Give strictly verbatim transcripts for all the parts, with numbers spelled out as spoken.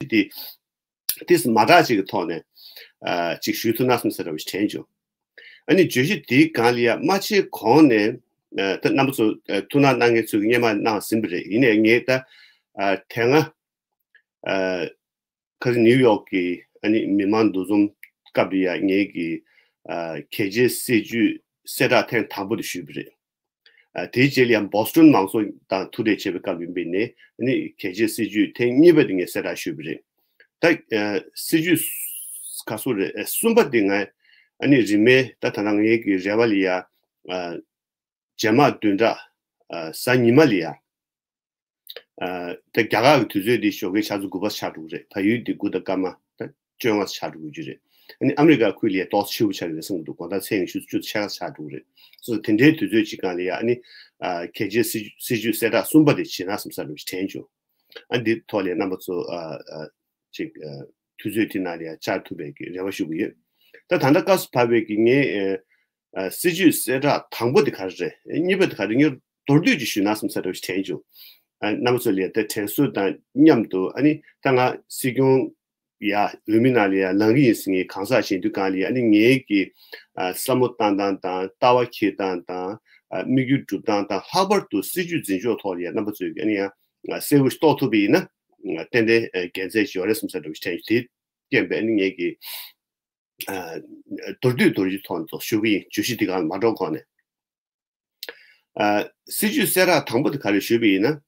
གཞི་དེ་ཏིས་མ་དྲག་ཅིག་གི་ཐོག་ནས་ཨ་ཅིག་ཞུ་ཐུབ་ན་བསམ་ས་འདྲ་བ་ཞིག་དྲན་བྱུང་། ཨ་ནི་བརྗོད་གཞི་དེའི་སྒང་ལ་ཡ་མ་ཕྱིན་གོང་ནས་ཨ་ད་རྣམ་པ་ཚོ་ཨ་ཐུགས་སྣང་གནང་མཁན་ཚོས་སྔོན་མ་གནང་ཟིན་པ་རེད། ཡིན་ནའི་ངས་ད་ཨ་དེ་སྔ་ཨ་ཁ་སང་ནིའུ་ཡོག་གི་ཨ་ནི་མི་མང་འདུ་འཛོམས་སྐབས་ལ་ཡ་ངེད་ཀྱི་ཨ་གལ་ཆེའི་སྲིད་ཇུས་གསལ་བསྒྲགས་ཐེངས་དང་པོ་དེ་ཞུས་པ་རེད། ཨ་དེའི་རྗེས་ལ་ཡང་བོ་སི་ཊོན་མང་ཚོགས་དང་ཐུག་འཕྲད་བྱས་པའི་སྐབས་ཡིན་པས་ནས་ཨ་ནི་གལ་ཆེའི་སྲིད་ཇུས་ཐེངས་གཉིས་པ་དེ་ངས་གསལ་བསྒྲགས་ཞུས་པ་རེད། ད་ཨ་སྲིད་ཇུས་ག་ཚོད་རེད། ཨ་གསུམ་པ་དེ་ང་ཨ་ནི་རིན་མེད་ད་ད་ལྟ་ངེད་ཀྱི་རེ་བ་ལ་ཡ་ཨ་རྗེས་མ་བདུན་ཕྲག་ཨ་གཟའ་ཉི་མ་ལ་ཡ། ཨ་ད་རྒྱ་གར་གྱི་དུས་ཚོད་འདི་ཞོགས་ཀའི་ཆུ་ཚོད་དགུ་པ་ཆགས་འགྲོ་གི་རེད། ཕ་ཡུལ་འདི་དགུ་དང་སྐར་མ་ད་བཅོ་ལྔ་ཆགས་འགྲོ་གི་རེད། ཨ་ནི་ཨ་མི་རི་ཀ་ཁུལ་ལ་ཡ་ཏོག་ཙམ་ཕྱི་པོ་ཆགས་ཀྱི་རེད་བསམ་འདུག་དགོང་དག་མཚན་ཉི་ཤུ་བཅུ་ཕྱེད་ཀ་ཆགས་འགྲོ་གི་རེད། སོ་སོ་དེ་འདྲའི་དུས་ཚོད་ཅིག་སྒང་ལ་ཡ་ཨ་ནི་ཨ་གལ་ཆེའི་སྲིད་སྲིད་ཇུས་གསལ་བསྒྲགས་གསུམ་པ་དེ་བྱེད་ན་བསམ་ས་རེད་དྲན་བྱུང་། ཨ་འདི་ཐོག་ལ་ཡ་རྣམ་པ་ཚོ་ཨ་ཨ་ཅིག་ཨ་དུས་ཚོད་དེ་ནང་ལ་ཡ་བཅར་ཐུབ་པའི་གི་རེ་བ་ཞུ་གི་ཡོད། ད་ད་ལྟ་སྐབས་སུ་བབས་པའི་གི་ངས་ཨ་ཨ་སྲིད་ཇུས་གསལ་བསྒྲགས་དང་པོ་དེ་ག་རེ་རེད། གཉིས་པ་དེ་ག་རེ་ངས་མདོར་བསྡུས་ཅིག་ཞུས་ན་བསམ་ས་འདྲ་བོ་ཞིག་དྲན་བྱུང་། ཨ་རྣམ་པ་ཚོ་ལ་ཡ་ད་དྲན་གསོ་དང་མཉམ་དུ་ཨ་ནི་ད་ང་སྲིད་སྐྱོང་ཡ་འོས་མི་ནང་ལ་ཡ་ལངས་ཀྱི་ཡིན་ཟེར་ངས་གང་ཟག་བཞེངས་དུས་སྒང་ལ་ཡ་ཨ་ནི་ངའི་གི་ཨ་བསམ་བློ་བཏང་སྟངས་དང་ལྟ་བ་འཁྱེར་སྟངས་དང་ཨ་དམིགས་ཡུལ་སྒྲུབ་སྟངས་དང་ལྷག་པར་དུ་སྲིད་ཇུས་འཛིན་ཕྱོགས་ཐོག་ལ་ཡ་རྣམ་པ་ཚོས་ཨ་ནི་ཡ་གསལ་བོ་ཞིག་རྟོགས་ཐུབ་པ་ཡིན་ན་ཏན་ཏན་དགེ་མཚན་ཞིག་ཡོད་རེད་བསམ་ས་འདྲ་བོ་ཞིག་དྲན་བྱུང་། དེ་རྐྱེན་པས་ཨ་ནི་ངས་ཀྱི་ཨ་མདོར་བསྡུས་མདོར་བསྡུས་ཐོག་ནས་ཞུ་གི་ཡིན། བརྗོད་གཞི་འདི་སྒང་ལ་མ་འགྲོ་གོང་ནས། ཨ་སྲིད་ཇུས་གསལ་བསྒྲགས་དང་པོ་དེ་ག་རེ་ཞུས་པ་ཡིན་ན།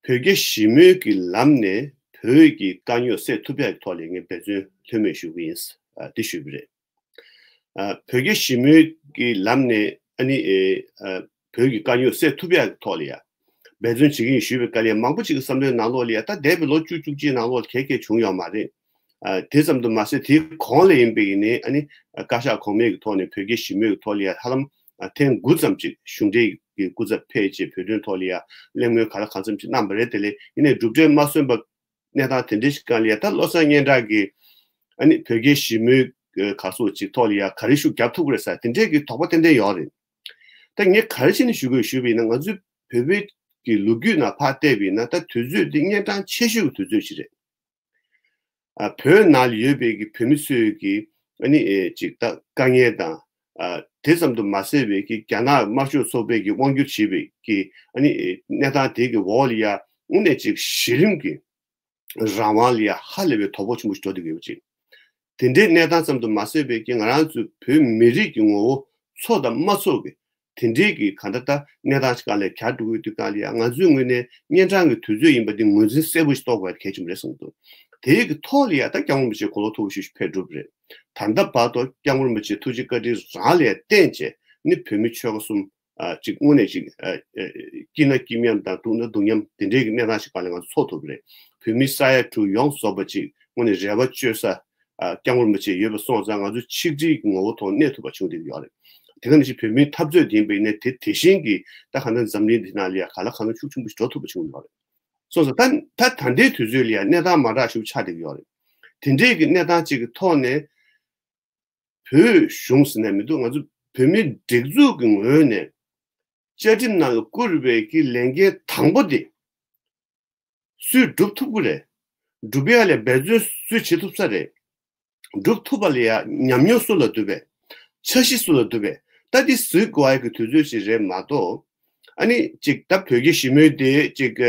བོད་རྒྱ་ཞི་མོལ་གྱི་ལམ་ནས་བོད་ཀྱི་དཀའ་རྙོག་སེལ་ཐུབ་ཡག་གི་ཐོག་ལ་ངས་འབད་བརྩོན་ལྷོད་མེད་ཞུ་གི་ཡིན། ཨ་འདི་ཞུས་པ་རེད། ཨ་བོད་རྒྱ་ཞི་མོལ་གྱི་ལམ་ནས་ཨ་ནི་ཨེ་ཨ་བོད་ཀྱི་དཀའ་རྙོག་སེལ་ཐུབ་ཡག་གི་ཐོག་ལ་ཡ་འབད་བརྩོན་བྱེད་ཀྱི་ཡིན་ཞུས་པའི་སྐབས་ལ་ཡ་མང་པོ་ཅིག་གི་བསམ་བློའི་ནང་ལོགས་ལ་ཡ་ད་འདས་པའི་ལོ་བཅུ་བཅུ་གཅིག་ནང་ལོགས་ལ་གལ་གལ་བྱུང་ཡོད་མ་རེད། ཨ་དེ་ཙམ་དུ་མ་ཟད་དེའི་གོང་ལ་ཡིན་པའི་ནི་ཨ་ནི་བཀའ་ཤག་གོང་མའི་གི་ཐོག་ནས་བོད་རྒྱ་ཞི་མོལ་གྱི་ཐོག་ལ་ཡ་ཧ་ལམ་ཨ་ཐེངས་དགུ་ཙམ་ཅིག་གཞུང་འབྲེལ་གྱི་སྐུ་ཚབ་ཕེབས་བྱས་བོད་དོན་ཐོག་ལ་ཡ་གླེང་མོལ་ག་ལ་གང་འཚམ་ཅིག་གནང་བ་རེད། དེ་ལས་ཡིན་ནའི་གྲུབ་འབྲས་མ་སོན་པ་གནས་སྟངས་དེ་འདྲའི་ཞིག་སྒང་ལ་ཡ་ད་བློ་བཟང་སྙན་གྲགས་ཀྱིས་ཨ་ནི་བོད་རྒྱའི་ཞི་མོལ་ག་སོགས་ཅིག་ཐོག་ལ་ཡ་ག་རེ་ཤུགས་རྒྱབ་ཐུབ་ཀྱི་རེད་ཟེར་དེ་འདྲའི་གི་དོགས་པ་ཏན་ཏན་ཡོད་རེད། ད་ངས་ག་རེ་བྱས་ནས་ཞུ་དགོས་ཞུས་པ་ཡིན་ན་ང་ཚོའི་བོད་པའི་གི་ལོ་རྒྱུས་ནང་ཕར་བལྟས་པ་ཡིན་ན་ད་དུས་ཚོད་འདི་གཉན་འཕྲང་ཆེ་ཤོས་ཀྱི་དུས་ཚོད་ཅིག་རེད། ཨ་བོད་ནང་ལ་ཡོད་པའི་གི་བོད་མི་ཚོས་ཀྱི་ཨ་ནི་ཨེ་ཅིག་ད་དཀའ་ངལ་དང་ཨ་དེ་ཙམ་དུ་མ་ཟད་པའི་གི་རྒྱ་ནག་དམར་ཤོག་ཚོགས་པའི་གི་དབང་སྒྱུར་བྱེད་པའི་གི་ཨ་ནི་ཨེ་གནས་སྟངས་དེ་གི་འོག་ལ་ཡ་དངོས་གནས་ཅིག་གཞི་རིམ་གྱི་རང་དབང་ལ་ཡ་ཧ་ལས་པའི་དོ་ཕོག་ཆེན་པོ་ཞིག་འགྲོ་བསྡད་ཡོད་པ་ཅིག་དེ་འདྲའི་གནས་སྟངས་ཙམ་དུ་མ་ཟད་པའི་གི་ང་རང་ཚོའི་བོད་མི་རིགས་ཀྱི་ངོ་བོ་ཚོགས་དང་མ་ཚོགས་ཀྱི་དེ་འདྲའི་གི་ག་འདྲ་ད་གནས་སྟངས་ཤིག་སྒང་ལ་གྱར་འགྲོ་གི་ཡོད་དུས་སྒང་ལ་ཡ་ང་ཚོའི་ངོས་ནས་གཉན་འཕྲང་གི་དུས་ཚོད་ཡིན་པ་འདི་ངོས་འཛིན་གསལ་པོ་ཞིག་གཏོང་དགོས་པ་གལ་ཆེན་པོ་རེད་བསམ་གྱི་འདུག་དེའི་གི་ཐོག་ལ་ཡ་ད་སྐྱབས་མགོན་རིན་པོ་ཆེ་དགུང་ལོ་མཐོ་པོ་ཞིག་ཕེབས་གྲུབ་རེད། ད་ལྟ་བར་དུ་སྐྱབས་མགོན་རིན་པོ་ཆེ་ཐུགས་རྗེ་བཀའ་དྲིན་རང་ལ་ཡ་བརྟེན་བྱས་ནི་བོད་མི་ཆོལ་ཁ་གསུམ་ཨ་གཅིག་དངོས་གནས་གཅིག་ཨ་ཨ་སྐྱིད་ན་སྐྱིད་མཉམ་དང་སྡུག་ན་སྡུག་མཉམ་དེ་འདྲའི་གི་གནས་སྟངས་ཤིག་སྒང་ལ་ང་ཚོ་ཚོགས་ཐུབ་པ་རེད། བོད་མི་ས་ཡ་དྲུག་ཡོངས་རྫོགས་པ་གཅིག་དངོས་གནས་རེ་བ་བཅོལ་ས་ཨ་སྐྱབས་མགོན་རིན་པོ་ཆེ་ཡོད་པ་སོང་ཙང་ང་ཚོ་ཆིག་སྒྲིལ་གྱི་ངོ་བོ་ཐོག་གནས་ཐུབ་པ་བྱུང་བསྡད་ཀྱི་ཡོད་རེད། དེ་ག་ནང་བཞིན་བོད་མིའི་འཐབ་རྩོད་དེ་ཡིན་པ་ཡིན་ན་དེ་དེ་བཞིན་གྱི་ད་ག་ནང་འཛམ་གླིང་འདི་ནང་ལ་ཡ་ག་ལ་གང་འཚམ་ཤུགས་ཆེན་པོ་ཞིག་འགྲོ་ཐུབ་པ་བྱུང་ཡོད་རེད། སོང་ཙང་ད་ད་ད་ལྟའི་དུས་ཚོད་ལ་ཡ་གནས་སྟངས་མ་འདྲ་ཞིག་ཆགས་བསྡད་ཀྱི་ཡོད་རེད། དེ་འདྲའི་གི་གནས་སྟངས་གཅིག་གི་ཐོག་ནས། བོད་གཞུང་ཟེར་ནས་མི་འདུག་ང་ཚོ་བོད་མིའི་སྒྲིག་འཛུགས་ཀྱི་ངོས་ནས་བཅའ་ཁྲིམས་ནང་ལ་བཀོད་པའི་གི་ལས་འགན་དང་པོ་དེ་སུས་སྒྲུབ་ཐུབ་ཀྱི་རེད། སྒྲུབ་ཡག་ལ་འབད་བརྩོན་སུས་བྱེད་ཐུབ་ས་རེད། སྒྲུབ་ཐུབ་པ་ལ་ཡ་ཉམས་མྱོང་སུ་ལ་འདུག་པས། འཆར་གཞི་སུ་ལ་འདུག་པས། ད་འདི་གཟིགས་དགོས་ཡག་གི་དུས་ཚོད་ཅིག་རེད་མ་གཏོགས། ཨ་ནི་ཅིག་ད་བོད་ཀྱི་ཞི་མོལ་དེ་ཅིག་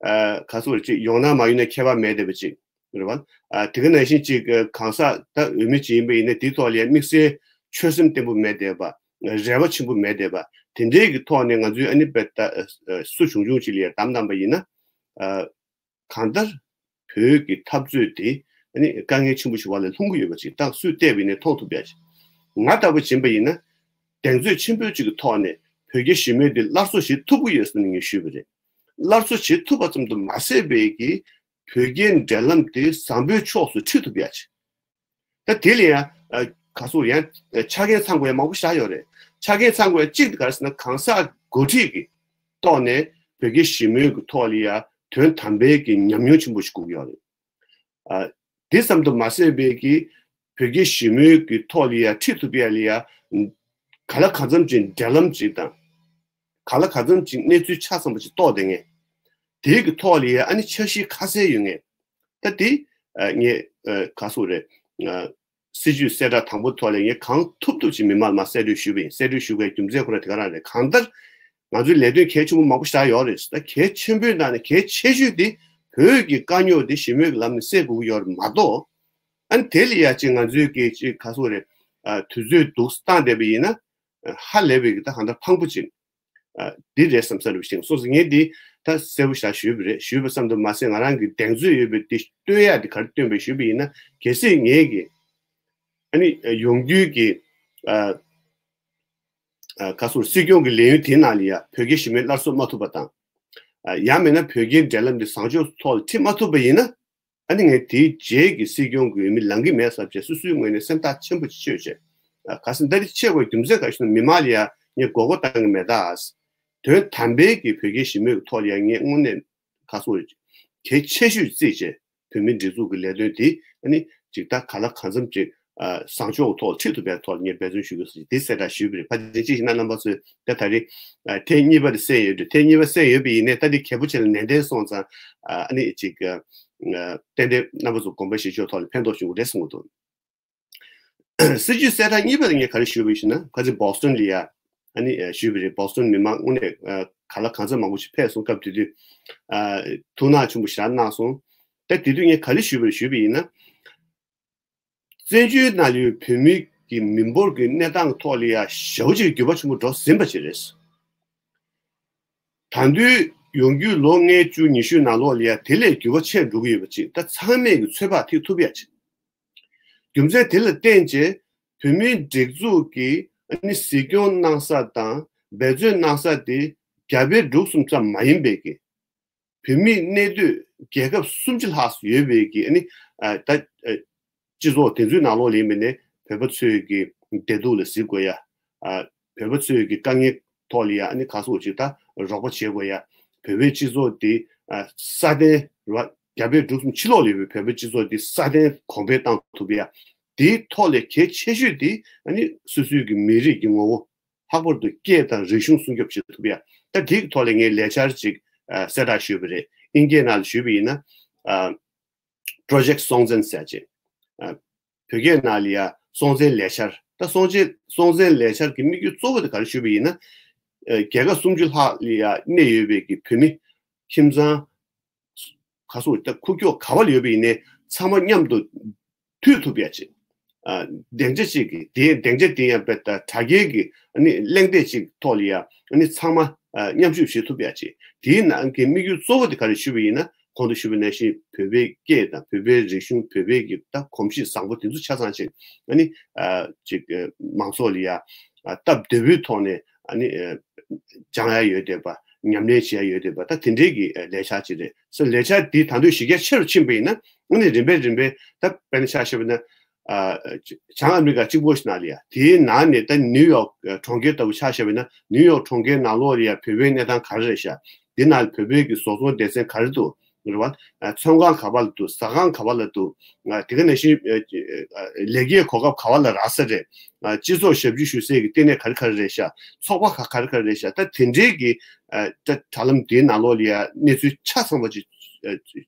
ཨ་ག་ཚོད་ཅིག་ཡོང་ན་མ་ཡོང་ན་ཁྱད་པར་མེད་བསྡད་པ་ཅིག་རེད་བ། ཨ་དེ་ག་ནང་བཞིན་ཅིག་གང་ཟག་ད་འོས་མི་ཅིག་ཡིན་པ་ཡིན་ན་དེའི་ཐོག་ལ་ཡང་དམིགས་བསལ་ཆོད་སེམས་བརྟན་པོ་མེད་བསྡད་པ། རེ་བ་ཆེན་པོ་མེད་བསྡད་པ། དེ་འདྲའི་གི་ཐོག་ནས་ང་ཚོའི་ཨ་ནི་བེ་ད་སུ་བྱུང་བྱུང་ཅིག་ལ་ཡང་གདམ་གདམ་པ་ཡིན་ན། ཨ་གང་ལྟར་བོད་ཀྱི་འཐབ་རྩོད་དེ་ཨ་ནི་དཀའ་ངལ་ཆེན་པོ་ཞིག་བར་ལ་ལྷུང་གི་ཡོད་པ་ཅིག་ད་སུས་བལྟས་པ་ཡིན་ན་མཐོང་ཐུབ་ཡ་ཅིག་ང་ལྟ་བུ་ཡིན་པ་ཡིན་ན་གདེང་ཚོད་ཆེན་པོ་ཅིག་གི་ཐོག་ནས་བོད་རྒྱ་ཞི་མོལ་འདི་སླར་གསོ་བྱེད་ཐུབ་ཀྱི་ཡོད་ཟེར་ནས་ངས་ཞུས་པ་རེད། སླར་གསོ་བྱེད་ཐུབ་པ་ཙམ་དུ་མ་ཟད་པའི་གི་བོད་རྒྱའི་འབྲེལ་ལམ་དེ་བཟང་པོའི་ཕྱོགས་སུ་ཁྲིད་ཐུབ་ཡ་ཅིག་ད་དེ་ལ་ཡང་ཨ་ག་ཚོད་ཡང་ཆ་རྐྱེན་ཚང་དགོས་ཡ་མང་པོ་བཞག་ཡོད་རེད། ཆ་རྐྱེན་ཚང་དགོས་ཡ་གཅིག་དེ་ག་རེ་ཟེར་ན་གང་ཟག་འགོ་ཁྲིད་ཀྱི་ཐོག་ནས་བོད་རྒྱ་ཞི་མོལ་གྱི་ཐོག་ལ་ཡ་དོན་དམ་པའི་གི་ཉམས་མྱོང་ཆེན་པོ་ཞིག་དགོས་ཀྱི་ཡོད་རེད། ཨ་དེ་ཙམ་དུ་མ་ཟད་པའི་གི་བོད་རྒྱའི་ཞི་མོལ་གྱི་ཐོག་ལ་ཡ་ཁྲིད་ཐུབ་ཡ་ལ་ཡ་ག་ལ་གང་འཚམ་ཅིག་འབྲེལ་ལམ་ཅིག་དང་། ག་ལ་གང་འཚམ་ཅིག་གནས་ཚུལ་ཆ་ཚང་པ་ཅིག་རྟོགས་བསྡད་མཁན། དེའི་གི་ཐོག་ལ་ཡ་ཨ་ནི་འཆར་གཞི་ཁ་གསལ་ཡོད་མཁན། ད་དེ་ངས་ག་སོ་རེད། སྲིད་ཇུས་གསལ་བསྒྲགས་དང་པོ་ཐོག་ལ་ངས་གང་ཐུབ་ཐུབ་ཅིག་མི་མང་ལ་མར་གསལ་སྟོན་ཞུས་པ་ཡིན། གསལ་སྟོན་ཞུ་དགོས་རྒྱུ་མཚན་ཁོ་རང་དེ་ག་རང་རེད། གང་ལྟར་ང་ཚོའི་ལས་དོན་གལ་ཆེན་པོ་མང་པོ་ཞིག་ཡོད་རེད། ད་གལ་ཆེན་པོའི་ནང་ནས་གལ་ཆེ་ཤོས་དེ་བོད་ཀྱི་དཀའ་རྙོག་དེ་ཞི་མོལ་གྱི་ལམ་ནས་སེལ་དགོས་ཀྱི་ཡོད་རེད་མ་གཏོགས། ཨ་ནི་དེ་ལ་ཡ་ཅིག་ང་ཚོའི་གི་ཅིག་ག་སོ་རེད། དུས་ཚོད་སྡུག་བཏང་བསྡད་པ་ཡིན་ན་ཧ་ལས་པའི་གི་ད་གང་ལྟར་ཕངས་པོ་ཅིག་འདི་རེད་བསམ་ས་རུ་ཞིང་སོང་ཟིན་ངས་འདི་ད་གསལ་པོ་ཞིག་ཞུས་པ་རེད། ཞུས་པ་ཙམ་དུ་མ་ཟད་ང་རང་གི་གདེང་ཚོད་ཡོད་པའི་འདི་སྟོན་ཡག་འདི་ག་རེ་སྟོན་པའི་ཞུས་པ་ཡིན་ན། གལ་སྲིད་ངས་གི་ཨ་ནི་ཡོང་རྒྱུའི་གི་ཨ་ཨ་ག་སོ་སྲིད་སྐྱོང་གི་ལས་ཡུན་དེའི་ནང་ལ་ཡ་བོད་རྒྱ་ཞི་མོལ་སླར་གསོ་མ་ཐུབ་པ་དང་། ཡང་མིན་ན་བོད་རྒྱའི་འབྲེལ་ལམ་འདི་བཟང་ཕྱོགས་ཐོག་ལ་ཁྲིད་མ་ཐུབ་པ་ཡིན་ན། ཨ་ནི་ངས་དེའི་རྗེས་ཀྱི་སྲིད་སྐྱོང་དགོས་མིན་ལང་གི་མེད་བསམ་བྱས་སོ་སོའི་ངོས་ནས་སེམས་ཐག་ཆེན་པོ་ཅིག་ཆོད་བྱས། ཨ་ག་སེ་འདི་ཆེ་བའི་རྒྱུ་མཚན་ག་ཞིག་ན་མི་མང་ལ་ཡ་ངས་མགོ་སྐོར་བཏང་གི་མེད་ད། དོན་དམ་པའི་གི་བོད་རྒྱའི་ཞི་མོལ་གྱི་ཐོག་ལ་ཡ་ངས་དངོས་གནས་ག་སོ་གལ་ཆེ་ཤོས་བརྩིས་བྱས་བོད་མིའི་སྒྲིག་འཛུགས་ཀྱི་ལས་དོན་དེ་ཨ་ནི་ཅིག་ད་ག་ལ་གང་འཚམ་ཅིག་ཨ་བཟང་ཕྱོགས་ཐོག་ཁྲིད་ཐུབ་པའི་ཐོག་ངས་འབད་བརྩོན་ཞུ་དགོས་ཟེར་དེ་གསལ་བསྒྲགས་ཞུས་པ་རེད། ཕལ་ཆེར་ཅི་ཞིག་ན་རྣམ་པ་ཚོས་ད་ད་རེས་ཨ་ཐེངས་གཉིས་པ་དེ་གསན་ཡོད་རེད། ཐེངས་གཉིས་པ་གསན་ཡོད་པ་ཡིན་ནའི་ད་འདི་གལ་པོ་ཆེ་ལ་ནན་ཏན་སོང་ཙང་ཨ་ནི་ཅིག་ཨ་ཏན་ཏན་རྣམ་པ་ཚོ་དགོངས་པ་བཞེས་ཕྱོགས་ཐོག་ལ་ཕན་ཐོགས་བྱུང་གི་རེད་བསམ་གྱི་འདུག་སྲིད་ཇུས་གསལ་བསྒྲགས་གཉིས་པ་དེ་ངས་ག་རེ་ཞུས་པ་ཡིན་ཞུ་ན་ཁ་སང་བོ་སི་ཊོན་ལ་ཡ་ཨ་ནི་ཞུས་པ་རེད། བོ་སི་ཊོན་མི་མང་དངོས་གནས་ག་ལ་གང་འཚམ་མང་པོ་ཞིག་ཕེབས་སོང་། སྐབས་དེ་དུས་ཐུགས་སྣང་ཆེན་པོ་ཞེ་དྲག་གནང་སོང་། ད་དེ་དུས་ངས་ག་རེ་ཞུས་པ་རེད་ཞུས་པ་ཡིན་ན། བཙན་བྱོལ་ནང་ཡོད་བོད་མི་གི་མི་འབོར་གྱི་གནས་སྟངས་ཐོག་ལ་ཡ་ཞེ་པོ་ཅིག་འགྱུར་བ་ཆེན་པོ་འགྲོ་ཟིན་པ་ཅིག་རེད། ད་དུང་ཡོང་རྒྱུའི་ལོ་ལྔ་བཅུ་ཉི་ཤུའི་ནང་ལོགས་ལ་ཡ་དེ་ལས་འགྱུར་བ་ཆེར་འགྲོ་གི་ཡོད་པ་ཅིག་ད་ཚང་མས་ཀྱི་ཚོད་དཔག་ཐེག་ཐུབ་ཡ་ཅིག་རྒྱུ་མཚན་དེ་ལ་བརྟེན་བྱས་བོད་མིའི་སྒྲིག་འཛུགས་ཀྱི་ཨ་ནི་གཟིགས་སྐྱོང་གནང་ས་དང་འབད་བརྩོན་གནང་ས་དེ་རྒྱ་བལ་འབྲུག་གསུམ་ཙམ་མ་ཡིན་པའི་གི་བོད་མིའི་གནས་སྡོད་རྒྱལ་ཁབ་སུམ་ཅུ་ལྷག་ཙམ་ཡོད་པའི་གི་ཨ་ནི་ཨ་ད་ཨ་སྤྱི་ཚོགས་དེ་ཚོའི་ནང་ལོགས་ལ་ཡིན་པ་ནས་བོད་པ་ཚོའི་གི་བདེ་སྡུག་ལ་གཟིགས་དགོས་ཡ། ཨ་བོད་པ་ཚོའི་གི་དཀའ་ངལ་ཐོག་ལ་ཡ་ཨ་ནི་ག་སོགས་ཅིག་ད་རོགས་པ་བྱེད་དགོས་ཡ། བོད་པའི་སྤྱི་ཚོགས་འདི་ཨ་སྲ་བརྟན་ར་རྒྱ་བལ་འབྲུག་གསུམ་ཕྱི་ལོགས་ལ་ཡོད་པའི་བོད་པའི་སྤྱི་ཚོགས་འདི་སྲ་བརྟན་གོང་འཕེལ་བཏང་ཐུབ་ཡ། དེའི་ཐོག་ལས་གལ་ཆེ་ཤོས་དེ་ཨ་ནི་སོ་སོའི་གི་མི་རིགས་ཀྱི་ངོ་བོ། ལྷག་པར་དུ་སྐད་དང་རིག་གཞུང་སྲུང་སྐྱོབ་བྱེད་ཐུབ་ཡ། ད་དེའི་ཐོག་ལ་ངས་ལས་འཆར་ཅིག་ཨ་གསལ་བསྒྲགས་ཞུས་པ་རེད། དབྱིན་སྐད་ནང་ལ་ཞུས་པ་ཡིན་ན་ཨ་Project Songtsen ཟེར་ཅིག་ཨ་བོད་སྐད་ནང་ལ་ཡ་སྲོང་བཙན་ལས་འཆར། ད་སྲོང་བཙན་སྲོང་བཙན་ལས་འཆར་གྱི་དམིགས་ཡུལ་གཙོ་བོ་དེ་ག་རེ་ཞུས་པ་ཡིན་ན། ཨ་རྒྱལ་ཁབ་སུམ་ཅུ་ལྷག་ལ་ཡ་གནས་ཡོད་པའི་གི་བོད་མི་ཁྱིམ་ཚང་ག་སོགས་ད་ཁུག་ཀྱོག་ག་བ་ལ་ཡོད་པ་ཡིན་ནའི་ཚང་མ་མཉམ་དུ་མཐུད་ཐུབ་ཡ་ཅིག་ཨ་སྡིངས་ཆ་གཅིག་གི་དེའི་སྡིངས་ཆ་དེ་ཡང་དཔེ་ལྟ་དྲ་རྒྱའི་གི་ཨ་ནི་གླེང་སྟེགས་གཅིག་ཐོག་ལ་ཡ་ཨ་ནི་ཚང་མ་ཨ་མཉམ་ཞུགས་བྱེད་ཐུབ་ཡ་ཅིག་དེའི་ནང་གི་དམིགས་ཡུལ་གཙོ་བོ་དེ་ག་རེ་ཞུས་པ་ཡིན་ན་གོང་དུ་ཞུས་པ་ནང་བཞིན་བོད་པའི་སྐད་དང་བོད་པའི་རིག་གཞུང་བོད་པའི་གི་ད་གོམས་གཤིས་བཟང་པོ་དེ་ཚོ་ཆ་ཚང་ཅིག་ཨ་ནི་ཨ་ཅིག་ཨ་མང་ཚོགས་ལ་ཡ་ཨ་སྟབས་བདེ་པོའི་ཐོག་ནས་ཨ་ནི་ཨ་སྦྱང་ཡ་ཡོད་བསྡད་པ། ཉམས་ལེན་བྱེད་ཡ་ཡོད་བསྡད་པ། ད་དེ་འདྲའི་གི་ལས་འཆར་ཅིག་རེད། སོ་ལས་འཆར་འདི་ད་དུང་གཞི་རྒྱ་ཆེ་རུ་ཕྱིན་པ་ཡིན་ན་ཨ་ནི་རིམ་པས་རིམ་པས་ད་དཔེར་ན་ཆ་བཞག་པ་ན་ཨ་བྱང་ཨ་མི་རི་ཀ་གཅིག་པོ་ཞིག་ནང་ལ་ཡ་དེའི་ནང་ནས་ད་ནིའུ་ཡོག་གྲོང་ཁྱེར་ལྟ་བུ་ཆ་བཞག་པ་ན་ནིའུ་ཡོག་གྲོང་ཁྱེར་ནང་ལོགས་ལ་ཡ་བོད་པའི་གནས་སྟངས་ག་རེ་རེད་ཤག་དེ་ནང་ལ་བོད་པའི་གི་བཟོ་ཚོང་སྡེ་ཚན་ག་རེ་འདུག་རེད་བ། ཨ་ཚོང་ཁང་ག་པ་ལ་འདུག་ཟ་ཁང་ག་པ་ལ་འདུག་ཨ་དེ་ག་ནང་བཞིན་ཨ་ཨ་ལས་ཀའི་གོ་སྐབས་ག་པ་ལ་རག་ས་རེད། ཨ་སྤྱི་ཚོགས་ཞབས་ཞུ་ཞུ་སའི་གི་ལྟེ་གནས་ག་རེ་ག་རེ་རེད་ཤག་ཚོགས་པ་ག་ག་རེ་ག་རེ་རེད་ཤག་ད་དེ་འདྲའི་གི་ཨ་ད་དྲ་ལམ་དེའི་ནང་ལོགས་ལ་ཡ་གནས་ཚུལ་ཆ་ཚང་བ་ཅིག་ཨ་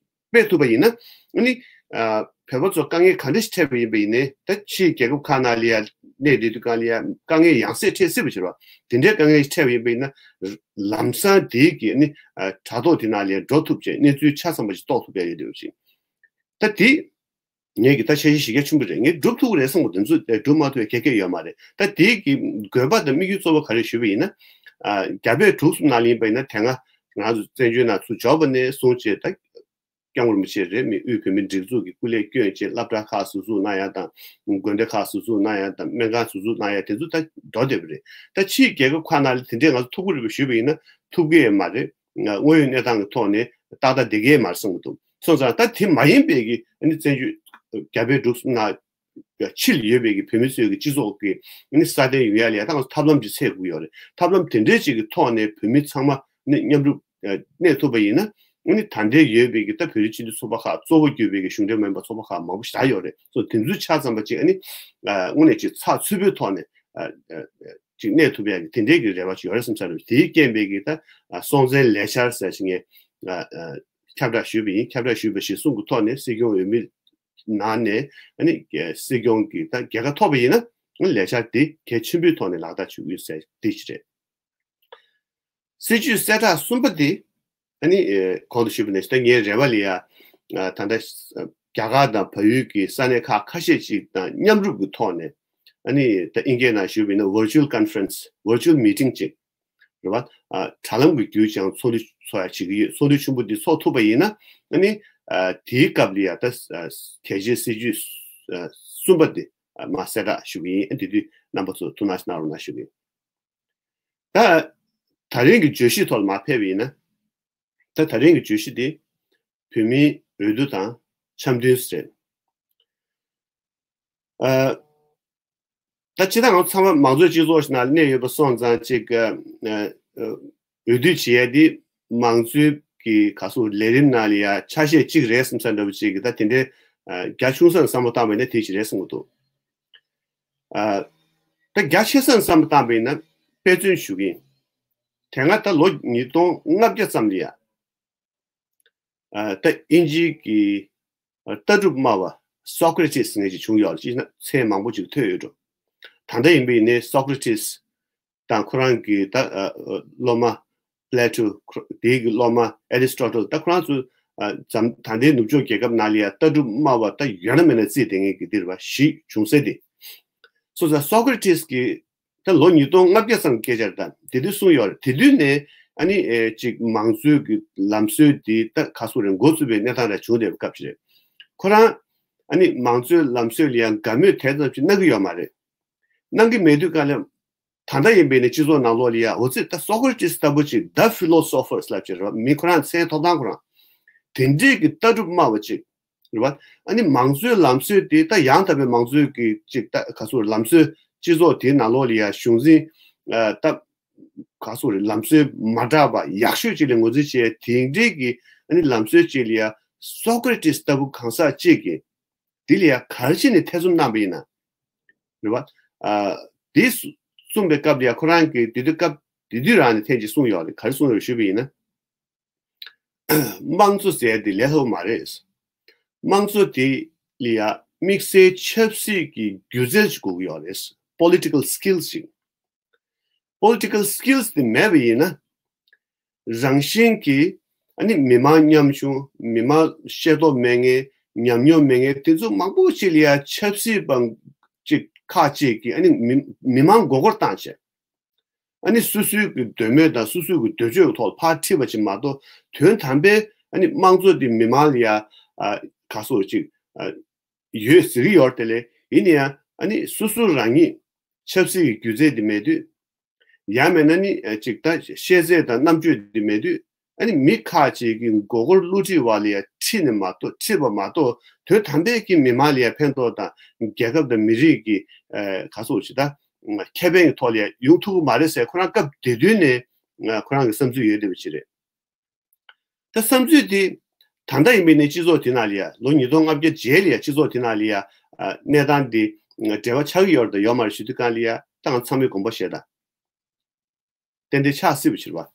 སྤེལ་ཐུབ་པ་ཡིན་ན་ཨ་ནི་ཨ་བོད་པ་ཚོ་དཀའ་ངལ་ག་འདྲ་ཞིག་འཕྲད་པ་ཡིན་པ་ཡིན་ནའི་ད་ཕྱིའི་རྒྱལ་ཁབ་ཁག་ནང་ལ་ཡ་གནས་བསྡད་དུས་གང་ལ་ཡ་དཀའ་ངལ་ཡང་སེ་འཕྲད་སྲིད་པ་ཅིག་རེད་བ། དེ་འདྲའི་དཀའ་ངལ་ཞིག་འཕྲད་པ་ཡིན་པ་ཡིན་ན། ལམ་སང་དེའི་གི་ནི་ཨ་དྲ་ཐོག་དེ་ནང་ལ་འགྲོ་ཐུབ་ཅིང་གནས་ཚུལ་ཆ་ཚང་པ་ཞིག་རྟོགས་ཐུབ་ཡ་ཡོད་འདུག་ཅིང་། ད་དེ་ངས་གི་ད་འཆར་གཞི་གཞི་རྒྱ་ཆེན་པོ་རེད། ངས་སྒྲུབ་ཐུབ་ཀྱི་རེད་བསམ་གི་འདུག་འདི་ཚོ་སྒྲུབ་མ་ཐུབ་ཡ་ཁེ་ཁེ་ཡོད་མ་རེད། ད་དེའི་གི་དགོས་པ་དང་དམིགས་ཡུལ་གཙོ་བོ་ག་རེ་ཞུས་པ་ཡིན་ན། ཨ་རྒྱ་བལ་འབྲུག་གསུམ་ནང་ལ་ཡིན་པ་ཡིན་ན་དེ་སྔ་ང་ཚོ་བཙན་བྱོལ་ནང་ཚུར་འབྱོར་བ་ནས་བཟུང་བྱས་ད། སྐྱབས་མགོན་རིན་པོ་ཆེ་རེད། མི་དབུས་བོད་མིའི་སྒྲིག་འཛུགས་ཀྱི་སྐུ་ལས་བསྐྱོན་བྱས་སློབ་གྲྭ་ཁག་ཟུར་འཛུགས་གནང་ཡ་དང་། དགོན་སྡེ་ཁག་ཟུར་འཛུགས་གནང་ཡ་དང་། སྨན་ཁང་ཟུར་འཛུགས་གནང་ཡ་དེ་ཚོ་ད་འགྲོ་བསྡད་པ་རེད། ད་ཕྱིའི་རྒྱལ་ཁབ་ཁག་ནང་ལ་དེ་འདྲས་ང་ཚོ་ཐུག་གི་རེད་པས་ཞུས་པ་ཡིན་ན་ཐུག་གི་ཡོད་མ་རེད། དངོས་ཡོད་གནས་སྟངས་ཀྱི་ཐོག་ནས་ཏག་ཏག་བསྡད་ཀྱི་ཡོད་མ་རེད་བསམ་གྱི་འདུག་སོང་ཙང་ད་དེ་མ་ཡིན་པའི་གི་ཨ་ནི་བཙན་བྱོལ་རྒྱ་བལ་འབྲུག་གསུམ་ནང་ཕྱི་ལ་ཡོད་པའི་གི་བོད་མི་ཚོའི་གི་སྤྱི་ཚོགས་ཀྱི་ཨ་ནི་སྲ་བརྟན་ཡོང་ཡ་ལ་ཡ་ད་ང་ཚོ་ཐབས་ལམ་ཅིག་འཚོལ་དགོས་ཀྱི་ཡོད་རེད། ཐབས་ལམ་དེ་འདྲས་ཅིག་གི་ཐོག་ནས་བོད་མི་ཚང་མ་ནི་མཉམ་རུབ་ཨ་གནས་ཐུབ་པ་ཡིན་ན། ཨ་ནི་ད་ལྟའི་ཡོད་པའི་གི་ད་བོད་རིགས་སྤྱི་མཐུན་ཚོགས་པ་ཁག་གཙོ་བོ་གྱུར་པའི་གི་གཞུང་འབྲེལ་མ་ཡིན་པ་ཚོགས་པ་ཁག་མང་པོ་ཞིག་ད་ཡོད་རེད། སོ་དེ་ཚོའི་ཆ་ཚང་པ་ཅིག་ཨ་ནི་ཨ་དངོས་གནས་ཅིག་ཚགས་ཚུད་པོའི་ཐོག་ནས་ཨ་ཨ་ཅིག་གནས་ཐུབ་ཡ་གི་དེ་འདྲའི་གི་རེ་བ་ཅིག་ཡོད་རེད་བསམ་ས་རེད། དེའི་རྐྱེན་པས་གི་ད་ཨ་སྲོང་བཙན་ལས་འཆར་ཟེར་ཞིག་ངས་ཨ་ཨ་ ཁྱབ་བསྒྲགས་ཞུས་པ་ཡིན། ཁྱབ་བསྒྲགས་ཞུས་པ་གཞིར་བཟུང་གི་ཐོག་ནས་སྲིད་སྐྱོང་འོས་མི་ནང་ནས་ཨ་ནི་སྲིད་སྐྱོང་གི་ད་རྒྱལ་ཁ་ཐོབ་པ་ཡིན་ན་ལས་འཆར་འདི་གལ་ཆེན་པོའི་ཐོག་ནས་ལག་བསྟར་བྱེད་ཀྱི་ཡོད་ཟེར་འདི་ཞིག་རེད། སྲིད་ཇུས་གསལ་བསྒྲགས་གསུམ་པ་འདི་ཨ་ནི་གོང་དུ་ཞུས་པ་ནང་བཞིན་ད་ངའི་རེ་བ་ལ་ཡ་ད་ལྟ་རྒྱ་གར་དང་བལ་ཡུལ་གྱི་ས་གནས་ཁག་ཁ་ཤས་ཅིག་དང་མཉམ་རུབ་ཀྱི་ཐོག་ནས་ཨ་ནི་ད་ཨིན་སྐད་ནང་ཞུས་པ་ཡིན་ན་virtual conference, virtual meeting ཅིག་རེད་བ། ཨ། དྲ་ལམ་གྱི་བརྒྱུད་ཀྱང་ཚོགས་འདུ་ཚོགས་ཡ་བྱེད་ཀྱི་ཡོད། ཚོགས་འདུ་ཆེན་པོ་འདི་ཚོགས་ཐུབ་པ་ཡིན་ན་ཨ་ནི་ཨ། དེའི་སྐབས་ལ་ཡ་ད་ཨ། གལ་ཆེའི་སྲིད་ཇུས་ཨ། གསུམ་པ་འདི་ཨ། མར་གསལ་བསྒྲགས་ཞུ་གི་ཡིན། ཨ། དེ་དུས་རྣམ་པ་ཚོ་ཐུགས་སྣང་གནང་རོགས་གནང་ཞུ་གི་ཡིན། ད་ད་རིང་གི་བརྗོད་གཞི་ཐོག་ལ་མར་ཕེབས་པ་ཡིན་ན། ད་ད་རིང་གི་བརྗོད་གཞི་འདི་བོད་མིའི་འོས་བསྡུ་དང་འཆམ་མཐུན་རེད། ཨ། ད་སྤྱིར་བཏང་ང་ཚང་མ་མང་གཙོའི་སྤྱི་ཚོགས་ཤིག་ནང་གནས་ཡོད་པ་སོང་ཙང་ཅིག་ཨ། ཨ། འོས་བསྡུ་བྱེད་ཡ་འདི་མང་གཙོའི་གི་ག་སོ་ལས་རིམ་ནང་ལ་ཡ་ཆ་ཤས་གཅིག་རེད་བསམ་ས་འདྲ་པོ་ཅིག་གི་ད་དེ་འདྲའི་ཨ། རྒྱ་ཆུང་ས་ནས་བསམ་བློ་བཏང་བ་ཡིན་ན་དེ་ཞིག་རེད་བསམ་གྱི་འདུག་ཨ། ད་རྒྱ་ཆེ་ས་ནས་བསམ་བློ་བཏང་བ་ཡིན་ན་དཔེ་མཚོན་ཞུ་གི་ཡིན། དེ་སྔ་ད་ལོ་ཉིས་སྟོང་ལྔ་བརྒྱ་ཙམ་ལ་ཡ། ཨ། ད་དབྱིན་ཇིའི་གི་ཨ། ལྟ་གྲུབ་སྨྲ་བ་Socrates ཟེར་མཁན་ཅིག་བྱུང་ཡོད་རེད། ཅིག་ན་མཚན་མང་པོ་ཅིག་ཐོས་ཡོད་འགྲོ། ད་ལྟ་ཡིན་པ་ཡིན་ནའི་Socrates དང་ཁོ་རང་གི་ད་ཨ། སློབ་མ་Plato དེའི་གི་སློབ་མ་Aristotle ད་ཁོ་རང་ཚོ་ཨ། འཛམ་ད་ལྟའི་ནུབ་ཕྱོགས་རྒྱལ་ཁབ་ནང་ལ་ཡ་ལྟ་གྲུབ་སྨྲ་བ་ད་ཡོད་ན་མེད་ན་རྩིས་དེ་ངེས་ཀྱི་འདིར་བ་ཞིག་བྱུང་ས་དེ། སོ་ས་Socrates གི་ད་ལོ་ཉིས་སྟོང་ལྔ་བརྒྱ་ཙམ་གི་སྐད་ཆ་རེད། ད་དེ་དུས་གསུངས་ཡོད་རེད། དེ་དུས་ནས་ཨ་ནི་ཨེ་ཅིག་མང་གཙོའི་གི་ལམ་སྲོལ་དེ་ད་ག་སོ་རེད་འགོ་བཙུགས་པའི་གནས་སྟངས་རེད་བྱུང་བསྡད་པའི་སྐབས་ཤིག་རེད། ཁོ་རང་ཨ་ནི་མང་གཙོའི་ལམ་སྲོལ་ལ་ཡང་དགའ་མོས་དེ་ཙམ་ཅིག་གནང་གི་ཡོད་མ་རེད། གནང་གི་མེད་དུས་ག་ལ་ད་ལྟ་ཡིན་པའི་ནི་སྤྱི་ཚོགས་ནང་ལོགས་ལ་ཡ་འོ་ཙི་ད་Socrates ལྟ་བུ་ཅིག་The Philosophers ལབ་ཅིག་རེད་བ། མི་ཁོ་རང་མཚན་ཐོབ་ཐང་ཁོ་རང་དེ་འདྲའི་གི་ལྟ་གྲུབ་སྨྲ་བ་ཅིག་རེད་བ། ཨ་ནི་མང་གཙོའི་ལམ་སྲོལ་དེ་ད་ཡང་དག་པའི་མང་གཙོའི་གི་ཅིག་ད་ག་ཚོད་ལམ་སྲོལ་སྤྱི་ཚོགས་དེའི་ནང་ལོགས་ལ་ཡ་གཞུང་འཛིན་ཨ། ད་ག་ཚོད་རེད་ལམ་སྲོལ་མ་འདྲ་བ་ཡག་ཤོས་ཅིག་ལ་ངོས་འཛིན་བྱས་དེ་འདྲའི་གི་ཨ་ནི་ལམ་སྲོལ་ཅིག་ལ་ཡ་Socrates ལྟ་བུ་གང་ཟག་ཅིག་གིས་དེ་ལ་ཡ་ག་རེ་བྱས་ནས་ཐེ་ཚོམ་གནང་བ་ཡིན་ན་རེད་བ། ཨ། དེ་གསུངས་པའི་སྐབས་ལ་ཡ་ཁོ་རང་གིས་དེ་དུས་སྐབས་དེ་དུས་རང་ནས་ཐེངས་ཅིག་གསུངས་ཡོད་རེད། ག་རེ་གསུངས་ཡོད་ཞུས་པ་ཡིན་ན། དམངས་གཙོ་ཟེར་ཡ་དེ་ལས་སླ་པོ་མ་རེད། དམངས་གཙོ་དེ་ལ་ཡ་དམིགས་བསལ་ཆབ་སྲིད་ཀྱི་སྒྱུ་རྩལ་ཞིག་དགོས་ཀྱི་ཡོད་རེད། Political skills ཞིག Political skills དེ་མེད་པ་ཡིན་ན། རང་བཞིན་གྱིས་ཨ་ནི་མི་མང་ཉམ་ཆུང་མི་མང་ཤེས་རྟོགས་མེད་མཁན་ཉམས་མྱོང་མེད་མཁན་དེ་ཚོ་མང་པོ་ཅིག་ལ་ཡ་ཆབ་སྲིད་པ་ཅིག་ཁག་ཅིག་གིས་ཨ་ནི་མི་མི་མང་མགོ་སྐོར་བཏང་བྱས། ཨ་ནི་སོ་སོའི་གི་འདོད་མོས་དང་སོ་སོའི་གི་འདོད་སྤྱོད་ཀྱི་ཐོག་ལ་ཕར་ཁྲིད་པ་ཅིག་མ་གཏོགས་དོན་དམ་པའི་ཨ་ནི་དམངས་གཙོ་འདི་མི་མང་ལ་ཡ་ཨ་ག་སོགས་ཅིག་ཨ་ཡོད་ཟེར་གྱི་ཡོད་རེད་དེ་ལས་ཡིན་ན་ཡང་ཨ་ནི་སོ་སོ་རང་ཉིད་ཆབ་སྲིད་ཀྱི་སྒྱུ་རྩལ་འདི་མེད་དུས་ཡང་མེད་ན་ནི་ཨ་ཅིག་ད་ཤེས་ཚད་དང་རྣམ་དཔྱོད་འདི་མེད་དུས། ཨ་ནི་མི་ཁག་ཅིག་གི་མགོ་སྐོར་བསླུ་བྲིད་པ་ལ་ཡ་ཁྲིད་ནས་མ་གཏོགས་ཁྲིད་པ་མ་གཏོགས་དོན་དམ་པའི་གི་མི་མང་ལ་ཡ་ཕན་ཐོགས་དང་རྒྱལ་ཁབ་དང་མི་རིགས་ཀྱི་ཨ་ག་སོགས་ཅིག་ད་ཁེ་ཕན་གྱི་ཐོག་ལ་ཡ་ཡོང་ཐུབ་ཀྱི་མ་རེད་ཟེར་ཁོ་རང་སྐབས་དེ་དུས་ནས་ཁོ་རང་གི་བསམ་ཚུལ་ཡོད་བསྡད་པ་ཅིག་རེད། ད་བསམ་ཚུལ་དེ་ད་ལྟ་ཡིན་པའི་ནས་སྤྱི་ཚོགས་དེ་ནང་ལ་ཡ་ལོ་ཉིས་སྟོང་ལྔ་བརྒྱ་རྗེས་ལ་ཡ་སྤྱི་ཚོགས་དེ་ནང་ལ་ཡ་གནས་སྟངས་དེ་འབྲེལ་བ་ཆགས་ཀྱི་ཡོད་རེད་དང་ཡོད་མ་རེད་ཞུ་དུས་གང་ལ་ཡ་ད་ང་ཚང་མའི་དགོངས་པ་བཞེས་དང་། ཏན་ཏན་ཆགས་སྲིད་པ་ཕྱིར་བ།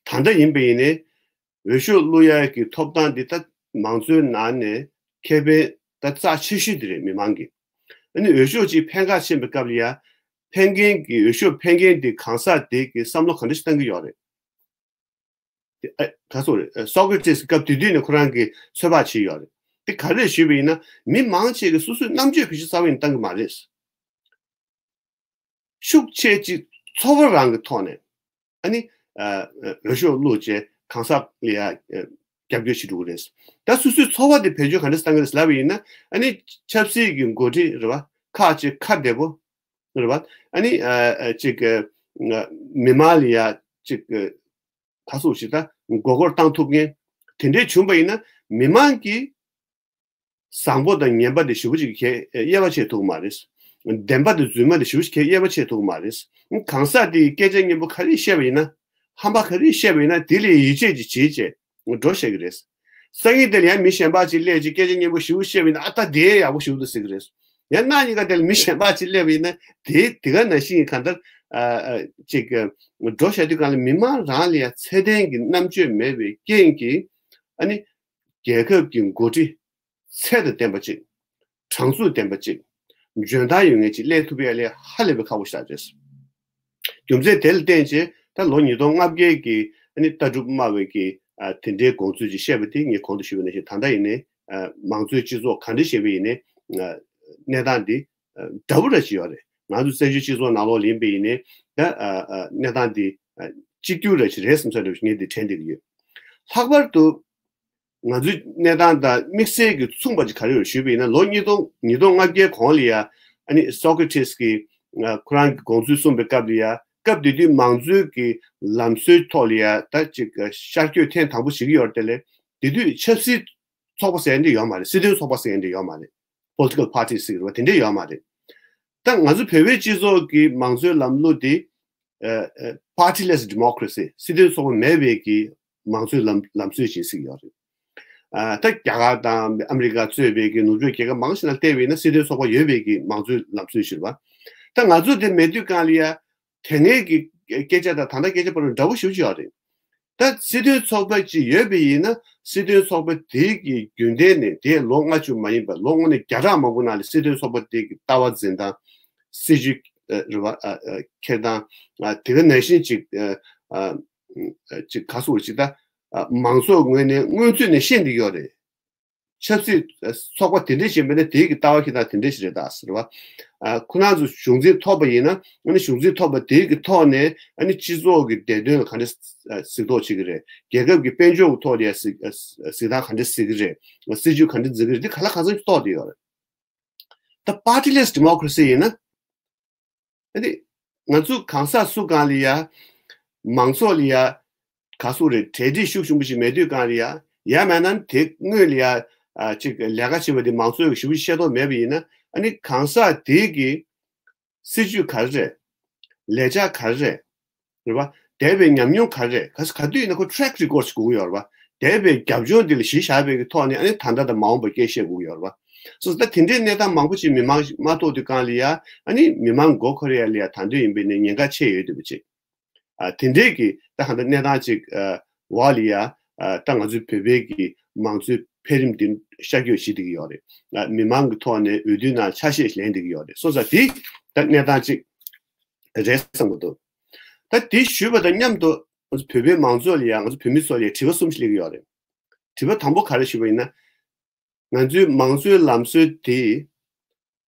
ད་ལྟ་ཡིན་པ་ཡིན་ནའི་འོས་ཤོག་བླུག་ཡག་གི་ཐོབ་ཐང་འདི་ད་མང་གཙོའི་ནང་ནས་ཁེ་ཕན་ད་རྩ་ཆེ་ཤོས་དེ་རེད་མི་མང་གི། ཨ་ནི་འོས་ཤོག་ཅིག་འཕེན་ག་ཕྱིན་པའི་སྐབས་ལ་ཡ་འཕེན་མཁན་གྱི་འོས་ཤོག་འཕེན་མཁན་དེ་གང་ཟག་དེ་གི་བསམ་བློ་ག་འདྲ་ཞིག་བཏང་གི་ཡོད་རེད། ཨ་ག་སོགས་རེད། Socrates སྐབས་དེ་དུས་ནས་ཁོ་རང་གིས་ཚོད་དཔག་བྱས་ཡོད་རེད། དེ་ག་རེ་ཞུས་པ་ཡིན་ན་མི་མང་ཆེ་གིས་སོ་སོའི་རྣམ་དཔྱོད་བེད་སྤྱོད་རྩ་བ་ནས་བཏང་གི་མ་རེད། ཤུགས་ཆེ་ཅིག་ཚོར་བ་རང་གི་ཐོག་ནས་ཨ་ནི་ཨ་འོས་ཤོག་བླུགས་བྱས་གང་ཟག་ལ་ཡ་རྒྱབ་སྐྱོར་བྱེད་འགྲོ་གི་རེད། ད་སོ་སོའི་ཚོར་བ་དེ་བེད་སྤྱོད་ག་འདྲ་བཏང་གི་རེད་ལབ་པ་ཡིན་ན་ཨ་ནི་ཆབ་སྲིད་ཀྱི་འགོ་ཁྲིད་རེད་བ། ཁག་ཅིག་ཁ་བདེ་པོ་རེད་བ། ཨ་ནི་ཨ་ཨ་ཅིག་ཨ་མི་མང་ལ་ཡ་ཅིག་ག་སོགས་ཞིག་ད་མགོ་སྐོར་བཏང་ཐུབ་མཁན་དེ་འདྲས་བྱུང་པ་ཡིན་ན་མི་མང་གིས་བཟང་པོ་དང་ངན་པ་དེ་ཞེ་པོ་ཅིག་གིས་དབྱེ་བ་ཕྱེ་ཐུབ་ཀྱི་མ་རེད། བདེན་པ་དང་རྫུན་མ་དེ་ཞེ་པོ་ཅིག་གིས་དབྱེ་བ་ཕྱེ་ཐུབ་ཀྱི་མ་རེད། གང་ཟག་དེས་སྐད་ཆ་སྙན་པོ་ག་རེ་བཤད་པ་ཡིན་ན་ཧམ་པ་ག་རེ་བཤད་པ་ཡིན་ན་དེ་ལ་ཡིད་ཆེས་ཅིག་བྱེད་བྱས་སྒྲོ་བཤད་ཀྱི་རེད། སང་ཉིན་དེ་ལ་ཡང་མི་གཞན་པ་ཅིག་སླེབས་ཅིག་སྐད་ཆ་སྙན་པོ་ཞེ་པོ་བཤད་པ་ཡིན་ན་ཨ་ད་དེ་ཡག་པོ་ཞེ་པོ་འདུག་ཟེར་གྱི་རེད། ཡང་གནངས་ཉིན་ཀ་དེ་ལ་མི་གཞན་པ་ཅིག་སླེབས་པ་ཡིན་ན་དེ་དེ་ག་ནང་བཞིན་གྱི་གང་ལྟར་ཨ་ཨ་ཅིག་སྒྲོ་བཤད་དུས་གང་ལ་མི་མང་རང་ལ་ཡང་ཚད་ལྡན་གྱི་རྣམ་དཔྱོད་མེད་པའི་རྐྱེན་གྱིས་ ཨ་ནི་རྒྱལ་ཁབ་ཀྱི་འགོ་ཁྲིད་ཚད་དང་ལྡན་པ་ཅིག་གྲངས་སུ་ལྡན་པ་ཅིག་འཇོན་ཐང་ཡོད་མཁན་ཅིག་སླེབས་ཐུབ་ཡ་ལས་ཧ་ལས་པའི་ཁག་པོ་ཞིག་རེད། རྒྱུ་མཚན་དེ་ལ་བརྟེན་བྱས་ད་ལོ་ཉིས་སྟོང་ལྔ་བརྒྱད་ཀྱི་ཨ་ནི་ལྟ་གྲུབ་སྨྲ་བའི་གི་ཨ་དེ་འདྲའི་དགོངས་ཚུལ་ཅིག་བཤད་པ་དེ་ངས་གོང་དུ་ཞུས་པ་ནང་བཞིན་ད་ལྟ་ཡིན་ནའི་ཨ་མང་གཙོའི་སྤྱི་ཚོགས་ག་འདྲ་ཞིག་ཡིན་པ་ཡིན་ནའི་ཨ་གནས་སྟངས་འདི་ཨ་འདྲ་པོ་ར་ཅིག་ཡོད་རེད། ང་ཚོ་བཙན་བྱོལ་སྤྱི་ཚོགས་ནང་ལོགས་ལ་ཡིན་པ་ཡིན་ནའི་ད་ཨ་ཨ་གནས་སྟངས་འདི་ཨ་གཅིག་གྱུར་ར་ཅིག་རེད་བསམ་ས་འདྲ་པོ་ཞིག་ངས་འདི་དྲན་བསྡད་ཀྱི་ཡོད། ལྷག་པར་དུ་ང་ཚོའི་གནས་སྟངས་དང་དམིགས་བསལ་གྱི་མཚུངས་པ་ཅིག་ག་རེ་ཡོད་ཞུས་པ་ཡིན་ན་ལོ་ཉིས་སྟོང་ཉིས་སྟོང་ལྔ་བརྒྱའི་གོང་ལ་ཡ་ཨ་ནི་སོ་ཀྲ་ཏིས་ཀྱིས་ཁོ་རང་གི་དགོངས་ཚུལ་གསུངས་པའི་སྐབས་ལ་ཡ་སྐབས་དེ་དུས་མང་གཙོའི་གི་ལམ་སྲོལ་ཐོག་ལ་ཡ་ད་ཅིག་ཤར་བསྐྱོད་ཐེངས་དང་པོ་བྱེད་ཀྱི་ཡོད་རེད་དེ་ལས་དེ་དུས་ཆབ་སྲིད་ཚོགས་པ་ཟེར་འདི་ཡོད་མ་རེད། སྲིད་དོན་ཚོགས་པ་ཟེར་འདི་ཡོད་མ་རེད། Political Parties་ཟེར་བ་དེ་འདྲ་ཡོད་མ་རེད། ད་ང་ཚོ་བོད་པའི་སྤྱི་ཚོགས་ཀྱི་མང་གཙོའི་ལམ་ལུགས་དེ་ཨ་ཨ་Partyless Democracy་སྲིད་དོན་ཚོགས་པ་མེད་པའི་གི་མང་གཙོའི་ལམ་ལམ་སྲོལ་ཅིག་ཟིག་ཡོད་རེད། ཨ་ད་རྒྱ་གར་དང་ཨ་མི་རི་ཀ་གཙོས་པའི་གི་ནུབ་ཕྱོགས་རྒྱལ་ཁབ་མང་ཞིག་ནང་བལྟས་པ་ཡིན་ན་སྲིད་དོན་ཚོགས་པ་ཡོད་པའི་གི་མང་གཙོའི་ལམ་སྲོལ་ཞིག་རེད་བ། ད་ང་ཚོ་དེ་མེད་དུས་གང་ལ་ཡ་དེ་སྔའི་གི་སྐད་ཆ་དང་ད་ལྟ་སྐད་ཆ་བར་འདྲ་བོ་ཞེ་པོ་ཅིག་ཡོད་རེད། ད་སྲིད་དོན་ཚོགས་པ་ཅིག་ཡོད་པ་ཡིན་ན་སྲིད་དོན་ཚོགས་པ་དེ་གི་རྒྱུན་ལྡན་ནས་དེ་ལོ་ལྔ་བཅུ་མ་ཡིན་པར་ལོ་དངོས་གནས་བརྒྱ་ཕྲག་མང་པོ་ནང་ལ་སྲིད་དོན་ཚོགས་པ་དེ་གི་ལྟ་བ་འཛིན་སྟངས་སྲིད་ཇུས་ཨ་རེད་བ་ཨ་ཨ་འཁྱེར་སྟངས་ཨ་དེ་ག་ནང་བཞིན་ཅིག་ཨ་ཨ་ཅིག་ག་སོགས་ཅིག་ད་ཨ་མང་ཚོགས་ངོས་ནས་སྔོན་ཚུད་ནས་ཤེས་བསྡད་ཡོད་རེད། ཆབ་སྲིད་ཚོགས་པ་དེ་འདྲ་ཞིག་མེད་ན་དེའི་གི་ལྟ་བ་ཁྱེད་དང་དེ་འདྲ་ཞིག་རེད་ད་ཟེར་བ། ཨ་ཁོ་རང་ཚོ་གཞུང་འཛིན་ཐོབ་པ་ཡིན་ན་ཨ་ནི་གཞུང་འཛིན་ཐོབ་པ་དེའི་གི་ཐོག་ནས་ཨ་ནི་སྤྱི་ཚོགས་ཀྱི་བདེ་དོན་ལ་ག་འདྲ་གཟིགས་རྟོག་བྱེད་ཀྱི་རེད། རྒྱལ་ཁབ་ཀྱི་དཔལ་འབྱོར་གྱི་ཐོག་ལ་ཡང་གཟིགས་གཟིགས་སྟངས་ག་འདྲ་གཟིགས་ཀྱི་རེད། སྲིད་ཇུས་ག་འདྲ་འཛིན་གྱི་རེད། འདི་ག་ལ་གང་འཚམ་ཞིག་རྟོགས་བསྡད་ཡོད་རེད། ད་Partyless Democracy་ཡིན་ན། ཨ་ནི་ང་ཚོ་གང་ཟག་སུ་གང་ལ་ཡ་མང་ཚོགས་ལ་ཡ་ག་སུ་རེད་གྲལ་སྒྲིག་ཤུགས་ཆེན་པོ་ཞིག་མེད་དུས་གང་ལ་ཡ་ཡ་མེད་ན་དེ་སྔོན་ལ་ཡ་ཨ་ཅིག་ལས་ཀ་བྱེད་པ་དེ་མང་ཚོགས་ཀྱི་ཞུ་ཤེས་རྟོགས་མེད་པ་ཡིན་ན་ཨ་ནི་གང་ཟག་དེ་གི་སྲིད་ཇུས་ག་རེ་རེད། ལས་འཆར་ག་རེ་རེད། རེད་བ། འདས་པའི་ཉམས་མྱོང་ག་རེ་རེད། ག་ག་དུས་ཡིན་ན་ཁོ་track record་ཞིག་དགོས་ཀྱི་ཡོད་རེད་བ། འདས་པའི་རྒྱབ་ལྗོངས་འདི་ལ་གཞི་བཞག་པའི་གི་ཐོག་ནས་ཨ་ནི་ད་ལྟ་དང་མ་འོངས་པ་སྐད་བཤད་དགོས་ཀྱི་ཡོད་རེད་བ། སོ་སོ་ད་དེ་འདྲའི་གནས་སྟངས་མང་པོ་ཅིག་མི་མང་མ་ཐོག་དུས་གང་ལ་ཡ་ཨ་ནི་མི་མང་མགོ་འཁོར་ཡ་ལ་ཡ་ད་འདོད་ཡིན་པའི་ནས་ཉེན་ཁ་ཆེ་ཡོད་འདུག་པ་ཅིག་ཨ་དེ་འདྲའི་གི་ད་གང་ལྟར་གནས་སྟངས་ཅིག་ཨ་འོག་ལ་ཡ་ཨ་ད་ང་ཚོའི་བོད་པའི་གི་མང་གཙོའི་འཕེལ་རིམ་འདི་ཤར་བསྐྱོད་བྱེད་བསྡད་ཀྱི་ཡོད་རེད། ཨ་མི་མང་གི་ཐོག་ནས་འོས་བསྡུའི་ནང་ཆ་ཤས་ལེན་བསྡད་ཀྱི་ཡོད་རེད། སོ་སོ་དེ་ད་གནས་སྟངས་ཅིག་རེད་བསམ་གྱི་འདུག་ད་དེ་ཞུས་པ་དང་མཉམ་དུ་ང་ཚོ་བོད་པའི་མང་ཚོགས་ལ་ཡ་ང་ཚོ་བོད་མི་ཚོ་ལ་ཡ་དྲི་བ་གསུམ་ཞིག་སླེབས་ཀྱི་ཡོད་རེད། དྲི་བ་དང་པོ་ག་རེ་ཞུས་པ་ཡིན་ན། ང་ཚོའི་མང་གཙོའི་ལམ་སྲོལ་དེ་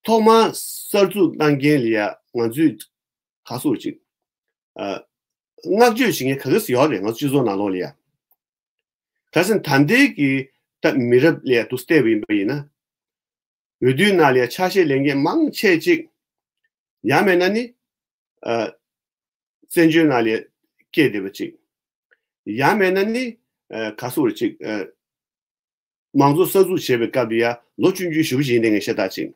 ཐོག་མར་གསར་འཛུགས་གནང་མཁན་ལ་ཡ་ང་ཚོས་ག་སོགས་ཅིག་ཨ་བསྔགས་བརྗོད་བྱེད་མཁན་ག་གེ་ཡོད་རེད། ང་ཚོ་སྤྱི་ཚོགས་ནང་ལོགས་ལ་ཡ། གལ་སྲིད་ད་ལྟའི་གི་ད་མི་རབས་ལ་ཡ་དུ་བལྟས་པ་ཡིན་པ་ཡིན་ན། འོས་བསྡུའི་ནང་ལ་ཡ་ཆ་ཤས་ལེན་མཁན་མང་ཆེ་ཅིག་ཡང་མེད་ན་ནི་ཨ་བཙན་བྱོལ་ནང་ལ་ཡ་སྐྱེས་བསྡད་པ་ཅིག་ཡང་མེད་ན་ནི་ཨ་ག་སོགས་ཅིག་ཨ། མང་གཙོ་གསར་འཛུགས་བྱེད་པའི་སྐབས་ལ་ཡ་ལོ་ཆུང་ཆུང་ཞེ་པོ་ཅིག་ཡིན་ནའི་ངས་བཤད་ཐག་བཅད།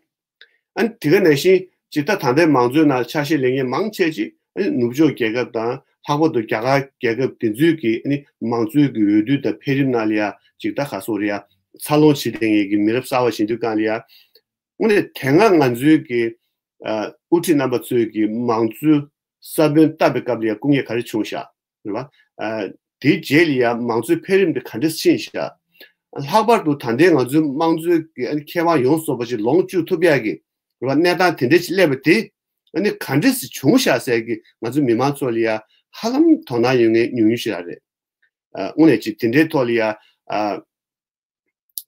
ཨ་ནི་དེ་ག་ནང་བཞིན་ཇི་ལྟར་ད་ལྟའི་མང་གཙོའི་ནང་ཆ་ཤས་ལེན་མཁན་མང་ཆེ་ཅིག་ཨ་ནི་ནུབ་ཕྱོགས་རྒྱལ་ཁབ་དང་ལྷག་པར་དུ་རྒྱ་གར་རྒྱལ་ཁབ་དེ་ཚོའི་གི་ཨ་ནི་མང་གཙོའི་གི་འོས་བསྡུ་དང་འཕེལ་རིམ་ནང་ལ་ཡ་ཅིག་ད་ག་སོགས་རེད་ཡ་འཚར་ལོངས་བྱེད་བསྡད་མཁན་གི་མི་རབས་གསར་པ་ཞིག་ཡིན་དུས་གང་ལ་ཡ། དངོས་གནས་དེ་སྔ་ང་ཚོའི་གི་ཨ་དབུ་ཁྲིད་རྣམ་པ་ཚོའི་གི་མང་གཙོའི་ས་བོན་བཏབ་པའི་སྐབས་ལ་ཡ་སྐུ་ངལ་ག་རེ་བྱུང་ཤག་རེད་བ། ཨ་དེའི་རྗེས་ལ་ཡང་མང་གཙོའི་འཕེལ་རིམ་དེ་ག་འདྲ་ཕྱིན་ཤག་ལྷག་པར་དུ་ད་ལྟའི་ང་ཚོའི་དམངས་གཙོའི་གི་ཨ་ནི་ཁེ་དབང་ཡོངས་རྫོགས་པ་ཅིག་ལོངས་སྤྱོད་ཐུབ་ཡག་གི་རེད་བ་གནས་སྟངས་དེ་འདྲ་ཞིག་སླེབས་པ་དེ་ཨ་ནི་ག་འདྲ་ཞིག་བྱུང་ཤག་ཟེར་གི་ང་ཚོ་མི་མང་ཚོ་ལ་ཡ་ཧ་ལམ་དོ་སྣང་ཡོད་མཁན་ཉུང་ཉུང་ཞིག་རང་རེད། ཨ་དངོས་གནས་ཅིག་དེ་འདྲའི་ཐོག་ལ་ཡ་ཨ།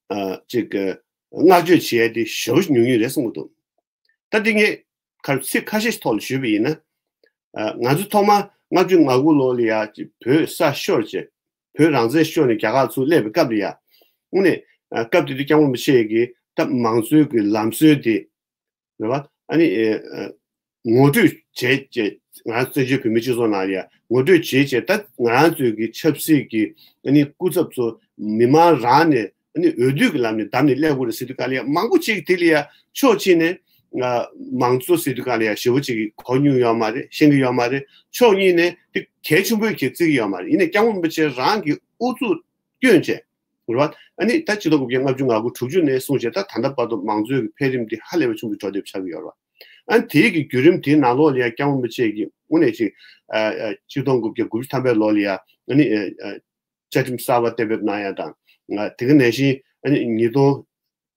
ཨ་ཅིག་བསྔགས་བརྗོད་བྱེད་ཡ་དེ་ཞེ་པོ་ཉུང་ཉུང་རེད་གསུང་གི་འདུག་ད་འདི་ངས་ཁ་ཚིག་ཁ་ཤས་ཤིག་ཐོག་ལ་ཞུས་པ་ཡིན་ན། ཨ་ང་ཚོ་ཐོག་མ་ལྔ་བཅུ་ང་དགུ་ལོ་ལ་ཡ་ཅིག་བོད་ས་ཤོར་བྱས་བོད་རང་བཙན་ཤོར་ནས་རྒྱ་གར་ཚུར་སླེབས་པའི་སྐབས་ལ་ཡ། དངོས་གནས་ཨ་སྐབས་དེ་དུས་སྐྱབས་མགོན་རིན་པོ་ཆེ་གིས་ད་མང་གཙོའི་གི་ལམ་སྲོལ་དེ། རེད་བ། ཨ་ནི་ཨེ་ཨ་ངོ་སྤྲོད་བྱས་བྱས་ང་རང་བཙན་བྱོལ་བོད་མིའི་སྤྱི་ཚོགས་ནང་ལ་ཡང་ངོ་སྤྲོད་བྱས་བྱས་ད་ང་རང་ཚོའི་གི་ཆབ་སྲིད་ཀྱི་ཨ་ནི་སྐུ་ཚབ་ཚོ་མི་མང་རང་ནས་ཨ་ནི་འོས་བསྡུ་གི་ལམ་ནས་བདམས་ནས་སླེབས་དགོས་རེད་ཟེར་དུས་ག་ལ་ཡང་མང་པོ་ཅིག་དེ་ལ་ཡང་ཕྱོགས་གཅིག་ནས་ང་མང་གཙོ་ཟེར་དུས་ག་ལ་ཡང་ཞེ་པོ་ཅིག་གི་གོ་མྱོང་ཡོད་མ་རེད། ཤེས་ཀྱི་ཡོད་མ་རེད། ཕྱོགས་གཉིས་ནས་དེ་གལ་ཆེན་པོའི་གི་བརྩི་གི་ཡོད་མ་རེད། ཡིན་ནའི་སྐྱབས་མགོན་རིན་པོ་ཆེ་རང་གི་ཨུ་ཚུགས་བསྐྱོན་བྱས། རེད་བ། ཨ་ནི་ད་ཆིག་སྟོང་དགུ་བརྒྱ་ལྔ་བཅུ་ང་དགུ་དྲུག་ཅུ་ནས་བཟུང་བྱས་ད་ད་ལྟ་བར་དུ་མང་གཙོའི་འཕེལ་རིམ་འདི་ཧ་ལས་པ་ཆེན་པོ་འགྲོ་བསྡད་པ་ཆགས་ཀྱི་ཡོད་རེད་བ། ཨ་ནི་དེའི་གི་བརྒྱུད་རིམ་དེའི་ནང་ལོགས་ལ་ཡང་སྐྱབས་མགོན་རིན་པོ་ཆེ་གིས་དངོས་གནས་ཅིག་ཨ་ཨ་ཆིག་སྟོང་དགུ་བརྒྱ་དགུ་བཅུ་ཐམ་པའི་ལོ་ལ་ཡང་ཨ་ནི་ཨ་ཨ་བཅའ་ཁྲིམས་གསར་པ་གཏན་འབེབས་གནང་ཡ་དང་ ཨ་དེ་ག་ནང་བཞིན་ཨ་ནི་ཉིས་སྟོང་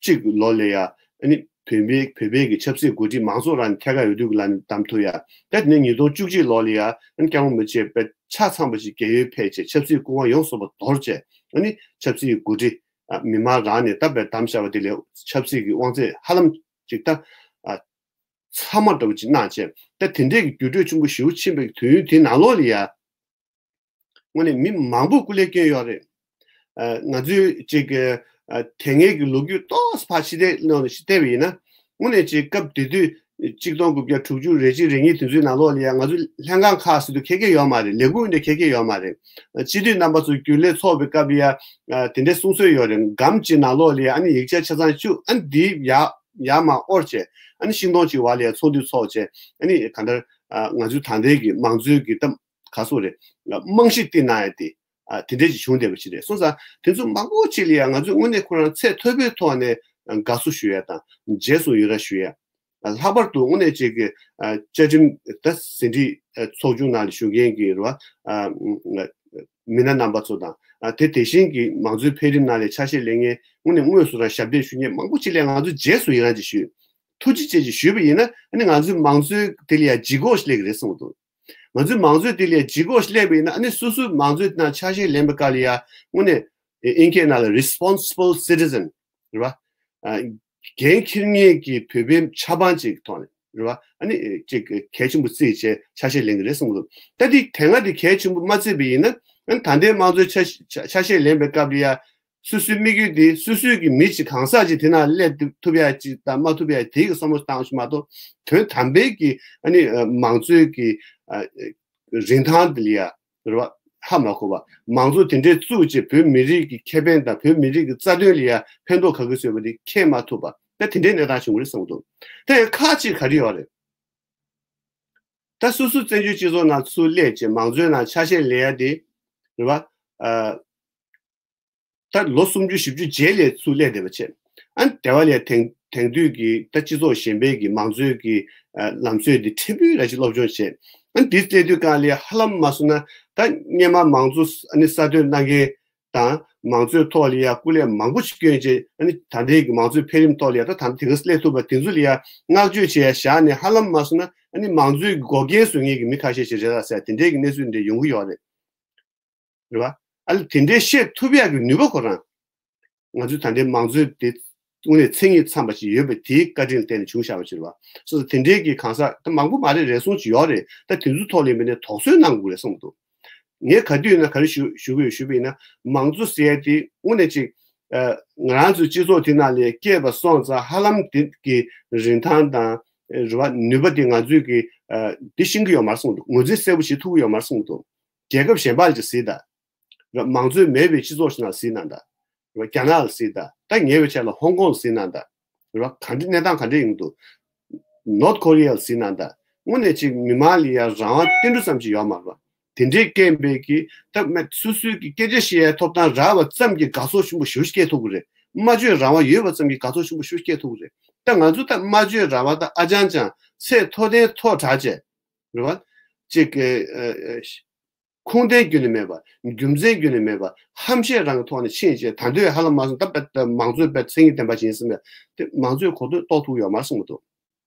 གཅིག་ལོ་ལ་ཡ་ཨ་ནི་བོད་པའི་བོད་པའི་གི་ཆབ་སྲིད་འགོ་ཁྲིད་མང་ཚོགས་རང་ནས་ཐད་ཀར་འོས་བསྡུ་གི་ལམ་ནས་བདམས་ཐུབ་ཡ། ད་དེ་ནས་ཉིས་སྟོང་བཅུ་གཅིག་ལོ་ལ་ཡ་ཨ་ནི་སྐྱབས་མགོན་རིན་པོ་ཆེ་དཔེ་ཆ་ཚང་པ་ཞིག་རྒས་ཡོལ་ཕེབས་བྱས་ཆབ་སྲིད་སྐུ་དབང་ཡོངས་སུ་རྫོགས་པ་དོར་བྱས་ཨ་ནི་ཆབ་སྲིད་འགོ་ཁྲིད་ཨ་མི་མང་རང་ནས་ད་དཔེ་བདམས་བཞག་པ་དེ་ལས་ཆབ་སྲིད་ཀྱི་དབང་ཚད་ཧ་ལམ་ཅིག་ད་ཨ་ཚང་མ་འདྲ་བོ་ཅིག་གནང་བྱས། ད་དེ་འདྲས་ཀྱི་འགྱུར་འགྲོས་ཆེན་པོ་ཞེ་པོ་ཕྱིན་པའི་དུས་ཡུན་དེ་ནང་ལོགས་ལ་ཡ། དངོས་གནས་མི་མང་པོ་སྐུ་ལས་བསྐྱོན་ཡོད་རེད། ཨ་ང་ཚོས་ཅིག་ཨ་དེ་སྔའི་གི་ལོ་རྒྱུས་ཏོག་ཙམ་ཕར་ཕྱི་བལྟས་ནང་ནས་ཕྱི་བལྟས་པ་ཡིན་ན། དངོས་གནས་ཅིག་སྐབས་དེ་དུས་གཅིག་སྟོང་དགུ་བརྒྱ་དྲུག་ཅུ་རེ་གཅིག་རེ་གཉིས་དེ་ཚོའི་ནང་ལོགས་ལ་ཡ་ང་ཚོ་ལྷན་ཁང་ཁག་ཟེར་དུས་ཁེ་ཁེ་ཡོད་མ་རེད། ལས་ཁུངས་འདྲ་ཁེ་ཁེ་ཡོད་མ་རེད། ཨ་སྤྱི་འཐུས་རྣམ་པ་ཚོ་རྒྱུན་ལས་ཚོགས་པའི་སྐབས་ལ་ཡ་ཨ་དེ་འདྲའི་གསུང་སྲོལ་ཡོད་རེད། སྒམ་གཅིག་ནང་ལོགས་ལ་ཡ་ཨ་ནི་ཡིག་ཆ་ཆ་ཚང་བཅུག་ཨ་ནི་འདི་ཡར་ཡར་མར་དབོར་བྱས་ཨ་ནི་ཤིང་སྡོང་གཅིག་བར་ལ་ཡ་ཚོགས་འདུ་ཚོགས་བྱས་ཨ་ནི་གང་ལྟར་ཨ་ང་ཚོའི་ད་ལྟའི་གི་མང་གཙོའི་གི་ད་ག་སོག་རེད། རྨང་གཞི་བཏིང་གནང་ཡ་དེ་ཨ་དེ་འདྲས་ཅིག་བྱུང་བསྡད་པ་ཅིག་རེད། སོང་ཙང་དེ་ཚོ་མང་པོ་ཅིག་ལ་ཡང་ང་ཚོས་དངོས་གནས་ཁོ་རང་ཚད་མཐོ་པོའི་ཐོག་ནས་དགའ་བསུ་ཞུ་ཡ་དང་རྗེས་སུ་ཡི་རང་ཞུ་ཡ། ལྷག་པར་དུ་དངོས་གནས་ཅིག་གི་བཅའ་ཁྲིམས་ད་ཟིན་བྲིས་ཚོགས་ཆུང་ནང་ལ་ཞུགས་མཁན་གྱི་རེད་བ། མི་སྣ་རྣམ་པ་ཚོ་དང་དེ་དེ་བཞིན་གྱི་མང་གཙོའི་འཕེལ་རིམ་ནང་ལ་ཆ་ཤས་ལེན་མཁན་དངོས་གནས་དངོས་སུ་རང་ཞབས་འདེགས་ཞུ་མཁན་མང་པོ་ཅིག་ལ་ང་ཚོས་རྗེས་སུ་ཡི་རང་ཅིག་ཞུས། ཐུགས་རྗེ་ཆེ་ཅིག་ཞུས་པ་ཡིན་ན་ཨ་ནི་ང་ཚོའི་མང་གཙོའི་དེ་ལ་ཡང་ལྗིད་ཁོག་ཞིག་སླེབས་ཀྱི་རེད་བསམ་གྱི་འདུག་ང་ཚོའི་མང་གཙོའི་དེ་ལ་ལྗིད་ཁོག་ཞིག་སླེབས་པ་ཡིན་ན་ཨ་ནི་སོ་སོའི་མང་གཙོའི་ནང་ཆ་ཤས་ལེན་པའི་སྐབས་ལ་ཡ་དངོས་གནས་ཨིན་སྐད་ནང་ལ་responsible citizen རེད་བ། ཨ་འགན་འཁྱེར་མཁན་གྱི་བོད་པའི་ཆབ་འབངས་ཅིག་གི་ཐོག་ནས་རེད་བ། ཨ་ནི་ཅིག་གལ་ཆེན་པོ་བརྩིས་བྱས་ཆ་ཤས་ལེན་གྱི་རེད་བསམ་གྱི་འདུག་ད་དེ་དེ་སྔ་དེ་གལ་ཆེན་པོ་མ་བརྩིས་པ་ཡིན་ན་ཨ་ནི་ད་ལྟའི་དམངས་གཙོའི་ཆ་ཆ་ཆ་ཤས་ལེན་པའི་སྐབས་ལ་ཡ། སོ་སོའི་དམིགས་ཡུལ་དེ་སོ་སོའི་གི་མི་གཅིག་གང་ཟག་ཅིག་དེ་ན་སླེབས་ཐུབ་ཡ་ཅིག་དང་མ་ཐུབ་ཡ་དེའི་གི་བསམ་བློ་བཏང་ཞིག་མ་གཏོགས་དོན་དམ་པའི་གི་ཨ་ནི་ཨ་མང་གཙོའི་གི་ཨ་རིན་ཐང་དེ་ལ་ཡ་རེད་བ། ཧ་མ་གོ་བ། མང་གཙོ་དེ་འདྲའི་བཙུགས་བྱས་བོད་མི་རིགས་ཀྱི་ཁེ་ཕན་དང་བོད་མི་རིགས་ཀྱི་རྩ་དོན་ལ་ཡ་ཕན་ཐོགས་ག་གི་བཟོས་པ་དེ་འཁྱེར་མ་ཐུབ་པ་ད་དེ་འདྲའི་གནས་སྟངས་བྱུང་གི་རེད་བསམ་གི་འདུག་ད་ཡང་ཁག་ཅིག་ག་རེ་ཡོད་རེད། ད་སོ་སོ་བཙན་བྱོལ་སྤྱི་ཚོགས་ནང་ཚུར་སླེབས་བྱས་མང་གཙོའི་ནང་ཆ་ཤས་ལེན་ཡ་དེ་རེད་བ། ཨ། ད་ལོ་སུམ་ཅུ་བཞི་བཅུ་རྗེས་ལ་ཚུར་སླེབས་བསྡད་པ་བྱས། ཨ་ནི་དེ་བ་ལས་དེང་དེང་དུས་ཀྱི་ད་སྤྱི་ཚོགས་གཞན་པའི་གི་མང་གཙོའི་གི་ཨ་ལམ་སྲོལ་འདི་ཕྲན་བུ་ར་ཅིག་སློབ་སྦྱོང་བྱས། ཨ་ནི་འདི་སླེབས་དུས་སྒང་ལ་ཧ་ལམ་མ་སོང་ན་ད་སྔོན་མ་མང་གཙོ་ཨ་ནི་གསར་གཏོད་གནང་མཁན་དང་མང་གཙོའི་ཐོག་ལ་ཡ་སྐུ་ལས་མང་པོ་ཞིག་བསྐྱོན་བྱས། ཨ་ནི་ད་ལྟའི་གི་མང་གཙོའི་འཕེལ་རིམ་ཐོག་ལ་ཡ་ད་ད་དེ་ག་སླེབས་ཐུབ་པ་དེ་ཚོ་ལ་ཡ་བསྔགས་བརྗོད་བྱས་ཡ་བཞག་ནས་ཧ་ལམ་མ་སོང་ན་ཨ་ནི་མང་གཙོའི་གི་འགོག་རྐྱེན་བཟོ་མཁན་གི་མི་ཁ་ཤས་ཤིག་རེད་ད་ཟེར་དེ་འདྲའི་གི་གནས་ཚུལ་འདི་ཡོང་གི་ཡོད་རེད། རེད་བ། ཨ་ལས་དེ་འདྲའི་བཤད་ཐུབ་ཡག་གི་ནུས་པ་ཁོ་རང་། ང་ཚོའི་ད་ལྟའི་མང་གཙོའི་དེ་དངོས་གནས་མཚན་ཉིད་ཚང་བ་ཞིག་ཡོད་པ་དེའི་བཀའ་དྲིན་ལ་བརྟེན་ནས་བྱུང་བཞག་པ་ཞིག་རེད་བ། སོ་སོ་དེ་འདྲའི་གི་གང་ཟག་ད་མང་པོ་མ་རེད། རེ་ཟུང་ཅིག་ཡོད་རེད། ད་དེ་ཚོའི་ཐོག་ལ་ཡིན་པ་ནས་དོགས་ཟོན་གནང་དགོས་རེད་བསམ་གྱི་འདུག་ངས་ག་དུས་ཡིན་ན་ག་རེ་ཞུ་ཞུ་དགོས་ཞུས་པ་ཡིན་ན་མང་གཙོ་ཟེར་ཡ་དེ་དངོས་གནས་ཅིག་ཨ་ང་རང་ཚོའི་སྤྱི་ཚོགས་དེ་ནང་ལ་སྐྱེས་པ་སོང་ཙང་ཧ་ལམ་དེ་གི་རིན་ཐང་དང་རེད་བ། ནུས་པ་དེ་ང་ཚོས་གི་ཨ་དེ་ཤེས་ཀྱི་ཡོད་མ་རེད་བསམ་གྱི་འདུག་ངོས་འཛིན་གསལ་པོ་བྱེད་ཐུབ་ཀྱི་ཡོད་མ་རེད་བསམ་གྱི་འདུག་རྒྱལ་ཁབ་གཞན་པ་ལ་ཅིག་གཟིགས་དང་། ར་མང་གཙོའི་མེད་པའི་སྤྱི་ཚོགས་ཤིག་ནང་གཟིགས་གནང་དང་། ར་རྒྱ་ནག་ལ་གཟིགས་དང་། ད་ཉེ་བའི་ཆར་ལ་ཧོང་ཀོང་ལ་གཟིགས་གནང་དང་། ར་ག་འདྲ་གནས་སྟངས་ག་འདྲ་ཡིན་འདུག North Korea ལ་གཟིགས་གནང་དང་། དངོས་གནས་ཅིག་མི་མང་ལ་ཡ་རང་དབང་ཏིལ་འབྲུ་ཙམ་ཅིག་ཡོད་མ་རེད་པ། དེ་འདྲའི་རྐྱེན་པས་ཀྱི་ད་མེད་སོ་སོའི་གི་སྐད་ཆ་བཤད་ཡའི་ཐོབ་ཐང་རག་པ་ཙམ་གྱིས་དགའ་ཚོར་ཆེན་པོ་ཞེ་པོ་ཅིག་སྐྱེ་ཐུབ་ཀྱི་རེད། སྨྲ་བརྗོད་རང་དབང་ཡོད་པ་ཙམ་གྱིས་དགའ་ཚོར་ཆེན་པོ་ཞེ་པོ་ཅིག་སྐྱེ་ཐུབ་ཀྱི་རེད། ད་ང་ཚོ་ད་སྨྲ་བརྗོད་རང་དབང་ད་ཨ་ཅང་ཅང་ཚད་མཐོ་དང་མཐོ་དྲགས་བྱས། རེད་བ། ཅིག་གི་ཨ་ཨ་ཁུངས་ལྡན་རྒྱུན་ནས་མེད་པ། རྒྱུ་མཚན་རྒྱུན་ནས་མེད་པ། ཧམ་བཤད་རང་གི་ཐོག་ནས་ཕྱིན་བྱས་ད་འདོད་ཧ་ལམ་མ་སོང་ད་དཔེ་ད་མང་གཙོའི་དཔེ་མཚན་ཉིད་ལྡན་པ་ཞིག་ཡིན་ཟེར་ནས་དེ་མང་གཙོའི་གོ་ཐོས་རྟོགས་ཐུབ་ཡོད་མ་རེད་གསུང་གི་འདུག་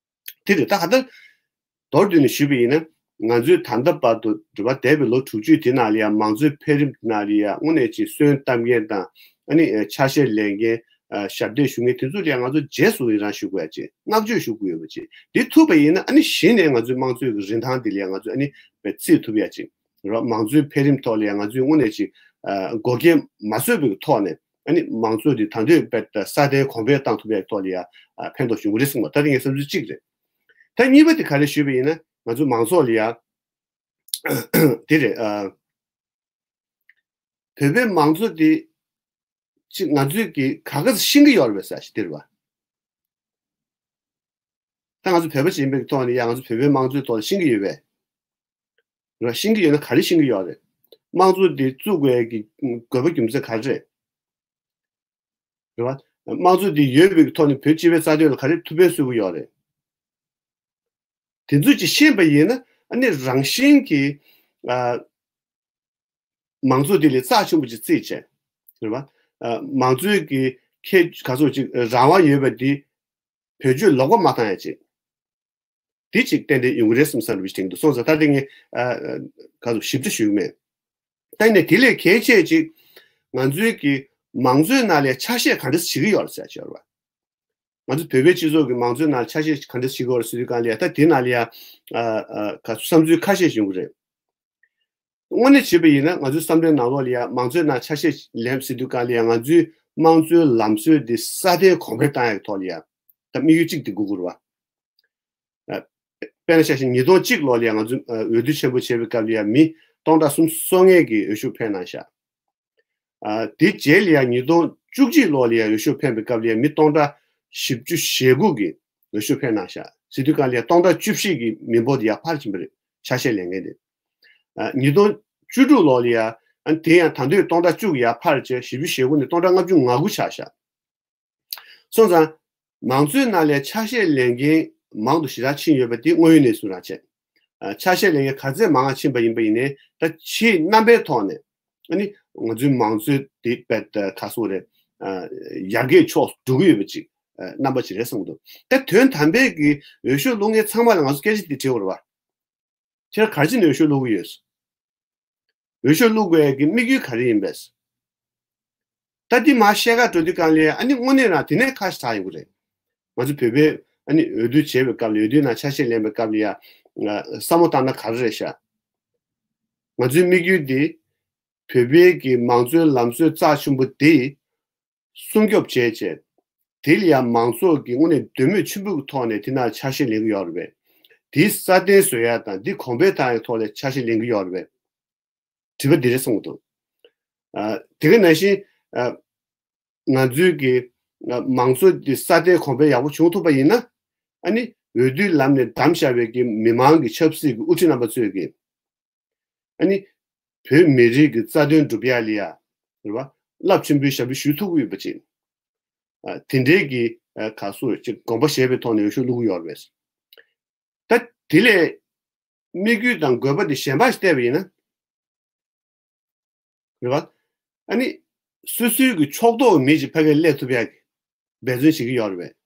དེ་རེད། ད་ཧ་ད་མདོར་བསྡུས་ནས་ཞུས་པ་ཡིན་ན་ང་ཚོས་ད་ལྟ་བར་དུ་རེད་བ་འདས་པའི་ལོ་དྲུག་ཅུ་དེ་ནང་ལ་ཡང་མང་གཙོའི་འཕེལ་རིམ་དེ་ནང་ལ་ཡང་དངོས་གནས་ཀྱི་སོན་བཏབ་མཁན་དང་ཨ་ནི་ཆ་ཤས་ལེན་མཁན་ཞབས་འདེགས་ཞུ་མཁན་དེ་ཚོ་ལ་ཡང་ང་ཚོ་རྗེས་སུ་ཡི་རང་ཞུ་དགོས་ཡ་ཅིག་བསྔགས་བརྗོད་ཞུ་དགོས་ཡོད་པ་ཅིག་འདི་ཐུབ་པ་ཡིན་ན་ཨ་ནི་གཞི་ནས་ང་ཚོའི་དམངས་གཙོའི་གི་རིན་ཐང་དེ་ལ་ཡང་ང་ཚོས་ཨ་ནི་བརྩི་ཐུབ་ཡ་ཅིག་རེད་བ། མང་གཙོའི་འཕེལ་རིམ་ཐོག་ལ་ཡང་ང་ཚོས་དངོས་གནས་ཅིག་ཨ་འགོག་རྐྱེན་མ་བཟོས་པའི་ཐོག་ནས་ཨ་ནི་མང་གཙོ་འདི་ད་འདོད་དཔེ་ད་སྲ་བརྟན་གོང་འཕེལ་བཏང་ཐུབ་པའི་ཐོག་ལ་ཡང་ཨ་ཕན་ཐོགས་བྱུང་གི་རེད་གསུངས་པ་ད་རེས་ངའི་བསམ་ཚུལ་གཅིག་རེད། ད་གཉིས་པ་དེ་ག་རེ་ཞུས་པ་ཡིན་ན་ང་ཚོ་མང་ཚོགས་ལ་ཡང་དེ་རེད། ཨ་བོད་པའི་མང་གཙོ་འདི་ཅིག་ང་ཚོས་ཀྱི་ག་ག་ཚོད་ཤེས་ཀྱི་ཡོད་རེད་པས་ཟེར་ཞིག་དེ་རེད་བ། ད་ང་ཚོ་བོད་པ་ཡིན་པའི་ཐོག་ནས་ཡང་ང་ཚོ་བོད་པའི་དམངས་གཙོའི་ཐོག་ལ་ཤེས་ཀྱི་ཡོད་པས། ར་ཤེས་ཀྱི་ཡོད་ན་ག་རེ་ཤེས་ཀྱི་ཡོད་རེད། དམངས་གཙོ་འདི་བཙུགས་དགོས་ཀྱི་དགོས་པ་རྒྱུ་མཚན་ག་རེ་རེད། རེད་བ། དམངས་གཙོ་འདི་ཡོད་པའི་ཐོག་ནས་བོད་སྤྱི་པའི་རྩ་དོན་ལ་ག་རེ་ཐུགས་ཕན་གསོས་ཀྱི་ཡོད་རེད། དེ་ཚོ་ཅིག་ཤེས་པ་ཡིན་ན་ཨ་ནི་རང་བཞིན་གྱིས་ཨ། མང་གཙོ་དེ་ལས་རྩ་ཆེན་པོ་ཅིག་བརྩིས་བྱས། རེད་བ། མང་གཙོའི་གི་ཁྱད་ག་ཚོད་ཅིག་རང་དབང་ཡོད་པ་འདི་བེད་སྤྱོད་ལོག་པ་མ་བཏང་ཡ་ཅིག་འདི་ཅིག་ཏན་ཏན་ཡོང་གི་རེད་བསམ་བསམ་རེ་བྱེད་ཀྱི་འདུག་སོང་ཙང་ད་ལྟ་ངས་ག་ཚོད་ཞིབ་ཕྲ་ཞུ་གི་མེད། ད་ནས་དེ་ལས་གལ་ཆེ་ཅིག་ང་ཚོའི་གི་མང་གཙོའི་ནང་ལས་ཆ་ཤས་ག་འདྲ་བྱེད་ཀྱི་ཡོད་རེད་ཟེར་ཡ་ཅིག་ཡོད་རེད་བ། ང་ཚོ་བོད་པའི་སྤྱི་ཚོགས་ཀྱི་མང་གཙོའི་ནང་ཆ་ཤས་ག་འདྲ་བྱེད་ཀྱི་ཡོད་རེད་ཟེར་དུས་གང་ལ་ཡ་ད་དེ་ནང་ལ་ཡ་ཨ་ཨ་ག་བསམ་ཚུལ་ཁ་ཤས་ཤིག་ཡོང་གི་རེད། དངོས་གནས་བྱས་པ་ཡིན་ན་ང་ཚོའི་བསམ་བློའི་ནང་ལོགས་ལ་ཡ་མང་གཙོའི་ནང་ཆ་ཤས་ལེན་ཟེར་དུས་གང་ལ་ཡ་ང་ཚོའི་དམངས་གཙོའི་ལམ་སྲོལ་འདི་སྲ་བརྟན་གོང་འཕེལ་བཏང་ཡག་གི་ཐོག་ལ་ཡ་ད་དམིགས་ཡུལ་གཅིག་འདི་དགོས་ཀྱི་རེད་བ། ཨ། དཔེར་ན་ཆ་བཞག་ཉིས་སྟོང་གཅིག་ལོ་ལ་ཡང་ང་ཚོ་ཨ་འོས་བསྡུ་ཆེན་པོ་བྱས་པའི་སྐབས་ལ་ཡང་མི་སྟོང་ཕྲག་སུམ་ཅུ་སོ་ལྔ་གིས་འོས་ཤོག་འཕེན་གནང་ཤག་ཨ། དེ་རྗེས་ལ་ཡང་ཉིས་སྟོང་བཅུ་གཅིག་ལོ་ལ་ཡང་འོས་ཤོག་འཕེན་པའི་སྐབས་ལ་ཡང་མི་སྟོང་ཕྲག་བཞི་བཅུ་ཞེ་དགུ་གིས་འོས་ཤོག་འཕེན་གནང་ཤག་ཟེར་དུས་གང་ལ་ཡང་སྟོང་ཕྲག་བཅུ་བཞི་གི་མི་འབོར་དེ་ཡར་འཕར་ཕྱིན་པ་རེད། ཆ་ཤས་ལེན་མཁན་དེ། ཨ། ཉིས་སྟོང་བཅུ་དྲུག་ལོ་ལ་ཡང་ཨ་དེ་ཡང་ད་དུང་སྟོང་ཕྲག་བཅུ་གིས་ཡར་འཕར་བྱས་བཞི་བཅུ་ཞེ་དགུ་ནས་སྟོང་ཕྲག་ལྔ་བཅུ་ང་དགུ་ཆགས་ཤག་སོང་ཙང་། མང་གཙོའི་ནང་ལས་ཆ་ཤས་ལེན་མཁན་མང་དུ་ཞེ་དྲག་ཕྱིན་ཡོད་པ་དེ་དངོས་ཡོད་གནས་ཚུལ་རང་བྱས། ཨ། ཆ་ཤས་ལེན་མཁན་ག་ཚད་མང་ང་ཕྱིན་པ་ཡིན་པ་ཡིན་ནའི་ད་ཕྱིའི་རྣམ་པའི་ཐོག་ནས་ཨ་ནི་ང་ཚོའི་མང་གཙོའི་དེ་དཔེ་ད་ག་སོག་རེད། ཨ། ཡར་རྒྱས་ཕྱོགས་འགྲོ་གི་ཡོད་པ་ཅིག་ཨ། རྣམ་པ་ཅིག་རེད་བསམ་གྱི་འདུག་ད་དོན་དམ་པའི་གི་འོས་ཤོག་བླུག་མཁན་ཚང་མ་ལ་ང་ཚོ་སྐད་ཆ་དེ་དྲི་དགོས་རེད་བ། ཁྱེད་ག་རེ་བྱས་ནས་འོས་ཤོག་བླུག་གི་ཡོད། འོས་ཤོག་བླུག་དགོས་ཡ་གི་དམིགས་ཡུལ་ག་རེ་ཡིན་པས། ད་འདི་མར་བཤད་ག་འགྲོ་དུས་གང་ལ་ཨ་ནི་དངོས་གནས་རང་དེ་ནས་ཁ་ཤས་དྲག་ཡོང་གི་རེད། ང་ཚོ་བོད་པའི་ཨ་ནི་འོས་བསྡུ་བྱས་པའི་སྐབས་ལ་འོས་བསྡུའི་ནང་ཆ་ཤས་ལེན་པའི་སྐབས་ལ་ཡ་བསམ་བློ་བཏང་ན་ག་རེ་རེད་ཤག་ང་ཚོའི་དམིགས་ཡུལ་འདི་བོད་པའི་གི་མང་གཙོའི་ལམ་སྲོལ་རྩ་ཆེན་པོ་འདི་སྲུང་སྐྱོབ་བྱས་བྱས། དེ་ལ་ཡང་མང་ཚོགས་ཀྱི་དངོས་གནས་འདོད་མོས་ཆེན་པོའི་ཐོག་ནས་དེ་ནང་ཆ་ཤས་ལེན་གྱི་ཡོད་རེད་པས། དེ་སྲ་བརྟན་བཟོ་ཡ་དང་འདི་གོང་འཕེལ་བཏང་ཡའི་ཐོག་ལ་ཆ་ཤས་ལེན་གྱི་ཡོད་རེད་པས། དྲི་བ་འདི་རེད་གསུང་གི་འདུག་ཨ། དེ་ག་ནང་བཞིན་ཨ། ང་ཚོའི་གི་ཨ། མང་གཙོ་འདི་སྲ་བརྟན་གོང་འཕེལ་ཡག་པོ་བྱུང་ཐུབ་པ་ཡིན་ན་ཨ་ནི་འོས་བསྡུའི་ལམ་ནས་བདམས་བཞག་པའི་གི་མི་མང་གི་ཆབ་སྲིད་ཀྱི་དབུ་ཁྲིད་རྣམ་པ་ཚོས་གི་ཨ་ནི། བོད་མི་རིགས་ཀྱི་རྩ་དོན་སྒྲུབ་ཡ་ལ་ཡ། རེད་བ། རླབས་ཆེན་པོའི་ཞབས་ཕྱི་ཞུ་ཐུབ་ཀྱི་ཡོད་པ་ཅིག་ཨ། དེ་འདྲའི་གི་ཨ། ག་སོ་ཅིག་དགོངས་པ་བཞེས་པའི་ཐོག་ནས་འོས་ཤོག་བླུག་གི་ཡོད་རེད་པས། ད་དེ་ལས་དམིགས་ཡུལ་དང་དགོས་པ་དེ་གཞན་པ་ཞིག་བལྟས་པ་ཡིན་ན། རེད་བ། ཨ་ནི། སོ་སོའི་གི་ཕྱོགས་གཏོགས་མི་ཅིག་ཕ་གིར་སླེབས་ཐུབ་ཡ་གི་འབད་བརྩོན་བྱེད་ཀྱི་ཡོད་རེད་པས།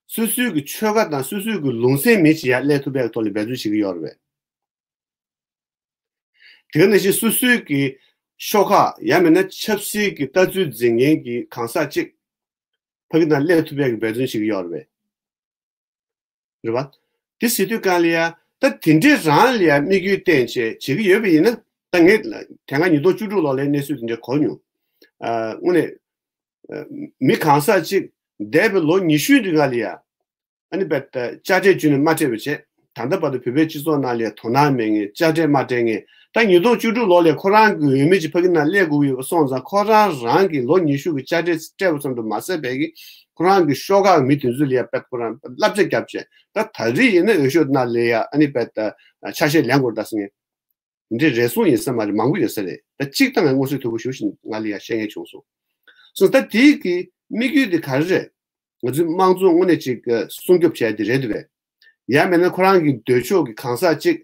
སོ་སོའི་གི་ཆོལ་ཁ་དང་སོ་སོའི་གི་ལུང་ཚན་མི་ཅིག་ཡར་སླེབས་ཐུབ་ཡ་གི་ཐོག་ལ་འབད་བརྩོན་བྱེད་ཀྱི་ཡོད་རེད་པས། དེ་ག་ནང་བཞིན་སོ་སོའི་གི་ཤོག་ཁག་ཡང་མིན་ན་ཆབ་སྲིད་ཀྱི་ལྟ་ཚུལ་འཛིན་མཁན་གྱི་གང་ཟག་ཅིག་ཕ་གི་ནང་སླེབས་ཐུབ་ཡ་གི་འབད་བརྩོན་བྱེད་ཀྱི་ཡོད་རེད་པས། རེད་བ། དེ་ཟེར་དུས་གང་ལ་ཡ་ད་དེ་འདྲའི་རང་ལ་ཡ་དམིགས་ཡུལ་བསྟན་བྱས་བྱེད་ཀྱི་ཡོད་པ་ཡིན་ན་ད་ངས་དེ་སྔ་ཉིས་སྟོང་བཅུ་དྲུག་ལོ་ལ་གནས་ཚུལ་དེ་འདྲ་གོ་མྱོང་། ཨ། དངོས་གནས། ཨ། མི་གང་ཟག་ཅིག་འདས་པའི་ལོ་ཉི་ཤུའི་རིང་ལ་ཡ། ཨ་ནི་བས་དཔྱ་ཁྲལ་བཅོལ་ནས་མ་སྤྲད་པ་བྱས། ད་ལྟ་བར་དུ་བོད་པའི་སྤྱི་ཚོགས་ནང་ལ་དོ་སྣང་མེད་མཁན་དཔྱ་ཁྲལ་མ་སྤྲད་མཁན་ད་ཉིས་སྟོང་བཅུ་དྲུག་ལོ་ལ་ཁོ་རང་གི་འོས་མི་ཅིག་ཕ་གི་ནང་སླེབས་དགོས་ཀྱི་ཡོད་པ་སོང་ཙང་ཁོ་རང་རང་གི་ལོ་ཉི་ཤུ་གི་དཔྱ་ཁྲལ་སྤྲད་པ་ཙམ་དུ་མ་ཟད་པའི་གི་ཁོ་རང་གི་ཤོག་ཁག་མི་དེ་ཚོ་ལ་ཡ་བས་ཁོ་རང་བསླབ་བྱ་བརྒྱབ་བྱས་ད་ད་རེས་ཡིན་ན་འོས་ཤོག་ནང་ལ་ཡ་ཨ་ནི་བས་ཆ་ཤས་ལེན་དགོས་ད་ཟེར་མཁན། འདི་རེ་ཟུང་ཡིན་ས་མ་རེད། མང་པོ་ཡོད་ས་རེད། ད་གཅིག་ད་ངས་མངོན་གསལ་དོད་པོ་ཞུ་བཞིན་ང་ལ་ཡང་བཤད་མཁན་བྱུང་སོང་། སོང་ད་དེའི་གི་དམིགས་ཡུལ་དེ་ག་རེ་རེད། ང་ཚོའི་དམངས་གཙོ་དངོས་གནས་ཅིག་སྲུང་སྐྱོབ་བྱས་དེ་རེད་འདུག་པས། ཡང་མིན་ན་ཁོ་རང་གི་འདོད་ཕྱོགས་ཀྱི་གང་ཟག་ཅིག་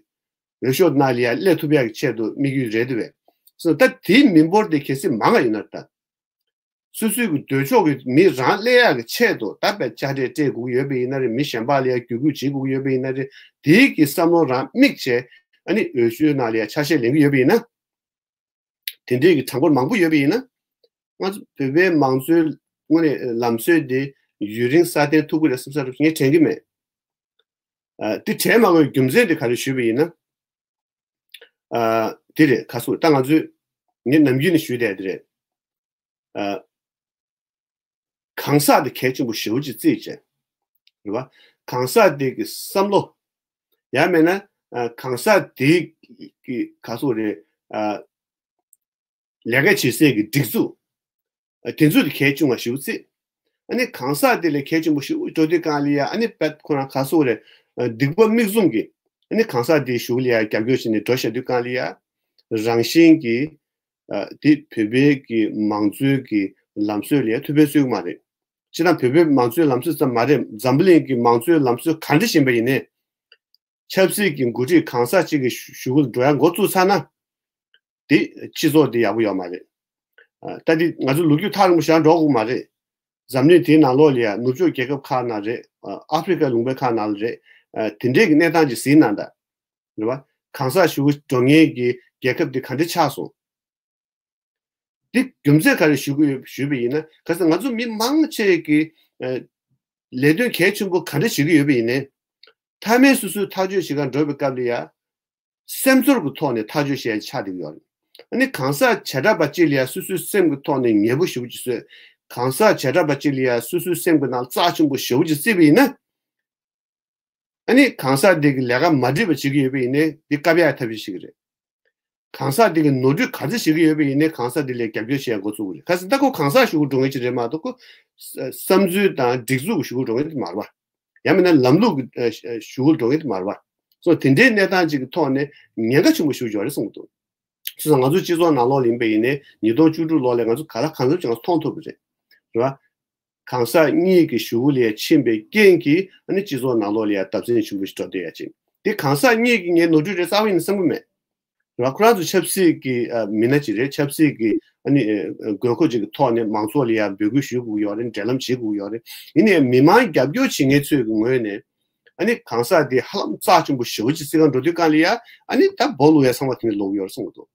འོས་ཤོག་ནང་ལ་ཡང་སླེབས་ཐུབ་ཡག་གི་ཆེད་དུ་དམིགས་ཡུལ་རེད་འདུག་པས། སོང་ད་དེའི་མི་འབོར་དེ་གལ་སྲིད་མང་བ་ཡིན་ན་ད། སོ་སོའི་གི་འདོད་ཕྱོགས་ཀྱི་མི་རང་སླེབས་ཡག་གི་ཆེད་དུ་ད་དཔེ་དཔྱ་ཁྲལ་སྤྲད་དགོས་ཀྱི་ཡོད་པ་ཡིན་ན་རེད། མི་གཞན་པ་ལ་ཡང་བརྒྱུད་སྐུལ་བྱེད་དགོས་ཀྱི་ཡོད་པ་ཡིན་ན་རེད། དེའི་གི་བསམ་བློ་རང་དམིགས་བྱས་ཨ་ནི་འོས་ཤོག་ནང་ལ་ཡང་ཆ་ཤས་ལེན་གྱི་ཡོད་པ་ཡིན་ན། དེ་འདྲའི་གི་གྲངས་འབོར་མང་པོ་ཡོད་པ་ཡིན་ན། ང་ཚོ་བོད་པའི་མང་གཙོའི་དངོས་གནས་ལམ་སྲོལ་འདི་ཡུན་རིང་སྲ་བརྟན་ཐུབ་ཀྱི་རེད་བསམ་ས་རུ་ངས་དྲན་གྱི་མེད། ཨ། དེ་དྲན་མ་དགོས་རྒྱུ་མཚན་དེ་ག་རེ་ཞུས་པ་ཡིན་ན། ཨ། དེ་རེད། ག་སོ་ད་ང་ཚོས་ངས་ནམ་རྒྱུན་ནས་ཞུས་བསྡད་དེ་རེད། ཨ། གང་ཟག་དེ་གལ་ཆེན་པོ་ཞེ་པོ་ཅིག་བརྩིས་བྱས། རེད་བ། གང་ཟག་དེ་གི་བསམ་བློ། ཡང་མིན་ན་ཨ། གང་ཟག་དེ་གི་ག་སོ་རེད། ཨ། ལས་ཀ་བྱེད་སའི་གི་སྒྲིག་འཛུགས། ཨ། དེ་ཚོ་དེ་གལ་ཆུང་བ་ཞེ་པོ་བརྩིས། ཨ་ནི་གང་ཟག་དེ་ལས་གལ་ཆེན་པོ་ཞེ་པོ་འགྲོ་དུས་གང་ལ་ཡ་ཨ་ནི་བད་ཁོ་རང་ག་སོ་རེད། ཨ། སྡིག་པ་མིག་བཙུམ་གི་ཨ་ནི་གང་ཟག་དེའི་གཞུག་ལ་ཡ་རྒྱབ་སྐྱོར་བྱས་ནས་འགྲོ་བཞག་དུས་གང་ལ་ཡ། རང་བཞིན་གྱིས། ཨ། དེ་བོད་པའི་གི་མང་གཙོའི་གི་ལམ་སྲོལ་ལ་ཐུགས་ཕན་གསོས་ཀྱི་མ་རེད། སྤྱིར་བཏང་བོད་པའི་མང་གཙོའི་ལམ་སྲོལ་ཙམ་མ་རེད། འཛམ་བུ་གླིང་གི་མང་གཙོའི་ལམ་སྲོལ་ག་འདྲ་ཞིག་ཡིན་པ་ཡིན་ནའི། ཆབ་སྲིད་ཀྱི་འགོ་ཁྲིད་གང་ཟག་ཅིག་གི་གཞུག་གུ་འགྲོ་ཡ་འགོ་བཙུགས་ཚར་ན། དེ་སྤྱི་ཚོགས་དེ་ཡག་པོ་ཡོད་མ་རེད། ཨ་ད་འདི་ང་ཚོ་ལོ་རྒྱུས་ཐག་རིང་པོ་ཞེ་དྲག་འགྲོ་དགོས་མ་རེད། འཛམ་གླིང་དེའི་ནང་ལོགས་ལ་ཡ་ནུབ་ཕྱོགས་རྒྱལ་ཁབ་ཁག་ནང་རེད། ཨ་ཨ་ཧྥེ་རི་ཀ་ལུང་པའི་ཁག་ནང་ལ་རེད། ཨ་དེ་འདྲའི་གི་གནས་སྟངས་ཅིག་གཟིགས་ན་ད། རེད་བ། གང་ཟག་ཞུ་གི་འགྲོ་མཁན་གྱི་རྒྱལ་ཁབ་དེ་ག་འདྲ་ཆགས་སོང་། འདི་རྒྱུ་མཚན་ག་རེ་ཞུ་གི་ཡོད་ཞུས་པ་ཡིན་ན། ག་ས་ང་ཚོ་མི་མང་ཆེ་གི་ཨ་ལས་དོན་གལ་ཆེན་པོ་ག་འདྲ་བྱེད་ཀྱི་ཡོད་པ་ཡིན་ནའི། མཐའ་མའི་སོ་སོའི་ཐག་གཅོད་བྱེད་གར་འགྲོ་བའི་སྐབས་ལ་ཡ། སེམས་ཚོར་གྱི་ཐོག་ནས་ཐག་གཅོད་བྱས་ཆགས་བསྡད་ཀྱི་ཡོད་རེད། ཨ་ནི་གང་ཟག་བྱེ་བྲག་པ་གཅིག་ལ་ཡ་སོ་སོའི་སེམས་ཀྱི་ཐོག་ནས་ཉེ་པོ་ཞེ་པོ་ཅིག་བཟོས། གང་ཟག་བྱེ་བྲག་པ་གཅིག་ལ་ཡ་སོ་སོའི་སེམས་ཀྱི་ནང་རྩ་ཆེན་པོ་ཞེ་པོ་ཅིག་བརྩིས་པ་ཡིན་ན། ཨ་ནི་གང་ཟག་འདི་གི་ལས་ཀ་མ་འགྲིག་པ་བྱེད་ཀྱི་ཡོད་པ་ཡིན་ནའི་འདི་བཀག་ཡག་ཐབས་ཤེས་བྱེད་ཀྱི་རེད། གང་ཟག་འདི་གི་ནོར་འཁྲུལ་ག་ཚོད་བྱེད་ཀྱི་ཡོད་པ་ཡིན་ནའི་གང་ཟག་འདི་ལ་རྒྱབ་སྐྱོར་བྱེད་ཡག་འགོ་ཚུགས་ཀྱི་རེད། ག་ཟེར་ད་ཁོ་གང་ཟག་ཞུ་གི་འགྲོ་མཁན་ཅིག་རེད་མ་གཏོགས་ཁོ་བསམ་ཚུལ་དང་སྒྲིག་འཛུགས་ཀྱི་ཞུ་གི་འགྲོ་མཁན་དེ་མ་རེད་བ། ཡང་མིན་ན་ལམ་ལུགས་ཀྱི་ཞུ་གི་འགྲོ་མཁན་དེ་མ་རེད་བ། སོ་དེ་འདྲའི་གནས་སྟངས་ཅིག་གི་ཐོག་ནས་ཉེན་ཁ་ཆེན་པོ་ཞེ་པོ་ཅིག་ཡོད་རེད་གསུངས་འདུག་སོ་སོ་ང་ཚོ་སྤྱི་ཚོགས་ནང་ལོགས་ལ་ཡིན་པ་ཡིན་ནའི་ཉིས་སྟོང་བཅུ་དྲུག་ལོ་ལ་ང་ཚོ་ག་ལ་གང་འཚམ་ཅིག་ང་ཚོ་མཐོང་ཐུབ་པ་རེད། རེད་བ། གང་ཟག་གཉིས་ཀྱི་ཞུ་གུ་ལ་ཕྱིན་པའི་རྐྱེན་གྱིས་ཨ་ནི་སྤྱི་ཚོགས་ནང་ལོགས་ལ་ཡ་བརྡབ་གསིག་ཆེན་པོ་ཞིག་འགྲོ་བསྡད་ཡ་ཅིག་དེ་གང་ཟག་གཉིས་ཀྱི་ངའི་ནོར་འཁྲུལ་རེད་རྩ་བ་ཉིད་ནས་བསམ་གྱི་མེད། རེད་བ། ཁོ་རང་ཚོ་ཆབ་སྲིད་ཀྱི་ཨ་མི་སྣ་ཅིག་རེད། ཆབ་སྲིད་ཀྱི་ཨ་ནི་ཨ་དགོས་མཁོ་ཅིག་གི་ཐོག་ནས་མང་ཚོགས་ལ་ཡ་འབོད་སྐུལ་ཞུ་དགོས་ཀྱི་ཡོད་རེད། འབྲེལ་ལམ་བྱེད་དགོས་ཀྱི་ཡོད་རེད། ཡིན་ནའི་མི་མང་རྒྱབ་སྐྱོར་བྱེད་མཁན་ཚོའི་གི་ངོས་ནས་ཨ་ནི་གང་ཟག་དེ་ཧ་ལམ་རྩ་ཆེན་པོ་ཞེ་པོ་ཅིག་བརྩི་ག་འགྲོ་དུས་སྒང་ལ་ཡ་ཨ་ནི་ད་སྦོ་ལུག་ཡ་ཚང་མ་དེ་ནས་ལོག་ཡོད་རེད་གསུངས་འདུག་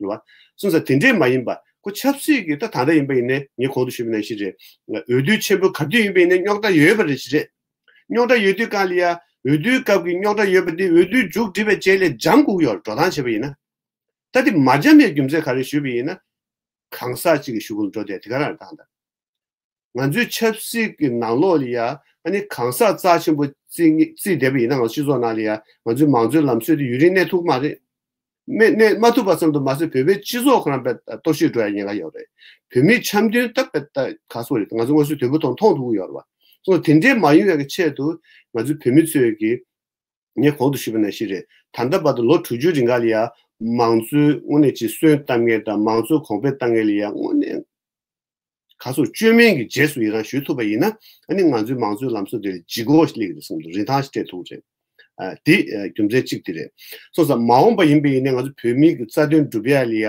རེད་བ། སོང་ཙང་དེ་འདྲས་མ་ཡིན་པ་ཁོ་ཆབ་སྲིད་ཀྱི་ད་ད་ལྟ་ཡིན་པ་ཡིན་ནའི་ངས་གོང་དུ་ཞུས་པ་ནང་བཞིན་རེད། འོས་བསྡུ་ཆེན་པོ་ག་དུས་ཡིན་པ་ཡིན་ནའི་རྙོག་དྲ་ཡོད་པ་རེད་ཅི་རེད། རྙོག་དྲ་ཡོད་དུས་སྒང་ལ་ཡ་འོས་བསྡུའི་སྐབས་ཀྱི་རྙོག་དྲ་ཡོད་པ་འདི་འོས་བསྡུ་མཇུག་བསྒྲིལ་བའི་རྗེས་ལ་འཇམ་དགོས་ཀྱི་ཡོད་རེད། འགྲོ་སྟངས་བྱས་པ་ཡིན་ན། ད་དེ་མ་འཇམ་པའི་རྒྱུ་མཚན་ག་རེ་ཞུས་པ་ཡིན་ན། གང་ཟག་གཅིག་གི་ཞུ་གུ་ལ་འགྲོ་བསྡད་དེ་ག་རང་རེད་ད་ད། ང་ཚོའི་ཆབ་སྲིད་ཀྱི་ནང་ལོགས་ལ་ཡ་ཨ་ནི་གང་ཟག་རྩ་ཆེན་པོ་བརྩི་ངེ་བརྩིས་བསྡད་པ་ཡིན་ན་ང་ཚོ་སྤྱི་ཚོགས་ནང་ལ་ཡ་ང་ཚོའི་མང་གཙོའི་ལམ་སྲོལ་དེ་ཡུན་རིང་གནས་ཐུབ་ཀྱི་མ་རེད། མེད་གནས་མ་ཐུབ་པ་ཙམ་དུ་མ་ཟད་བོད་པའི་སྤྱི་ཚོགས་ཁོ་རང་དཔེ་གཏོར་བཤིག་འགྲོ་ཡ་ཉེན་ཁ་ཡོད་རེད། བོད་མིའི་འཆམ་མཐུན་ད་དཔེ་ད་ག་སོ་རེད། ང་ཚོ་དངོས་སུ་དོད་པོ་མཐོང་མཐོང་ཐུབ་ཀྱི་ཡོད་རེད་བ། སོ་དེ་འདྲའི་མ་ཡོང་ཡ་གི་ཆེད་དུ་ང་ཚོའི་བོད་མི་ཚོས་ཀྱི་ངས་གོང་དུ་ཞུས་པ་ནང་བཞིན་རེད། ད་ལྟ་བར་དུ་ལོ་དྲུག་ཅུ་རིང་ག་ལ་ཡ་མང་གཙོའི་དངོས་གནས་ཀྱི་སོན་གཏམ་མཁན་དང་མང་གཙོ་གོང་འཕེལ་གཏང་མཁན་ལ་ཡ་དངོས་གནས་ག་ཚོད་བཅོས་མིན་གྱི་རྗེས་སུ་ཡི་རང་ཞུ་ཐུབ་པ་ཡིན་ན་ཨ་ནི་ང་ཚོའི་མང་གཙོའི་ལམ་སྲོལ་དེ་ལ་ལྗིད་ཁོག་སླེབས་ཀྱི་རེད་གསུངས་འདུག་རིན་ཐང་ཞིག་སྤྲད་ཐུབ་ཀྱི་རེད། ཨ་དེ་ཨ་རྒྱུ་མཚན་གཅིག་དེ་རེད། སོང་ཙང་མ་འོངས་པ་ཡིན་པ་ཡིན་ནའི་ང་ཚོ་བོད་མིའི་གི་རྩ་དོན་སྒྲུབ་ཡ་ལ་ཡ་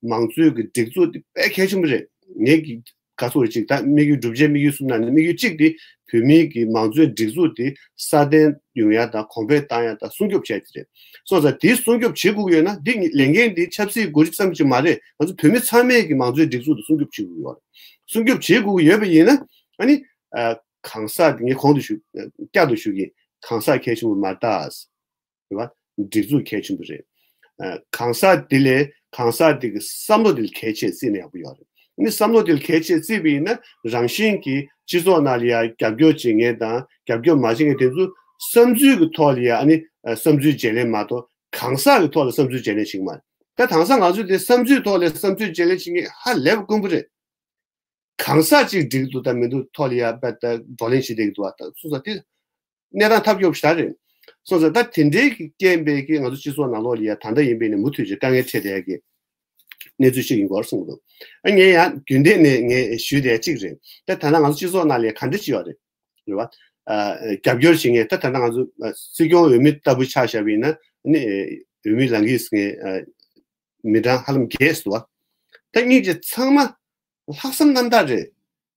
མང་གཙོའི་གི་སྒྲིག་འཛུགས་དེ་དཔེ་གལ་ཆེན་པོ་རེད། ངས་གི་ག་ཚོད་ཅིག་ད་དམིགས་ཡུལ་བསྒྲུབ་བྱའི་དམིགས་ཡུལ་གསུམ་ནང་ནས་དམིགས་ཡུལ་གཅིག་དེ་བོད་མིའི་གི་མང་གཙོའི་སྒྲིག་འཛུགས་དེ་སྲ་བརྟན་ཡོང་ཡ་དང་གོང་འཕེལ་བཏང་ཡ་དང་སྲུང་སྐྱོབ་བྱས་ཏེ་རེད། སོང་ཙང་དེ་སྲུང་སྐྱོབ་བྱེད་དགོས་ཀྱི་ཡོད་ན་འདི་ལས་འགན་འདི་ཆབ་སྲིད་འགོ་ཁྲིད་ཙམ་ཅིག་མ་རེད། ང་ཚོ་བོད་མི་ཚང་མས་ཀྱི་མང་གཙོའི་སྒྲིག་འཛུགས་དེ་སྲུང་སྐྱོབ་བྱེད་དགོས་ཀྱི་ཡོད་རེད། སྲུང་སྐྱོབ་བྱེད་དགོས་ཀྱི་ཡོད་པ་ཡིན་ན་ཨ་ནི་གང་ཟག་འདི་ངས་གོང་དུ་ཞུ་བསྐྱར་དུ་ཞུ་གི་གང་ཟག་གལ་ཆེན་པོ་མ་རེད་ད། རེད་བ། སྒྲིག་འཛུགས་གལ་ཆེན་པོ་རེད། ཨ་གང་ཟག་དེ་ལས་གང་ཟག་དེ་གི་བསམ་བློ་དེ་ལ་གལ་ཆེ་བརྩིས་ན་ཡག་པོ་ཡོད་རེད། ཨ་ནི་བསམ་བློ་དེ་ལ་གལ་ཆེ་བརྩིས་པ་ཡིན་ན་རང་བཞིན་གྱིས་སྤྱི་ཚོགས་ནང་ལ་ཡ་རྒྱབ་སྐྱོར་བྱེད་མཁན་དང་རྒྱབ་སྐྱོར་མ་བྱེད་མཁན་དེ་ཚོ་བསམ་ཚུལ་གྱི་ཐོག་ལ་ཡ་ཨ་ནི་བསམ་ཚུལ་བརྗེ་ལེན་མ་གཏོགས་གང་ཟག་གི་ཐོག་ལ་བསམ་ཚུལ་བརྗེ་ལེན་བྱེད་ཀྱི་མ་རེད། ད་གང་ཟག་ང་ཚོ་དེ་བསམ་ཚུལ་ཐོག་ལ་བསམ་ཚུལ་བརྗེ་ལེན་བྱེད་མཁན་ཧ་ལས་པ་དཀོན་པོ་རེད། གང་ཟག་གཅིག་འགྲིག་འདུག་དང་མི་འདུག་ཐོག་ལ་ཡ་བ་ད་བགྲོ་གླེང་བྱེད་བསྡད་ཀྱི་འདུག་བ་ད་སོང་ཙང་དེ་གནས་སྟངས་ཐབས་སྐྱོ་པོ་ཞེ་དྲག་རེད། སོང་ཙང་ད་དེ་འདྲའི་གི་རྐྱེན་པས་ཀྱི་ང་ཚོ་སྤྱི་ཚོགས་ནང་ལོགས་ལ་ཡ་ད་ལྟ་ཡིན་པའི་ནས་མུ་མཐུད་ཀྱི་དཀའ་ངལ་འཕྲད་བསྡད་ཀྱི་གནས་ཚུལ་ཞིག་ཡིན་སྐོར་གསུངས་འདུག་ཨ་ངས་ཡང་རྒྱུན་ལྡན་ནས་ངས་ཞུས་བསྡད་གཅིག་རེད། ད་ད་ལྟ་ང་ཚོ་སྤྱི་ཚོགས་ནང་ལ་ཡ་ག་འདྲ་ཅིག་ཡོད་རེད། རེད་བ། ཨ་རྒྱབ་སྐྱོར་བྱེད་མཁན་ད་ད་ལྟ་ང་ཚོ་ཨ་སྲིད་སྐྱོང་འོས་མི་ལྟ་བུ་ཆ་བཞག་པ་ཡིན་ན་ནི་འོས་མི་ལངས་ཀྱི་ཟེར་མཁན་ཨ་མི་གྲངས་ཧ་ལམ་བརྒྱད་འདུག་བ། ད་སྙིང་རྗེ་ཚང་མ་ལྷག་བསམ་རྣམ་དག་རེད།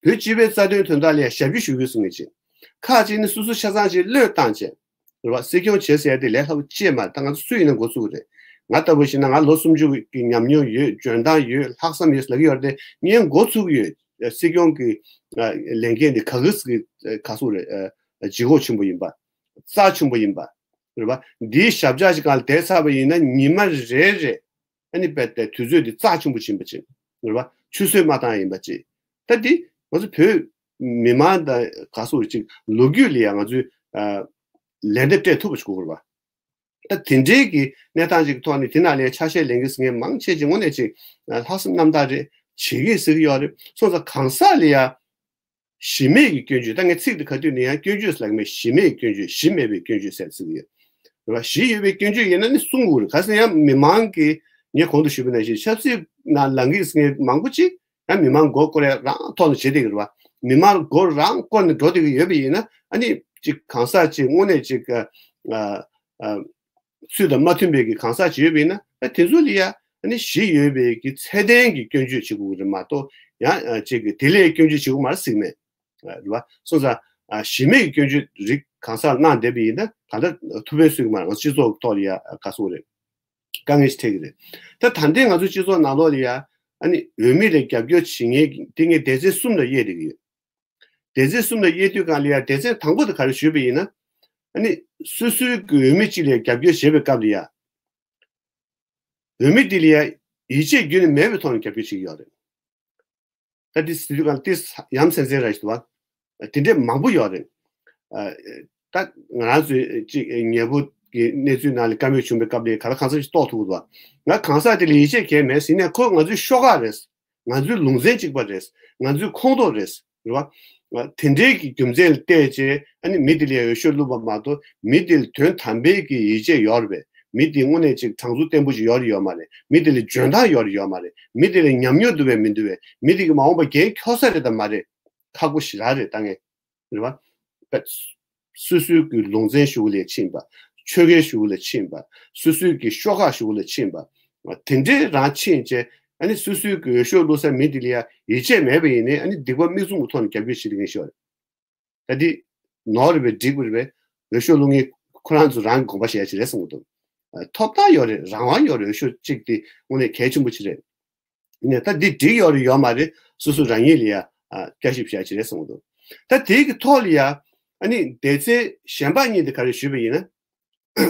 བོད་སྤྱི་པའི་རྩ་དོན་དོན་དག་ལ་ཡང་ཞབས་ཕྱི་ཞུ་དགོས་གསུང་གི་ཅིག་ཁག་ཅིག་ནི་སོ་སོ་ཆ་ཚང་ཅིག་བློས་བཏང་བྱས། རེད་བ། སྲིད་སྐྱོང་བྱེད་ཟེར་ཡ་དེ་ལས་སླ་པོ་ཅིག་མ་རེད། ད་ང་ཚོ་སུ་ཡིན་ན་འགོ་ཚུགས་ཀྱི་རེད། ང་ལྟ་བུ་ཞིག་ན་ང་ལོ་སུམ་ཅུ་གི་ཉམས་མྱོང་ཡོད། འཇོན་ཐང་ཡོད། ལྷག་བསམ་ཡོད་ཟེར་ལབ་ཀྱི་ཡོད་རེད་དེ་ངས་འགོ་ཚུགས་ཀྱི་ཡོད། སྲིད་སྐྱོང་གི་ལས་འགན་དེ་ག་གི་ག་ཚོད་རེད། ལྗིད་ཁོག་ཆེན་པོ་ཡིན་པ། རྩ་ཆེན་པོ་ཡིན་པ། རེད་བ། འདིའི་ཞབས་བཅགས་ཀྱི་སྒང་ལ་བསྡད་ཚར་བ་ཡིན་ན་ཉི་མ་རེ་རེ་ཨ་ནི་དཔེ་དེ་དུས་ཚོད་འདི་རྩ་ཆེན་པོ་ཕྱིན་པ་ཅིག་རེད་བ། ཆུད་ཟོས་མ་བཏང་ཡིན་པ་ཅིག་ད་འདི་ང་ཚོ་བོད་མི་མང་དང་ག་སོགས་ཅིག་ལོ་རྒྱུས་ལ་ཡང་ང་ཚོས་ལན་འདེབས་སྤྲད་ཐུབ་པ་ཞིག་དགོས་རེད་བ། ད་དེ་འདྲའི་གི་གནས་སྟངས་ཅིག་གི་ཐོག་ནས་དེ་ནང་ལ་ཆ་ཤས་ལེན་གི་ཟེར་མཁན་མང་ཆེ་ཅིག་དངོས་གནས་ཅིག་ལྷག་བསམ་རྣམ་དག་རེད། བྱེད་ཀྱི་ཟེར་གི་ཡོད་རེད། སོང་ཙང་གང་ཟག་ལ་ཡང་གཞི་མེད་ཀྱི་སྐྱོན་བརྗོད། ད་ངས་ཚིག་འདི་ག་དུས་ནས་ཡང་སྐྱོན་བརྗོད་ཟེར་ལབ་ཀྱི་མེད། གཞི་མེད་ཀྱི་སྐྱོན་བརྗོད། གཞི་མེད་པའི་སྐྱོན་བརྗོད་ཟེར་ཚིག་ཡོད་རེད་བ། གཞི་ཡོད་པའི་སྐྱོན་བརྗོད་ཡིན་ན་ནི་གསུང་དགོས་རེད། ག་ཟེར་ཡང་མི་མང་གི་ངས་གོང་དུ་ཞུས་པ་ནང་བཞིན་ཆབ་སྲིད་ནང་ལངས་ཀྱི་ཟེར་མཁན་མང་པོ་ཅིག་ཡང་མི་མང་མགོ་སྐོར་ཡ་རང་ཐོག་ནས་བྱེད་བསྡད་ཀྱི་རེད་བ། མི་མང་མགོ་རང་སྐོར་ནས་འགྲོ་བསྡད་ཀྱི་ཡོད་པ་ཡིན་ན་ཨ་ནི་ཅིག་གང་ཟག་ཅིག་དངོས་གནས་ཅིག་ཨ་ཨ་ཚུལ་དང་མ་མཐུན་པའི་གི་གང་ཟག་ཅིག་ཡོད་པ་ཡིན་ན་ཨ་དེ་ཚོ་ལ་ཡ་ ཨ་ནི་གཞི་ཡོད་པའི་གི་ཚད་ལྡན་གྱི་སྐྱོན་བརྗོད་བྱེད་དགོས་ཀྱི་རེད་མ་གཏོགས། ཡང་ཨ་ཅིག་གི་དེ་ལས་སྐྱོན་བརྗོད་བྱེད་དགོས་མ་རེད་ཟེར་གྱི་མེད། རེད་བ། སོང་ཙང་ཨ་གཞི་མེད་ཀྱི་སྐྱོན་བརྗོད་རིགས་གང་ཟག་གནང་བསྡད་པ་ཡིན་ན་གང་ལྟར་ཐུགས་ཕན་གསོས་ཀྱི་མ་རེད། ང་ཚོ་སྤྱི་ཚོགས་ཐོག་ལ་ཡ་ག་སོང་རེད། དཀའ་ངལ་ཞིག་འཕྲད་ཀྱི་རེད། ད་ད་ལྟའི་ང་ཚོ་སྤྱི་ཚོགས་ནང་ལོགས་ལ་ཡ་ཨ་ནི་འོས་མི་ལ་རྒྱབ་སྐྱོར་བྱེད་མཁན་དེ་ངས་སྡེ་ཚན་གསུམ་ལ་དབྱེ་བསྡད་ཀྱི་ཡོད། སྡེ་ཚན་གསུམ་ལ་དབྱེ་དུས་གང་ལ་ཡ་སྡེ་ཚན་དང་པོ་དེ་ག་རེ་ཞུས་པ་ཡིན་ན། ཨ་ནི་སོ་སོའི་གི་འོས་མི་གཅིག་ལ་རྒྱབ་སྐྱོར་བྱེད་པའི་སྐབས་ལ་ཡ། འོས་མི་དེ་ལ་ཡ་ཡིད་ཆེས་ཁྱོན་ནས་མེད་པའི་ཐོག་ནས་རྒྱབ་སྐྱོར་བྱེད་ཀྱི་ཡོད་རེད། ད་དེ་ཟེར་དུས་གང་ལ་དེ་ཡ་མཚན་མཚན་ར་ཞིག་འདུག་བ། དེ་འདྲས་མང་པོ་ཡོད་རེད། ཨ་ད་ང་རང་ཚོའི་ཅིག་ཉེ་པོ་གི་གནས་ཚུལ་ནང་ལ་བཀའ་མོལ་བྱུང་བའི་སྐབས་ལ་ག་ལ་གང་འཚམ་ཞིག་རྟོགས་ཐུབ་ཀྱི་འདུག་བ། ང་གང་ཟག་དེ་ལ་ཡིད་ཆེས་གང་ཡང་མེད་ཟེར་ནས། ཁོ་ང་ཚོའི་ཤོག་ཁག་རེད། ང་ཚོའི་ལུང་ཚན་གཅིག་པ་རེད། ང་ཚོའི་ཁོངས་གཏོགས་རེད། རེད་བ། དེ་འདྲའི་གི་རྒྱུ་མཚན་ལ་བལྟས་བྱས་ཨ་ནི་མི་དེ་ལ་འོས་ཤོག་བླུགས་པ་མ་གཏོགས། མི་དེ་ལ་དོན་དམ་པའི་གི་ཡིད་ཆེས་ཡོད་རེད་པས། མི་དེ་དངོས་གནས་ཅིག་དྲང་ཚུགས་བརྟན་པོ་ཞིག་ཡོད་རེད་ཡོད་མ་རེད། མི་དེ་ལ་འཇོན་ཐང་ཡོད་རེད་ཡོད་མ་རེད། མི་དེ་ལ་ཉམས་མྱོང་འདུག་པས་མི་འདུག་པས། མི་དེ་གི་མ་འོངས་པ་འགན་འཁྱོག་ས་རེད་དམ་མ་རེད། ཁག་པོ་ཞེ་དྲག་རེད་ད་ངས། རེད་བ། སོ་སོའི་གི་ལུང་ཚན་ཞུ་གི་ལས་ཕྱིན་པ། ཆོལ་ཁའི་ཞུ་གི་ལས་ཕྱིན་པ། སོ་སོའི་གི་ཤོག་ཁག་ཞུ་གི་ལས་ཕྱིན་པ། དེ་འདྲའི་རང་ཕྱིན་བྱས་ཨ་ནི་སོ་སོའི་གི་འོས་ཤོག་བླུགས་ས་མི་དེ་ལ་ཡ་ཡིད་ཆེས་མེད་པ་ཡིན་ནའི་ཨ་ནི་སྡིག་པ་མིག་བཙུམ་གྱི་ཐོག་ནས་རྒྱབ་སྐྱོར་བྱེད་དེ་ངས་ཤོར། ད་འདི་ནོར་རེད་པས། འགྲིག་པ་རེད་པས། འོས་ཤོག་བླུགས་མཁན་ཁོ་རང་ཚོ་རང་གི་དགོངས་པ་བཞེས་ཡ་ཅིག་རེད་བསམ་གྱི་འདུག་ཐོབ་ཐང་ཡོད་རེད། རང་དབང་ཡོད་རེད། འོས་ཤོག་གཅིག་དེ་དངོས་གནས་གལ་ཆེན་པོ་ཅིག་རེད། ཡིན་ནའི་ད་འདི་འགྲིག་ཡོད་རེད་ཡོད་མ་རེད། སོ་སོ་རང་ཉིད་ལ་ཡ་ཨ་བསྐྱར་ཞིབ་བྱ་ཡ་ཅིག་རེད་བསམ་གྱི་འདུག་ད་དེའི་གི་ཐོག་ལ་ཡ་ཨ་ནི་སྡེ་ཚན་གཞན་པ་གཉིས་དེ་ག་རེ་ཞུས་པ་ཡིན་ན།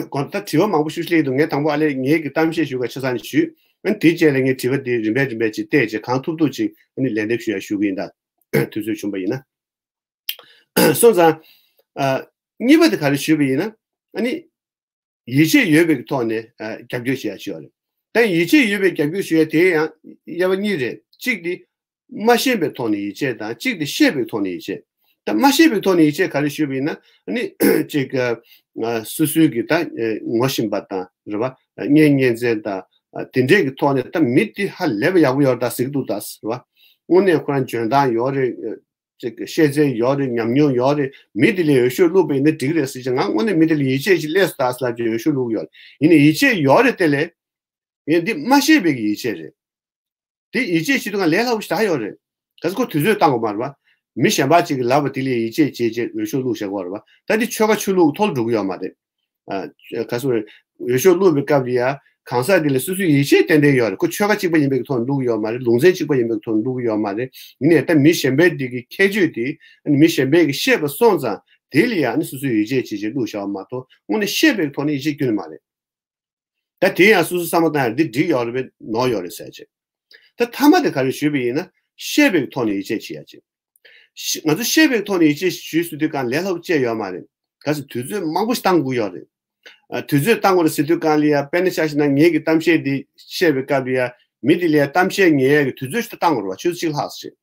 གོང་ད་དྲི་བ་མང་པོ་ཞིག་སླེབས་འདུག་ངས་དང་པོ་ཨ་ལས་ངེད་ཀྱི་གཏམ་བཤད་ཞུ་ག་ཆ་ཚང་ནས་ཞུས། ཨ་ནི་དེའི་རྗེས་ལ་ངས་དྲི་བ་དེ་རིམ་པས་རིམ་པས་ཅིག་བལྟས་རྗེས་གང་ཐུབ་ཐུབ་ཅིག་ཨ་ནི་ལན་འདེབས་ཞུ་ཡ་ཞུ་གི་ཡིན། ད་དུས་ཚོད་བྱུང་བ་ཡིན་ན། སོང་ཙང་ཨ་གཉིས་པ་དེ་ག་རེ་ཞུས་པ་ཡིན་ན། ཨ་ནི་ཡིད་ཆེས་ཡོད་པའི་ཐོག་ནས་ཨ་རྒྱབ་སྐྱོར་བྱེད་ཡ་ཞུ་ཡ་རེད། ད་ཡིད་ཆེས་ཡོད་པའི་རྒྱབ་སྐྱོར་ཞུ་ཡ་དེ་ཡང་དབྱེ་བ་གཉིས་རེད། གཅིག་དེ་མ་ཤེས་པའི་ཐོག་ནས་ཡིད་ཆེས་དང་། གཅིག་དེ་ཤེས་པའི་ཐོག་ནས་ཡིད་ཆེས། ད་མ་ཤེས་པའི་ཐོག་ནས་ཡིད་ཆེས་ག་རེ་ཞུས་པ་ཡིན་ན། ཨ་ནི་གཅིག་ཨ་སོ་སོའི་གི་ད་ཨ་ངོ་ཤེས་པ་དང་རེད་བ། ཨ་གཉེན་ཉེ་ཚན་དང་ཨ་དེ་འདྲས་ཀྱི་ཐོག་ནས་ད་མི་དེ་ཧ་ལས་པ་ཡག་པོ་ཡོད་རེད་ད་ཟེར་གྱི་འདུག་ད་རེད་བ། དངོས་གནས་ཁོ་རང་འཇོན་ཐང་ཡོད་རེད། ཅིག་ཤེས་ཚད་ཡོད་རེད། ཉམས་མྱོང་ཡོད་རེད། མི་དེ་ལ་འོས་ཤོག་བླུགས་པ་ཡིན་ན་འགྲིག་རེད་ཟེར་བྱས། ང་དངོས་གནས་མི་དེ་ལ་ཡིད་ཆེས་ཤིག་སླེབས་སོང་ད་ཟེར་ལབ་བྱས་འོས་ཤོག་བླུགས་ཡོད་རེད། ཡིན་ནའི་ཡིད་ཆེས་ཡོད་རེད་དེ་ལས། ཡིན་འདི་མ་ཤེས་པའི་གི་ཡིད་ཆེས་རེད། དེ་ཡིད་ཆེས་བྱེད་དུས་ང་ལས་སླ་པོ་ཞིག་ད་ཡོད་རེད། ག་ཚོད་ཁོ་དུས་ཚོད་བཏང་དགོས་མ་རེད་བ། མི་གཞན་པ་ཅིག་གི་ལབ་པ་དེ་ལ་ཡིད་ཆེས་བྱས་བྱས་འོས་ཤོག་བླུགས་བཞག་དགོས་རེད་བ། ད་འདི་ཆོལ་ཁ་ཆོས་ལུགས་ཐོག་ལ་འགྲོ་གི་ཡོད་མ་རེད། ཨ་ག་ཚོད་རེད། འོས་ཤོག་བླུགས་པའི་སྐབས་ལ་ཡ་གང་ཟག་དེ་ལ་སོ་སོའི་ཡིད་ཆེས་ཏན་ཏན་ཡོད་རེད། ཁོ་ཆོལ་ཁ་གཅིག་པ་ཡིན་པའི་ཐོག་ནས་བླུགས་ཡོད་མ་རེད། ལུང་ཚན་གཅིག་པ་ཡིན་པའི་ཐོག་ནས་བླུགས་ཡོད་མ་རེད། ཡིན་ནའི་ད་མི་གཞན་པའི་དེ་གི་ཁྱད་ཆོས་དེ་མི་གཞན་པས་གི་ཤེས་པ་སོང་ཙང་དེ་ལ་ཡ་ནི་སོ་སོའི་ཡིད་ཆེས་བྱེད་བྱེད་བླུགས་བཞག་པ་མ་གཏོགས་དངོས་གནས་ཤེས་པའི་ཐོག་ནས་ཡིད་ཆེས་ཁྱོན་ནས་མ་རེད། ད་དེ་ཡང་སོ་སོ་བསམ་བློ་བཏང་ཡ་འདི་འགྲིག་ཡོད་རེད་པས་ནོར་ཡོད་རེད་ཟེར་བྱས། ད་མཐའ་མ་དེ་ག་རེ་ཞུས་པ་ཡིན་ན། ཤེས་པའི་ཐོག་ནས་ཡིད་ཆེས་བྱེད་ཡ་ཅིག་ཤ- ང་ཚོ་ཤེས་པའི་ཐོག་ནས་ཡིད་ཆེས་ཞུས་ཟེར་དུས་གང་ལས་སླ་པོ་ཅིག་ཡོད་མ་རེད། གལ་སྲིད་དུས་ཚོད་མང་པོ་ཞིག་བཏང་དགོས་ཡོད་རེད། ཨ་དུས་ཚོད་བཏང་དགོས་རེད་ཟེར་དུས་གང་ལ་ཡ། དཔེར་ན་ཆ་བཞག་ན་ངེད་ཀྱི་གཏམ་བཤད་འདི་བཤད་པའི་སྐབས་ལ་ཡ་མི་དེ་ལ་ཡ་གཏམ་བཤད་ཉན་ཡ་གི་དུས་ཚོད་ཞིག་བཏང་དགོས་རེད་བ། ཆུ་ཚོད་གཅིག་ལྷག་ཙམ་ཞིག་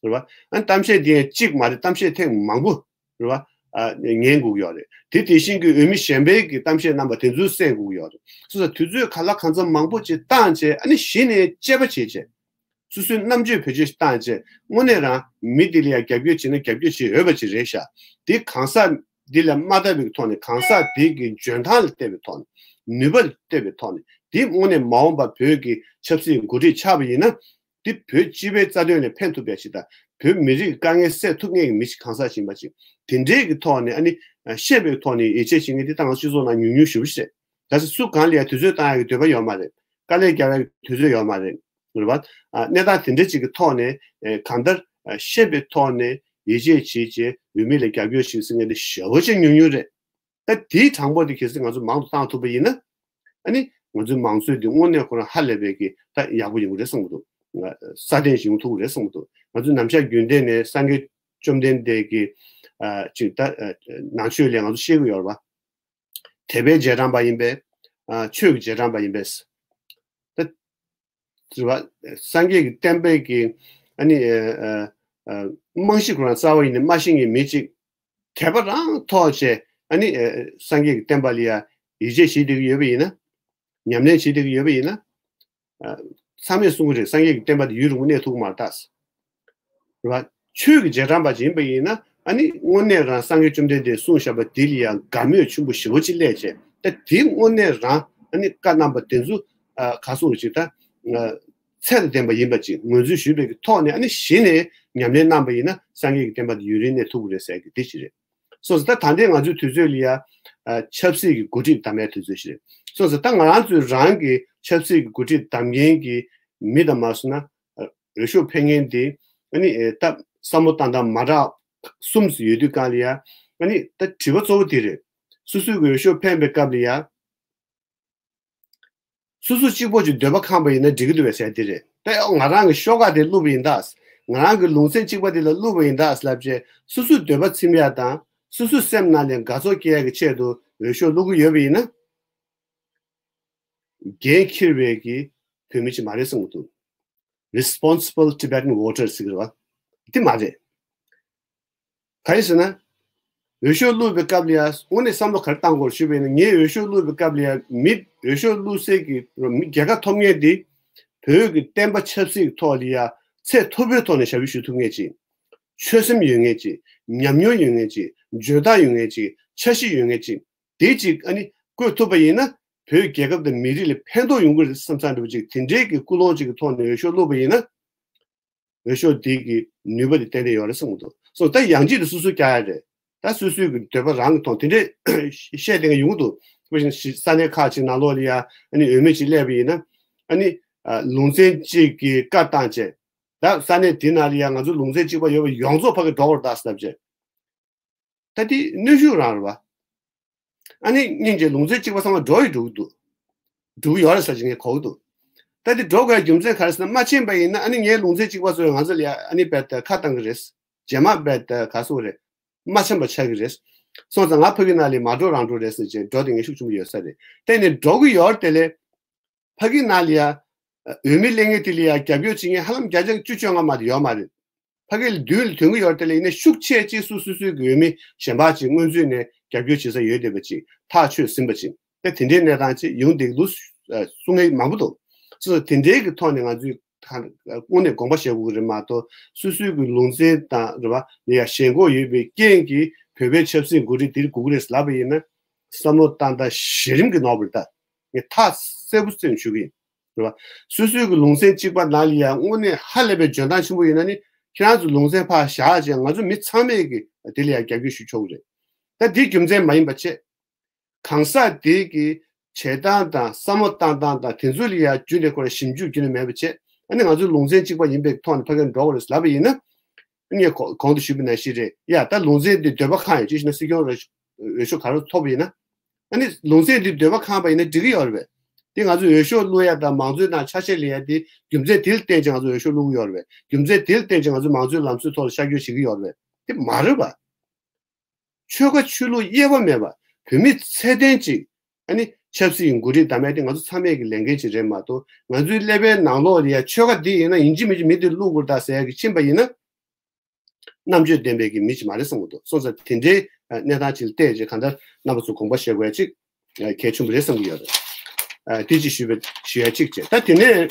རེད་བ། ཨ་གཏམ་བཤད་འདི་ཡང་གཅིག་མ་རེད། གཏམ་བཤད་ཐེངས་མང་པོ་རེད་བ། ཨ་ཉན་དགོས་ཀྱི་ཡོད་རེད། དེ་དེ་བཞིན་གྱི་འོས་མི་གཞན་པའི་གི་གཏམ་བཤད་རྣམ་པ་དེ་ཚོ་གསན་དགོས་ཀྱི་ཡོད་རེད། སོ་སོ་དུས་ཚོད་ག་ལ་གང་འཚམ་མང་པོ་ཅིག་བཏང་བྱས། ཨ་ནི་གཞི་ནས་དཔྱད་པ་བྱས་བྱས། སོ་སོའི་རྣམ་དཔྱོད་བེད་སྤྱོད་བཏང་བྱས། དངོས་གནས་རང་མི་དེ་ལ་ཡང་རྒྱབ་སྐྱོར་བྱེད་ན་རྒྱབ་སྐྱོར་བྱེད་འོས་པ་ཅིག་རེད་ཤག་དེ་གང་ཟག་འདི་ལ་མ་ལྟ་བའི་ཐོག་ནས། གང་ཟག་དེ་གི་འཇོན་ཐང་ལ་བལྟས་པའི་ཐོག་ནས། ནུས་པ་ལ་བལྟས་པའི་ཐོག་ནས། དེ་དངོས་གནས་མ་འོངས་པ་བོད་ཀྱི་ཆབ་སྲིད་འགོ་ཁྲིད་ཆགས་པ་ཡིན་ན། དེ་བོད་སྤྱི་པའི་རྩ་དོན་ལ་ཕན་ཐོགས་པ་ཞིག་དང་། བོད་མི་རིགས་དཀའ་ངལ་སེལ་ཐུབ་མཁན་གྱི་མི་ཞིག་གང་ཟག་ཞིག་ཡིན་པ་ཅིག་དེ་འདྲའི་གི་ཐོག་ནས་ཨ་ནི་ཤེས་པའི་ཐོག་ནས་ཡིད་ཆེས་བྱེད་མཁན་དེ་ད་ང་ཚོ་སྤྱི་ཚོགས་ནང་ཉུང་ཉུང་ཞེ་པོ་ཞིག་རེད། གལ་སྲིད་སུ་གང་ལ་ཡང་དུས་ཚོད་བཏང་ཡག་གི་འདོད་པ་ཡོད་མ་རེད། དཀའ་ལས་རྒྱག་ཡག་གི་དུས་ཚོད་ཡོད་མ་རེད། རེད་བ། ཨ་གནས་སྟངས་དེ་འདྲ་ཅིག་གི་ཐོག་ནས་ཨེ་གང་ལྟར་ཨ་ཤེས་པའི་ཐོག་ནས་ཡིད་ཆེས་བྱེད་བྱེད་འོས་མི་ལ་རྒྱབ་སྐྱོར་ཞིག་ཟེར་མཁན་དེ་ཞེ་པོ་ཅིག་ཉུང་ཉུང་རེད། ད་དེའི་གྲངས་འབོར་དེ་གལ་སྲིད་ང་ཚོ་མང་དུ་བཏང་ཐུབ་པ་ཡིན་ན། ཨ་ནི་ང་ཚོའི་མང་གཙོའི་དེ་དངོས་གནས་ཁོ་རང་ཧ་ལས་པའི་གི་ད་ཡག་པོ་ཡོང་གི་རེད་བསམ་གྱི་འདུག་ང་སྲ་བརྟན་ཞིག་ཡོང་ཐུབ་ཀྱི་རེད་བསམ་གྱི་འདུག་ང་ཚོའི་ནམ་ཞག་རྒྱུན་ལྡན་ནས་སངས་རྒྱས་བཅོམ་ལྡན་འདས་ཀྱི་ཨ་ཅིག་ད་ཨ་ནང་ཆོས་ལས་ང་ཚོ་ཤེས་ཀྱི་ཡོད་རེད་བ། དད་པའི་རྗེས་འབྲང་པ་ཡིན་པས། ཨ་ཆོས་ཀྱི་རྗེས་འབྲང་པ་ཡིན་པས། ད་དྲི་བ། སངས་རྒྱས་ཀྱི་བསྟན་པའི་གི་ཨ་ནི་ཨ་ཨ་ཨ་རྨང་གཞི་ཁོ་རང་རྩ་བ་ཡིན་ནའི་མ་ཤེས་མཁན་མི་གཅིག་དད་པ་རང་ཐོག་བྱས། ཨ་ནི་ཨ་སངས་རྒྱས་ཀྱི་བསྟན་པ་ལ་ཡ་ཡིད་ཆེས་བྱེད་བསྡད་ཀྱི་ཡོད་པ་ཡིན་ན། ཉམས་ལེན་བྱེད་བསྡད་ཀྱི་ཡོད་པ་ཡིན་ན། ཨ་ཚང་མས་གསུང་གི་རེད། སངས་རྒྱས་ཀྱི་བསྟན་པ་དེ་ཡུན་རིང་པོ་གནས་ཐུབ་ཀྱི་མ་རེད་ད། རེད་བ། ཆོས་ཀྱི་རྗེས་འབྲང་པ་ཅིག་ཡིན་པ་ཡིན་ན། ཨ་ནི་དངོས་གནས་རང་སངས་རྒྱས་བཅོམ་ལྡན་འདས་གསུངས་བཞག་པ་འདི་ལ་ཡང་དགའ་མོས་ཆེན་པོ་ཞེ་པོ་ཅིག་སླེབས་བྱས། ད་དེ་དངོས་གནས་རང་ཨ་ནི་བཀའ་གནང་པ་དེ་ཚོ་ཨ་ག་སོང་ཅིག་ད་ ཚད་དང་ལྡན་པ་ཡིན་པ་ཅིག་ངོས་འཛིན་ཞུས་པའི་གི་ཐོག་ནས། ཨ་ནི་གཞི་ནས་ཉམས་ལེན་གནང་པ་ཡིན་ན་སངས་རྒྱས་ཀྱི་བསྟན་པ་འདི་ཡུན་རིང་གནས་ཐུབ་ཀྱི་རེད་ཟེར་གི་འདི་ཅིག་རེད། སོང་ཙང་ད་ད་ལྟའི་ང་ཚོའི་དུས་ཚོད་ལ་ཡ་ཆབ་སྲིད་ཀྱི་འགོ་ཁྲིད་གདམ་ཡའི་དུས་ཚོད་ཞིག་རེད། སོང་ཙང་ད་ང་རང་ཚོའི་རང་གི་ཆབ་སྲིད་ཀྱི་འགོ་ཁྲིད་གདམ་མཁན་གྱི་མི་དང་མ་སོང་ན་འོས་ཤོག་འཕེན་མཁན་དེ། ཨ་ནི་ད་བསམ་བློ་བཏང་སྟངས་མ་འདྲ་གསུམ་ཙམ་ཡོད་དུས་གང་ལ་ཡ། ཨ་ནི་ད་དྲི་བ་གཙོ་བོ་དེ་རེད། སོ་སོའི་གི་འོས་ཤོག་འཕེན་པའི་སྐབས་ལ་ཡ། སོ་སོ་གཅིག་པོ་གཅིག་འདོད་པ་ཁེངས་པ་ཡིན་ན་འགྲིག་གི་འདུག་པས་ཟེར་དེ་རེད། ད་ང་རང་གི་ཤོག་ཁག་དེ་བླུགས་པ་ཡིན་ད། ང་རང་གི་ལུང་ཚན་གཅིག་པ་དེ་ལ་བླུགས་པ་ཡིན་ད་ལབ་བྱས། སོ་སོའི་འདོད་པ་ཚིམ་ཡ་དང་སོ་སོའི་སེམས་ནང་ལ་དགའ་ཚོར་སྐྱེ་ཡ་གི་ཆེད་དུ་འོས་ཤོག་བླུགས་ཀྱི་ཡོད་པ་ཡིན་ན། འགན་འཁྱེར་བའི་གི་བོད་མི་ཅིག་མ་རེད་བསམ་གྱི་འདུག། Responsible Tibetan Voter ཟེར་གྱི་རེད་བ། དེ་མ་རེད། གང་ཡིན་ཟེར་ན། འོས་ཤོག་བླུགས་པའི་སྐབས་ལ་ཡ་དངོས་གནས་བསམ་བློ་ག་རེ་བཏང་དགོས་ཞུས་པ་ཡིན་ན། ངས་འོས་ཤོག་བླུགས་པའི་སྐབས་ལ་ཡ་མི་འོས་ཤོག་བླུགས་སའི་གི་མི་རྒྱལ་ཁ་ཐོབ་མཁན་དེ། བོད་ཀྱི་བསྟན་པ་ཆབ་སྲིད་ཀྱི་ཐོག་ལ་ཡ་ཚད་མཐོ་པོའི་ཐོག་ནས་ཞབས་ཞུ་ཞུ་ཐུབ་མཁན་ཅིག། ཆོད་སེམས་ཡོད་མཁན་ཅིག། ཉམས་མྱོང་ཡོད་མཁན་ཅིག། འཇོན་ཐང་ཡོད་མཁན་ཅིག། འཆར་གཞི་ཡོད་མཁན་ཅིག། དེ་གཅིག་ཨ་ནི་བསྐོས་ཐུབ་པ་ཡིན་ན། བོད་རྒྱལ་ཁབ་དང་མི་རིགས་ལ་ཕན་ཐོགས་ཡོང་གི་རེད་བསམ་བསམ་འདྲ་པོ་ཅིག། དེ་འདྲའི་གི་ཀུན་སློང་ཅིག་གི་ཐོག་ནས་འོས་ཤོག་བླུགས་པ་ཡིན་ན། འོས་ཤོག་འདི་གི་ནུས་པ་དེ་ཏན་ཏན་ཡོད་རེད་བསམ་གྱི་འདུག། སོ་ད་ཡང་ཅིག་ཏུ་སོ་སོས་རྒྱག་ཡ་རེད། ད་སོ་སོའི་གི་འདོད་པ་རང་གི་ཐོག་དེ་འདྲས་བཤད་བསྡད་མཁན་ཡོང་གི་འདུག། དཔེ་བཞིན་ས་གནས་ཁག་ཅིག་ནང་ལོགས་ལ་ཡ་ཨ་ནི་འོས་མི་ཅིག་སླེབས་པ་ཡིན་ན། ཨ་ནི་ལུང་ཚན་གཅིག་གི་བཀའ་བཏང་བྱས། ད་ས་གནས་དེ་ནང་ལ་ཡ་ང་ཚོ་ལུང་ཚན་གཅིག་པ་ཡོད་པ་ཡོངས་རྫོགས་ཕ་གི་འགྲོ་བར་གདའ་ཟེར་ལབ་བྱས། ད་དེ་གནོན་ཤུགས་རང་རེད་བ། ཨ་ནི་སྙིང་རྗེ་ལུང་ཚན་གཅིག་པ་ཚང་མ་འགྲོ་ཡི་འགྲོ་གི་འདུག། འགྲོ་གི་ཡོད་རེད་ཟེར་གྱི་ངས་གོ་གི་འདུག། ད་དེ་འགྲོ་དགོས་རྒྱུ་མཚན་ག་རེ་ཟེར་ན། མ་ཕྱིན་པ་ཡིན་ན་ཨ་ནི་ངའི་ལུང་ཚན་གཅིག་པ་ཚོས་ང་ཚོ་ལ་ཡ་ཨ་ནི་རྦད་དེ་ཁ་བཏང་གི་རེད། རྗེས་མ་རྦད་དེ་ག་སོ་རེད། མ་འཆམ་པ་ཆགས་ཀྱི་རེད། སོང་ཙང་ང་ཕ་གི་ནང་ལ་མ་འགྲོ་རང་འགྲོ་རེད་ཟེར་བྱས་འགྲོ་དེ་ངས་ཤུགས་ཆེན་པོ་ཡོད་ས་རེད། དེ་ནས་འགྲོ་གི་ཡོད་དེ་ལས། ཕ་གི་ནང་ལ་ཡ། འོས་མི་སླེབས་མཁན་དེ་ལ་ཡ་རྒྱབ་སྐྱོར་བྱེད་མཁན་ཧ་ལམ་བརྒྱ་ཆ་བཅུ་བཅོ་ལྔ་མ་གཏོགས་ཡོད་མ་རེད། ཕ་གི་ལ་མདུན་ལ་ཐོན་གི་ཡོད་དེ་ལས། ཡིན་ནའི་ཤུགས་ཆེ་གཅིག་སོ་སོ་སོའི་གི་འོས་མི་གཞན་པ་ཅིག་སྔོན་ཚུད་ནས་རྒྱབ་སྐྱོར་བྱེད་ས་ཡོད་བསྡད་པ་ཅིག་ཐག་ཆོད་ཟིན་པ་ཅིག། ད་དེ་འདྲའི་གནས་སྟངས་ཅིག་ཡོང་བསྡད་འདུག་གསུང་མཁན་མང་པོ་འདུག། སོ་སོ་དེ་འདྲའི་གི་ཐོག་ནས་ང་ཚོས་ད་དངོས་གནས་དགོངས་པ་བཞེས་དགོས་ཀྱི་རེད་མ་གཏོགས། སོ་སོའི་གི་ལུང་ཚན་དང་རེད་བ། ལ་ཡ་ཞེན་ཁོག་ཡོད་པའི་རྐྱེན་གྱིས་བོད་པའི་ཆབ་སྲིད་འགོ་ཁྲིད་འདིར་དགོས་ཀྱི་རེད་ལབ་པ་ཡིན་ན། བསམ་བློ་བཏང་སྟངས་གཞི་རིམ་གྱི་ནོར་བ་རེད་ད། ངས་ཐག་གསལ་པོ་གསལ་པོ་ཞུ་གི་ཡིན། རེད་བ། སོ་སོའི་གི་ལུང་ཚན་གཅིག་པ་ནང་ལ་ཡང་དངོས་གནས་ཧ་ལས་པའི་འཇོན་ཐང་ཆེན་པོ་ཡོད་ན་ནི། ཁྱེད་རང་ཚོ་ལུང་ཚན་ཕར་བཞག་བྱས་ང་ཚོ་མི་ཚང་མས་གི་དེ་ལ་ཡང་རྒྱབ་སྐྱོར་ཞུ་ཆོག་གི་རེད། ད་འདི་རྒྱུ་མཚན་མ་ཡིན་པ་བྱས། གང་ཟག་དེ་གི་བྱེད་སྟངས་དང་བསམ་བློ་བཏང་སྟངས་དང་དེ་ཚོ་ལ་ཡང་རྒྱུས་ནས་ཁོ་རང་ཞིབ་འཇུག་རྒྱུས་ནས་མེད་པ་བྱས། ཨ་ནི་ང་ཚོ་ལུང་ཚན་གཅིག་པ་ཡིན་པའི་ཐོག་ནས་ཕ་གིར་འགྲོ་དགོས་རེད་ལབ་པ་ཡིན་ན། ངས་གོ་གོང་དུ་ཞུས་པ་ནང་བཞིན་རེད་ཡ། ད་ལུང་ཚན་འདི་འདོད་པ་ཁེངས་ཡོད་ཅེས་ན་སྲིད་སྐྱོང་ར་འོས་ཤོག་ག་རེ་ཐོབ་པ་ཡིན་ན། ཨ་ནི་ལུང་ཚན་འདི་འདོད་པ་ཁེངས་པ་ཡིན་ན་འགྲིག་གི་ཡོད་རེད་པས། དེ་ང་ཚོས་འོས་ཤོག་བླུག་ཡ་དང་མང་གཙོའི་ནང་ཆ་ཤས་ལེན་ཡ་དེ་རྒྱུ་མཚན་དེ་ལ་བརྟེན་ཅིང་ང་ཚོས་འོས་ཤོག་བླུག་གི་ཡོད་རེད་པས། རྒྱུ་མཚན་དེ་ལ་བརྟེན་ཅིང་ང་ཚོས་མང་གཙོའི་ལམ་སྲོལ་ཐོག་ལ་ཤར་བསྐྱོད་བྱེད་ཀྱི་ཡོད་རེད་པས། དེ་མ་རེད་པ། ཆོལ་ཁ་ཆོས་ལུགས་དབྱེ་བ་མེད་པ། བོད་མི་ཚད་ལྡན་ཅིག། ཨ་ནི་ཆབ་སྲིད་ཀྱི་འགོ་ཁྲིད་གདམ་ཡ་དེ་ང་ཚོ་ཚང་མས་ཀྱི་ལས་འགན་ཅིག་རེད་མ་གཏོགས། ང་ཚོའི་ཀླད་པའི་ནང་ལོགས་ལ་ཡ་ཆོལ་ཁ་འདི་ཡིན་ན་ཡིན་གཅིག་མིན་གཅིག་མི་འདི་བླུག་དགོས་རེད་ད་ཟེར་ཡ་གི་ཕྱིན་པ་ཡིན་ན། རྣམ་དཔྱོད་ལྡན་པའི་གི་མི་ཅིག་མ་རེད་བསམ་གྱི་འདུག། སོང་ཙང་དེ་འདྲའི་གནས་སྟངས་ཅིག་ལ་བལྟས་རྗེས་གང་ལྟར་རྣམ་པ་ཚོ་དགོངས་པ་བཞེས་དགོས་ཡ་ཅིག་གལ་ཆེན་པོ་རེད་བསམ་གྱི་ཡོད་རེད། དེ་ཅིག་ཞུས་པ་ཞུ་ཡ་ཅིག་བྱས། ད་དེ་ནས་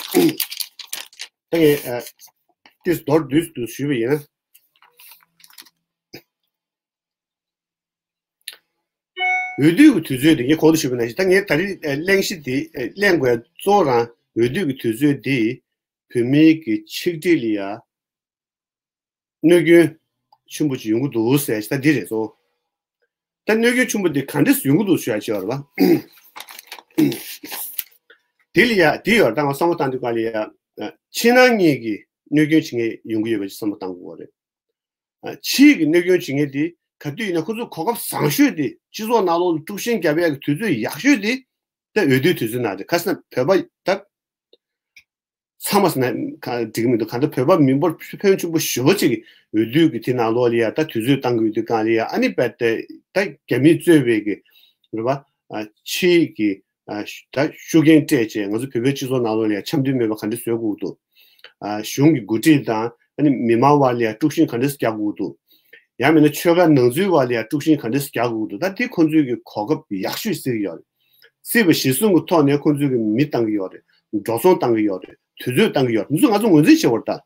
ད་ངས་ཏིས་མདོར་བསྡུས་སུ་ཞུས་པ་ཡིན་ན། འོས་བསྡུ་གི་དུས་ཚོད་འདི་ངས་གོང་དུ་ཞུས་པ་ནང་བཞིན། ད་ངས་ད་རེས་གླེང་གཞི་འདི་གླེང་དགོས་གཙོ་བོ་རང་འོས་བསྡུ་གི་དུས་ཚོད་འདི་བོད་མིའི་གི་ཆིག་སྒྲིལ་ལ་ཡ་གནོད་སྐྱོན་ཆེན་པོ་ཅིག་ཡོང་གི་འདུག་ཟེར་ད་འདི་རེད་སོ། ད་གནོད་སྐྱོན་ཆེན་པོ་འདི་ག་འདྲས་ཡོང་གི་འདུག་ཞུ་ཡ་ཅིག་ཡོད་རེད་པ། འདི་ལ་ཡ་འདི་ཡོད་རེད། ད་ང་བསམ་བློ་བཏང་དུས་ག་ལ་ཡ་ཕྱི་ནང་གཉིས་ཀྱི་གནོད་སྐྱོན་བྱེད་མཁན་ཡོང་གི་ཡོད་པ་ཅིག་བསམ་བློ་བཏང་དགོས་པ་རེད། ཕྱིའི་གི་གནོད་སྐྱོན་བྱེད་མཁན་དེ་ག་དུས་ཡིན་ན་ཁོ་ཚོ་གོ་སྐབས་བཟང་ཤོས་དེ། སྤྱི་ཚོགས་ནང་ལོགས་ལ་དཀྲུག་ཤིང་རྒྱབ་ཡག་གི་དུས་ཚོད་ཡག་ཤོས་དེ་ད་འོས་བསྡུའི་དུས་ཚོད་ནང་རེད། ག་ཟེར་ན་བོད་པ་ད་ཚང་མ་ཟེར་ན་ག་འགྲིག་གི་མི་འདུག། གང་ལྟར་བོད་པ་མི་འབོར་ཕོན་ཆེན་པོ་ཞེ་པོ་ཅིག་གི་འོས་བསྡུ་གི་དེ་ནང་ལོགས་ལ་ཡ་ད་དུས་ཚོད་བཏང་གི་ཡོད་དུས་གང་ལ་ཡ། ཨ་ནི་རྦད་དེ་ད་རྒྱ་མིས་གཙོས་པའི་གི་རེད་པ། ཕྱིའི་གི་ད་ཤུགས་རྐྱེན་སྤྲད་བྱས་ང་ཚོ་བོད་པའི་སྤྱི་ཚོགས་ནང་ལོགས་ལ་ཡང་འཆམ་མཐུན་མེད་པ་ག་འདྲ་བཟོ་དགོས་འདུག། གཞུང་གི་འགོ་ཁྲིད་དང་ཨ་ནི་མི་མང་བར་ལ་ཡང་དཀྲུག་ཤིང་ག་འདྲ་རྒྱག་དགོས་འདུག། ཡང་མིན་ན་ཆོལ་ཁ་ནང་ཚུད་བར་ལ་ཡང་དཀྲུག་ཤིང་ག་འདྲ་རྒྱག་དགོས་འདུག། ད་དེ་ཁོང་ཚོའི་གི་གོ་སྐབས་ཡག་ཤོས་བརྩི་གི་ཡོད་རེད། བརྩིས་པ་གཞིར་བཟུང་གི་ཐོག་ནས་ཁོང་ཚོའི་གི་མི་བཏང་གི་ཡོད་རེད། འགྲོ་སོང་བཏང་གི་ཡོད་རེད། དུས་ཚོད་བཏང་གི་ཡོད་རེད། འདི་ཚོ་ང་ཚོ་ངོས་འཛིན་བྱེད་དགོས་རེད་ད།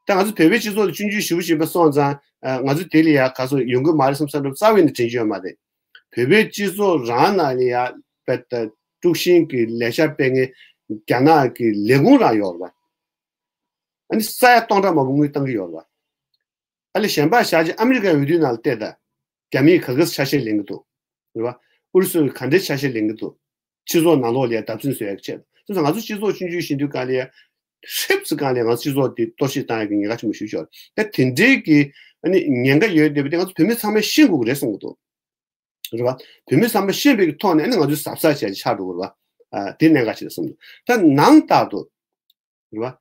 ད་ང་ཚོ་བོད་པའི་སྤྱི་ཚོགས་ལ་སྐྱོན་བརྗོད་ཞེ་པོ་བྱེད་པ་སོང་ཙང་། ང་ཚོ་དེ་ལ་ཡ་ག་ཚོད་ཡོང་གི་མ་རེད་བསམ་བསམ་འདྲ་རྩ་བའི་ནས་དྲན་གྱི་ཡོད་མ་རེད། བོད་པའི་སྤྱི་ཚོགས་རང་ནང་ལ་ཡ་དཔེ་ད་དཀྲུག་ཤིང་གི་ལས་འཆར་སྤེལ་མཁན་ རྒྱ་ནག་གི་ལས་ཁུངས་རང་ཡོད་རེད་བ། ཨ་ནི་ས་ཡ་སྟོང་ཕྲག་མང་པོ་དངུལ་བཏང་གི་ཡོད་རེད་བ། ཨ་ལས་གཞན་པ་བཞག་ཅིག་ཨ་མི་རི་ཀའི་འོས་བསྡུའི་ནང་ལ་བལྟས་ད། རྒྱ་མིས་ག་གི་ཆ་ཤས་ལེན་གི་འདུག་རེད་བ། ཨུ་རུ་སུས་ག་འདྲའི་ཆ་ཤས་ལེན་གི་འདུག་སྤྱི་ཚོགས་ནང་ལོགས་ལ་ཡ་བརྡབ་གསིག་བཟོ་ཡག་ཆེད་དུ། ང་ཚོ་སྤྱི་ཚོགས་ཆུང་ཆུང་ཞིག་དུས་སྒང་ལ་ཡ། ཧྲིབ་ཙི་སྒང་ལ་ང་ཚོ་སྤྱི་ཚོགས་འདི་གཏོར་བཤིག་བཏང་ཡག་གི་ཉེན་ཁ་ཆེན་པོ་ཞིག་ཤོར། ད་དེ་འདྲའི་གི་ཨ་ནི་ཉེན་ཁ་ཡོད་བསྡད་པ་དེ་ང་ཚོ་བོད་མི་ཚང་མས་ཤེས་དགོས་ཀྱི་རེད་གསུང་གི་འདུག་རེད་བ། བོད་མི་ཚང་མས་ཤེས་པའི་གི་ཐོག་ནས་ཨ་ནི་ང་ཚོས་གཟབ་གཟབ་བྱས་ཆགས་འགྲོ་དགོས་རེད་བ། ཨ། དེ་གནད་འགག་ཅིག་རེད་གསུངས་འདུག་ད་ནང་ལྟར་དུ། རེད་བ།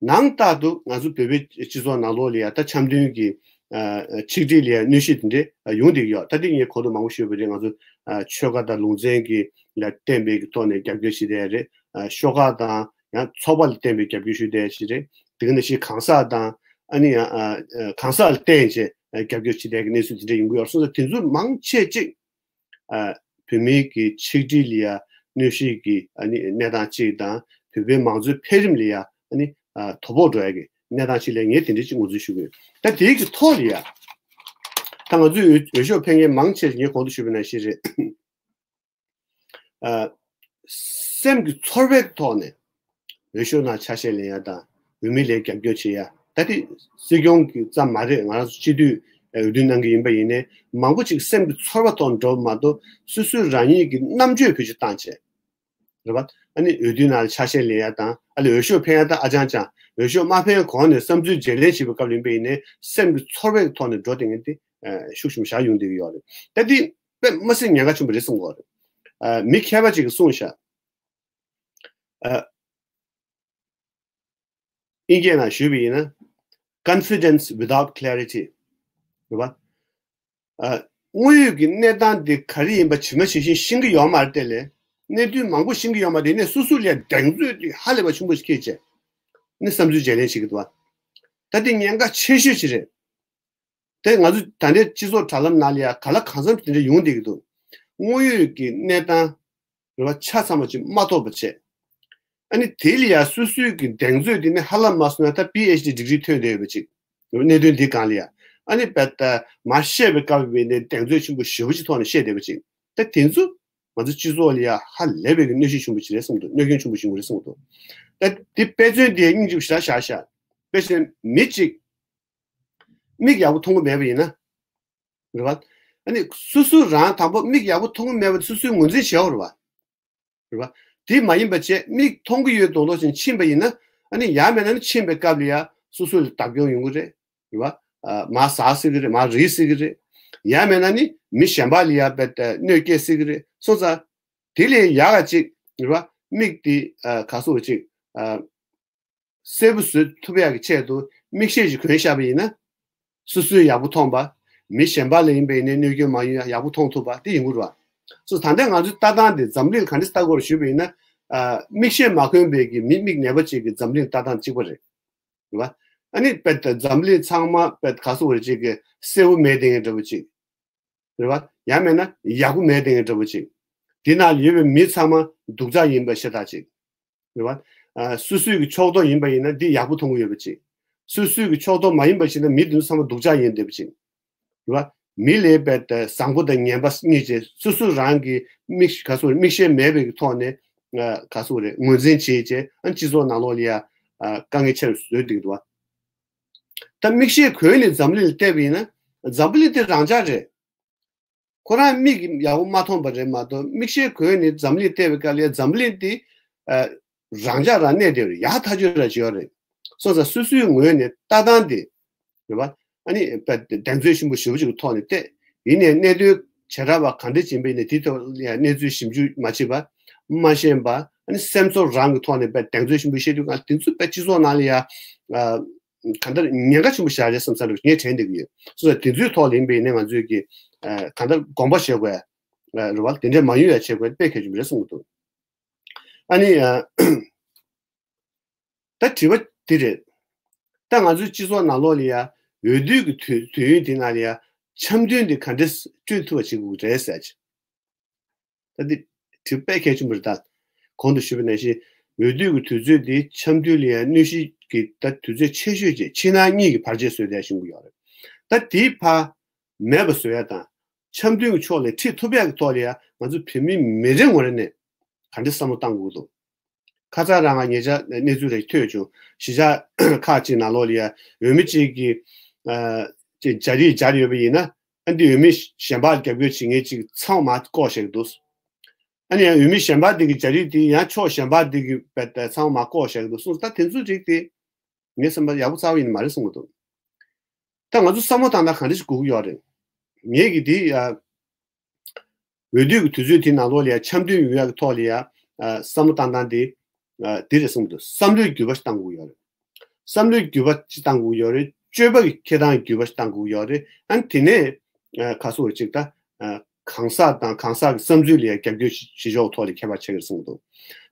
ནང་ལྟར་དུ་ང་ཚོ་བོད་པའི་སྤྱི་ཚོགས་ནང་ལོགས་ལ་ཡ་ད་འཆམ་མཐུན་གྱི་ཨ་ཆིག་སྒྲིལ་ལ་ཡ་གནོན་ཤུགས་དེ་འདྲ་ཡོང་བསྡད་ཀྱི་ཡོད། ད་དེ་ངས་གོང་དུ་མང་པོ་ཞུས་པ་རེད། ང་ཚོ་ཨ་ཆོལ་ཁ་དང་ལུང་ཚན་གྱི་ལ་བརྟེན་པའི་གི་ཐོག་ནས་རྒྱབ་སྐྱོར་བྱེད་བསྡད་ཡ་རེད། ཨ་ཤོག་ཁག་དང་ཡང་ཚོགས་པ་ལ་བརྟེན་པའི་རྒྱབ་སྐྱོར་ཞུ་བསྡད་ཡ་ཞིག་རེད། དེ་ག་ནང་བཞིན་གང་ཟག་དང་ཨ་ནི་ཡང་ཨ་ཨ་གང་ཟག་ལ་བརྟེན་བྱས་རྒྱབ་སྐྱོར་བྱེད་བསྡད་ཡ་གི་གནས་ཚུལ་དེ་འདྲ་ཡོང་གི་ཡོད་སོང་ཙང་། དེ་ཚོ་མང་ཆེ་གཅིག་ཨ་བོད་མིའི་གི་ཆིག་སྒྲིལ་ལ་ཡ་གནོན་ཤུགས་ཀྱི་ཨ་ནི་གནས་སྟངས་གཅིག་དང་། བོད་པའི་མང་གཙོའི་འཕེལ་རིམ་ལ་ཡ་ཨ་ནི་ཨ་དོ་ཕོག་འགྲོ་ཡ་གི་གནས་སྟངས་གཅིག་ལ་ངས་དེ་འདྲའི་གཅིག་ངོས་འཛིན་ཞུ་གི་ཡོད། ད་དེའི་གི་ཐོག་ལ་ཡ། ད་ང་ཚོའི་འོས་འོས་ཤོག་འཕེན་མཁན་མང་ཆེ་ངས་གོང་དུ་ཞུས་པ་ནང་བཞིན་རེད། ཨ་སེམས་ཀྱི་ཚོར་བའི་ཐོག་ནས་འོས་ཤོག་ནང་ཆ་ཤས་ལེན་ཡ་དང་། འོས་མི་ལ་རྒྱབ་སྐྱོར་བྱེད་ཡ། ད་དེ་སྲིད་སྐྱོང་གི་ཙམ་མ་རེད། ང་རང་ཚོ་སྤྱི་འཐུས་འོས་བསྡུ་གནང་གི་ཡིན་པ་ཡིན་ནའི། མང་པོ་ཅིག་སེམས་ཀྱི་ཚོར་བ་ཐོག་འགྲོ་བ་མ་གཏོགས། སོ་སོའི་རང་ཉིད་ཀྱི་རྣམ་དཔྱོད་བེད་སྤྱོད་བཏང་བྱས། རེད་བ། ཨ་ནི་འོས་བསྡུ་ནང་ལ་ཆ་ཤས་ལེན་ཡ་དང་། ཨ་ལས་འོས་ཤོག་འཕེན་ཡ་དང་། ཨ་ཅང་ཅང་འོས་ཤོག་མ་འཕེན་གོང་ནས་བསམ་ཚུལ་བརྗེ་ལེན་བྱེད་པའི་སྐབས་ལ་ཡིན་པ་ཡིན་ནའི། སེམས་ཀྱི་ཚོར་བའི་ཐོག་ནས་འགྲོ་བསྡད་མཁན་དེ་ཤུགས་ཆེན་པོ་ཞིག་ཡོང་བསྡད་ཀྱི་ཡོད་རེད། ད་དེ་དཔེ་མ་སྲིད་ཉེན་ཁ་ཆེན་པོ་རེད་གསུང་གི་ཡོད་རེད། ཨ་མི་མཁས་པ་ཅིག་གིས་གསུངས་ཤག་ཨ་དབྱིན་སྐད་ནང་ཞུས་པ་ཡིན་ན། Confidence without clarity. རེད་བ། ཨ་དངོས་ཡོད་ཀྱི་གནས་སྟངས་འདི་ག་རེ་ཡིན་པ་ཇི་མ་ཇི་བཞིན་ཤེས་ཀྱི་ཡོད་མ་རེད་དེ། ལས་གནད་དོན་མང་པོ་ཤེས་ཀྱི་ཡོད་མ་རེད། ནས་སོ་སོ་ལ་གདེང་ཚོད་དེ་ཧ་ལས་པ་ཆེན་པོ་ཞིག་སྐྱེས་བྱས་ནས་བསམ་ཚུལ་བརྗེ་ལེན་བྱེད་ཀྱི་འདུག་བ། ད་དེ་ཉེན་ཁ་ཆེ་ཤོས་ཤིག་རེད། དེ་ང་ཚོ་ད་ལྟའི་སྤྱི་ཚོགས་དྲ་ལམ་ནང་ལ་ཡ་ག་ལ་གང་འཚམ་དེ་འདྲ་ཡོང་བསྡད་ཀྱི་འདུག་དངོས་ཡོད་ཀྱི་གནས་སྟངས་རེད་བ། ཆ་ཚང་བ་ཅིག་མ་ཐོབ་པ་བྱས། ཨ་ནི་དེ་ལ་ཡ་སོ་སོའི་གི་གདེང་ཚོད་དེ་ནི་ཧ་ལམ་མ་སོང་ན་ད་པི་ཨེཆ་ཌི་ཌིག་རི་ཐོན་བསྡད་ཡོད་པ་ཅིག་གནད་དོན་འདི་སྒང་ལ་ཡ། ཨ་ནི་བད་ད་མར་བཤད་པའི་སྐབས་བས་ནས་གདེང་ཚོད་ཆེན་པོ་ཞེ་པོ་ཅིག་ཐོག་ནས་བཤད་བསྡད་པ་ཅིག་ད་དེ་ཚོ་ང་ཚོ་སྤྱི་ཚོགས་ལ་ཡ་ཧ་ལས་པའི་གི་གནོད་གཞི་ཆེན་པོ་ཅིག་རེད་བསམ་འདུག་གནོད་སྐྱོན་ཆེན་པོ་ཞིག་ཡོང་གི་རེད་བསམ་འདུག་ད་དེ་དཔེ་མཚོན་དེ་སྙིང་རྗེ་པོ་ཞེ་དྲག་བཞག་ཤག་དཔེ་བཞིན་མི་གཅིག་མིག་ཡག་པོ་མཐོང་གི་མེད་པ་ཡིན་ན། རེད་བ། ཨ་ནི་སོ་སོ་རང་དང་པོ་མིག་ཡག་པོ་མཐོང་གི་མེད་པ་སོ་སོས་ངོས་འཛིན་བྱེད་དགོས་རེད་བ། རེད་བ། དེ་མ་ཡིན་པ་བྱས་མིག་མཐོང་གི་ཡོད་མདོག་མདོག་བྱས་ཕྱིན་པ་ཡིན་ན། ཨ་ནི་ཡང་མིན་ན་ནི་ཕྱིན་པའི་སྐབས་ལ་ཡ་སོ་སོ་ལ་བརྡབ་སྐྱོན་ཡོང་གི་རེད། རེད་བ། ཨ་མར་ཟག་སྲིད་ཀྱི་རེད། མར་རིལ་སྲིད་ཀྱི་རེད། ཡང་མིན་ན་ནི་མི་གཞན་པ་ལ་ཡ་བད་གནོད་སྐྱེལ་སྲིད་ཀྱི་རེད། སོང་ཙང་། དེ་ལས་ཡག་ག་ཅིག་རེད་བ། མིག་དེ་ཨ་ག་སོ་ཅིག་ཨ། གསལ་པོ་བཟོ་ཐུབ་ཡག་གི་ཆེད་དུ་མིག་ཤེལ་ཞིག་གོན་བཞག་པ་ཡིན་ན། སོ་སོས་ཡག་པོ་མཐོང་པ། མི་གཞན་པ་ལ་ཡིན་པ་ཡིན་ནའི་གནོད་སྐྱོན་མ་ཡོང་ཡག་ཡག་པོ་མཐོང་ཐུབ་པ་དེ་ཡིན་དགོས་རེད་བ། སོ་ད་ལྟ་ང་ཚོའི་ལྟ་སྟངས་དེ་འཛམ་གླིང་ག་འདྲ་ལྟ་དགོས་རེད་ཞུས་པ་ཡིན་ན། ཨ་མིག་ཤེལ་མ་གོན་པའི་གི་མི་མིག་ནད་པ་ཅིག་གི་འཛམ་གླིང་ལྟ་སྟངས་གཅིག་པ་རེད། རེད་བ། ཨ་ནི་དཔེ་ད་འཛམ་གླིང་ཚང་མ་དཔེ་ག་སོ་རེ་ཅིག་གི་གསལ་བོ་མེད་དེ་འདྲ་བོ་ཅིག་རེད་བ། ཡང་མེད་ན་ཡག་པོ་མེད་དེ་འདྲ་བོ་ཅིག་དེ་ནང་ཡོད་པའི་མི་ཚང་མ་སྡུག་ཅག་ཡིན་པ་ཤ་སྟག་ཅིག་རེད་བ། ཨ་སོ་སོའི་གི་ཕྱོགས་གཏོགས་ཡིན་པ་ཡིན་ན་འདི་ཡག་པོ་མཐོང་གི་ཡོད་པ་ཅིག་སོ་སོའི་གི་ཕྱོགས་གཏོགས་མ་ཡིན་པ་ཞིག་ན་མི་དེ་ཚོ་ཚང་མ་སྡུག་ཅག་ཡིན་བསྡད་པ་ཅིག་རེད་བ། མི་ལས་པའི་ད་བཟང་པོ་དང་ངན་པ་གཉིས་བྱས། སོ་སོ་རང་གི་མིག་ག་སོ་རེད། མིག་ཤེལ་མེད་པའི་གི་ཐོག་ནས་ཨ་ག་སོ་རེད། ངོས་འཛིན་བྱེད་བྱས། ཨ་སྤྱི་ཚོགས་ནང་ལོགས་ལ་ཡ་ཨ་དཀའ་ངལ་ཆེ་རུ་བཟོས་འདུག་རེད་བ། ད་མིག་ཤེལ་གོན་ནས་འཛམ་གླིང་ལ་བལྟས་པ་ཡིན་ན། འཛམ་བུ་གླིང་འདི་རང་འཇགས་རེད། ཁོ་རང་མིག་གིས་ཡག་པོ་མ་མཐོང་བ་རེད་མ་གཏོགས། མིག་ཤེལ་གོན་ནས་འཛམ་གླིང་བལྟས་པའི་སྐབས་ལ་འཛམ་གླིང་འདི་ཨ་རང་འཇགས་རང་གནས་བསྡད་རེད། ཡག་ཐག་ཆོད་རང་བྱེད་ཡོད་རེད། སོང་ཙང་སོ་སོའི་ངོས་ནས་ལྟ་སྟངས་དེ་རེད་བ། ཨ་ནི་དཔེ་གདེང་ཚོད་ཆེན་པོ་ཞེ་པོ་ཅིག་གི་ཐོག་ནས་བལྟས། ཡིན་ནའི་གནད་དོན་བྱེ་བྲག་པ་ག་འདྲ་ཅིག་ཡིན་པ་ཡིན་ནའི་དེའི་ཐོག་ལ་ཡང་གནས་ཚུལ་ཞིབ་འཇུག་མ་བྱས་པ། མ་ཤེས་པ། ཨ་ནི་སེམས་ཚོར་རང་གི་ཐོག་ནས་དཔེ་གདེང་ཚོད་ཆེན་པོ་བཤད་དུས་གང་དེ་ཚོ་དཔེ་སྤྱི་ཚོགས་ནང་ལ་ཡ་ཨ། གང་ལྟར་ཉེན་ཁ་ཆེན་པོ་ཞིག་རེད་བསམ་བསམ་རེད། ངས་དྲན་བསྡད་ཀྱི་ཡོད། སོ་སོ་དེ་ཚོའི་ཐོག་ལ་ཡིན་པ་ཡིན་ན་ང་ཚོས་ཀྱི་ཨ་གང་ལྟར་དགོངས་པ་བཞེས་དགོས་ཡ་རེད་བ། དེ་འདྲ་མ་ཡོང་ཡ་བྱེད་དགོས་དཔེ་གལ་ཆེན་པོ་རེད་གསུངས་འདུག་ཨ་ནི་ཨ་ད་དྲི་བ་འདི་རེད། ད་ང་ཚོའི་སྤྱི་ཚོགས་ནང་ལོགས་ལ་ཡ་འོས་བསྡུ་གི་དུས་དུས་ཡུན་འདི་ནང་ལ་ཡ་འཆམ་མཐུན་འདི་ག་འདྲས་བསྐྲུན་ཐུབ་པ་བྱེད་དགོས་ཀྱི་རེད་ཟེར། ད་འདི་དྲི་བ་དཔེ་གལ་ཆེན་པོ་རེད་ད། གོང་དུ་ཞུས་པ་ནང་བཞིན་འོས་བསྡུ་གི་དུས་ཚོད་འདི་འཆམ་མཐུན་ལ་ཡང་གནོད་གཞི་གི་ད་དུས་ཚོད་ཆེ་ཤོས་ཀྱི་ཕྱི་ནང་གཉིས་ཀྱི་བར་ཆད་བཟོས་བསྡད་བཞིན་པ་ཡོད་རེད། ད་དེའི་ཕ་མེད་པ་བཟོ་ཡ་དང་། འཆམ་མཐུན་གྱི་ཕྱོགས་ལ་ཁྲིད་ཐུབ་ཡ་གི་ཐོག་ལ་ཡ་ང་ཚོ་བོད་མི་མི་རེ་ངོ་རེ་ནས་ག་འདྲ་བསམ་བློ་བཏང་དགོས་འདུག་ཁ་ཚ་རང་ང་ཉེ་ཆར་གནས་ཚུལ་རེ་ཐོས་བྱུང་། གཞིས་ཆགས་ཁག་ཅིག་ནང་ལོགས་ལ་ཡ་འོས་མི་གཅིག་གིས་ཨ་ཅིག་སྦྱར་ཡིག་སྦྱར་ཡོད་པ་ཡིན་ན། ཨ་འདི་འོས་མི་གཞན་པར་རྒྱབ་སྐྱོར་བྱེད་མཁན་ཅིག་ཚང་མ་བཀོག་བཞག་གི་འདུག་ཨ་ནི་ཡང་འོས་མི་གཞན་པ་དེ་གི་སྦྱར་ཡིག་དེ་ཡང་ཕྱོགས་གཞན་པ་དེ་གི་བེད་ཚང་མ་བཀོག་བཞག་གི་འདུག་གསུངས། ད་དེ་ཚོའི་རིགས་དེ་ངའི་བསམ་པར་ཡག་པོ་རྩ་བ་ཡིན་མ་རེད་གསུང་གི་འདུག་ད་ང་ཚོ་བསམ་བློ་བཏང་ན་གང་འདྲ་ཞིག་དགོས་ཀྱི་ཡོད་རེད། ངས་གི་དེ་ཨ་འོས་བསྡུ་གི་དུས་ཚོད་དེ་ནང་ལོགས་ལ་ཡ་འཆམ་མཐུན་ཡོང་ཡག་གི་ཐོག་ལ་ཡ་ཨ་བསམ་བློ་བཏང་སྟངས་དེ་ཨ་དེ་རེད་གསུངས་གི་འདུག་བསམ་བློའི་འགྱུར་བ་ཞིག་བཏང་དགོས་ཀྱི་ཡོད་རེད། བསམ་བློའི་འགྱུར་བ་ཅིག་བཏང་དགོས་ཡོད་རེད། སྤྱོད་པ་གི་འཁྱེར་སྟངས་འགྱུར་བ་ཞིག་བཏང་དགོས་ཡོད་རེད། ཨ་ནི་དེ་ནས་ཨ་ག་སོགས་ཅིག་ད་ཨ་གང་ཟག་དང་གང་ཟག་གི་བསམ་ཚུལ་ལ་ཡང་རྒྱབ་སྐྱོར་བྱེད་ཕྱོགས་ཐོག་ལ་ཁྱད་པར་ཕྱེ་གི་རེད་གསུངས་འདུག་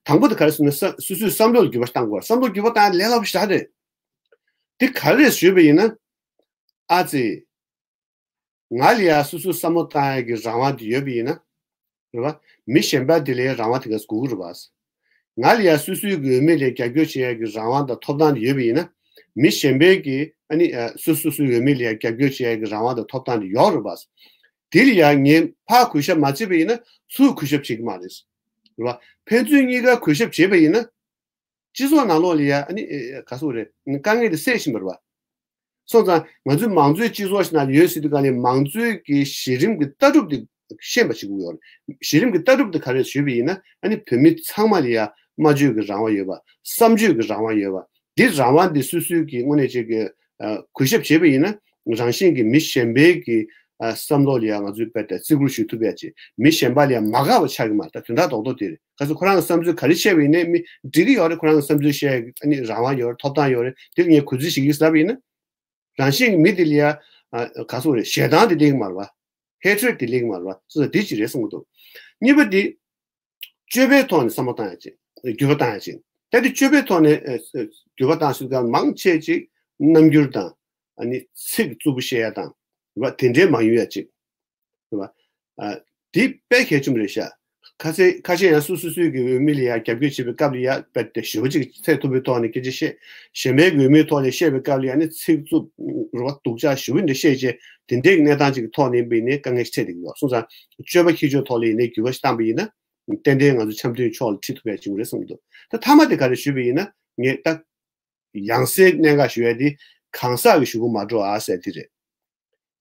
དང་པོ་དེ་ག་རེ་ཟེར་ན་ས་སོ་སོའི་བསམ་བློ་ལ་འགྱུར་བ་ཞིག་བཏང་དགོས། བསམ་བློ་འགྱུར་བ་བཏང་ཡ་ལས་སླ་པོ་ཞེ་དྲག་རེད། དེ་ག་རེ་ཞུས་པ་ཡིན་ན། ཨ་ཙི། ང་ལ་ཡང་སོ་སོའི་བསམ་བློ་བཏང་ཡག་གི་རང་དབང་དེ་ཡོད་པ་ཡིན་ན། རེད་བ། མི་གཞན་པ་དེ་ལ་ཡང་རང་དབང་དེ་ག་ཚོད་དགོས་ཀྱི་རེད་བ། ང་ལ་ཡང་སོ་སོའི་གི་འོས་མི་ལ་རྒྱབ་སྐྱོར་བྱེད་ཡག་གི་རང་དབང་དང་ཐོབ་ཐང་དེ་ཡོད་པ་ཡིན་ན། མི་གཞན་པའི་གི་ཨ་ནི་ཨ་སོ་སོ་སོའི་འོས་མི་ལ་ཡང་རྒྱབ་སྐྱོར་བྱེད་ཡག་གི་རང་དབང་དང་ཐོབ་ཐང་དེ་ཡོད་རེད་བ། དེ་ལ་ཡང་ངས་ཕར་གུས་ཞབས་མ་བྱས་པ་ཡིན་ན་ཚུར་གུས་ཞབས་བྱེད་ཀྱི་མ་རེད། རེད་བ། ཕན་ཚུན་གཉིས་ཀ་གུས་ཞབས་བྱས་པ་ཡིན་ན། སྤྱི་ཚོགས་ནང་ལོགས་ལ་ཡ་ཨ་ནི་ཨེ་ག་ཚོད་རེད། དཀའ་ངལ་དེ་སེལ་བཞིན་པ་རེད་བ། སོང་ཙང་ང་ཚོའི་མང་གཙོའི་སྤྱི་ཚོགས་ཤིག་ནང་ཡོད་ཟེར་དུས་ག་ནས་མང་གཙོའི་གི་གཞི་རིམ་གྱི་ལྟ་གྲུབ་དེ་ཤེས་པ་བྱེད་དགོས་ཡོད་རེད། གཞི་རིམ་གྱི་ལྟ་གྲུབ་དེ་ག་རེ་ཞུས་པ་ཡིན་ན་ཨ་ནི་བོད་མི་ཚང་མ་ལ་ཡ་སྨྲ་བརྗོད་ཀྱི་རང་དབང་ཡོད་པ། བསམ་བརྗོད་ཀྱི་རང་དབང་ཡོད་པ། འདི་རང་དབང་འདི་སོ་སོའི་གི་དངོས་གནས་བྱེད་ཀྱི་ཨ་གུས་ཞབས་བྱས་པ་ཡིན་ན་རང་བཞིན་གྱི་མི་གཞན་པའི་གི་ཨ་བསམ་བློ་ལ་ཡང་ང་ཚོས་དཔེ་ལྟ་བརྩི་བཀུར་ཞུ་ཐུབ་ཡ་ཅིག་མི་གཞན་པ་ལ་ཡང་མ་དགའ་བ་ཆགས་ཀྱི་མ་རེད། ད་དོན་དག་རྡོག་རྡོག་དེ་རེད། ག་ཚོད་ཁོ་རང་གི་བསམ་ཚུལ་ག་རེ་བཤད་པ་ཡིན་ནའི་མི་འགྲིག་གི་ཡོད་རེད། ཁོ་རང་གི་བསམ་ཚུལ་བཤད་ཡ་གི་ཨ་ནི་རང་དབང་ཡོད་རེད། ཐོབ་ཐང་ཡོད་རེད། དེ་ལ་ངས་གུས་བརྩི་ཞུ་གི་ཟེར་བ་ཡིན་ན་རང་བཞིན་གྱི་མི་དེ་ལ་ཡང་ཨ་ག་ཚོད་རེད། ཞེ་སྡང་དེ་སླེབས་ཀྱི་མ་རེད་བ། ཧེ་ཊི་རེ་ཌི་དེ་སླེབས་ཀྱི་མ་རེད་བ། སོ་སོ་དེ་ཅིག་རེད་གསུང་གི་འདུག་གཉིས་པ་དེ། སྤྱོད་པའི་ཐོག་ནས་བསམ་བློ་བཏང་ཡ་ཅིག་འགྱུར་བ་བཏང་ཡ་ཅིག་ད་དེ་སྤྱོད་པའི་ཐོག་ནས་ཨ་འགྱུར་བ་བཏང་ཤེས་ཀྱང་མང་ཆེ་ཅིག་རྣམ་འགྱུར་དང་ཨ་ནི་ཚིག་རྩུབ་པོ་བཤད་ཡ་དང་རེད་བ། དེ་འདྲའི་མ་ཡོང་ཡ་ཅིག་རེད་བ། ཨ་དེ་དཔེ་གལ་ཆེན་པོ་རེད་ཤག་ཁ་ཚེ་ཁ་ཤས་ཡང་སོ་སོ་སོའི་གི་འོས་མི་ལ་ཡ་རྒྱབ་སྐྱོར་བྱེད་པའི་སྐབས་ལ་ཡ་དཔེ་དེ་ཞེ་པོ་ཅིག་ཚད་མཐོ་པོའི་ཐོག་ནས་སྐད་ཆ་བཤད། གཞན་པའི་གི་འོས་མིའི་ཐོག་ལ་བཤད་པའི་སྐབས་ལ་ཡ་ནི་ཚིག་རྩུབ་རེད་བ། སྡུག་ཅག་ཞེ་པོ་འདྲ་བཤད་བྱས་དེ་འདྲའི་གི་གནས་སྟངས་ཅིག་གི་ཐོག་ནས་ཡིན་པ་ཡིན་ནའི་དཀའ་ངལ་ཞིག་འཕྲད་བསྡད་ཀྱི་ཡོད། སོང་ཙང་སྤྱོད་པ་འཁྱེར་ཕྱོགས་ཐོག་ལ་ཡིན་ནའི་འགྱུར་བ་ཞིག་བཏང་པ་ཡིན་ན། ཏན་ཏན་ང་ཚོ་འཆམ་མཐུན་ཕྱོགས་ལ་ཁྲིད་ཐུབ་ཡ་བྱུང་རེད་བསམ་གྱི་འདུག་ད་མཐའ་མ་དེ་ག་རེ་ཞུས་པ་ཡིན་ན་ངས་ད་ཡང་སེ་གནད་འགག་ཞུ་ཡ་དེ་གང་ཟག་གི་ཞུ་སྒོ་མ་འགྲོ་ཨ་ཟེར་དེ་རེད།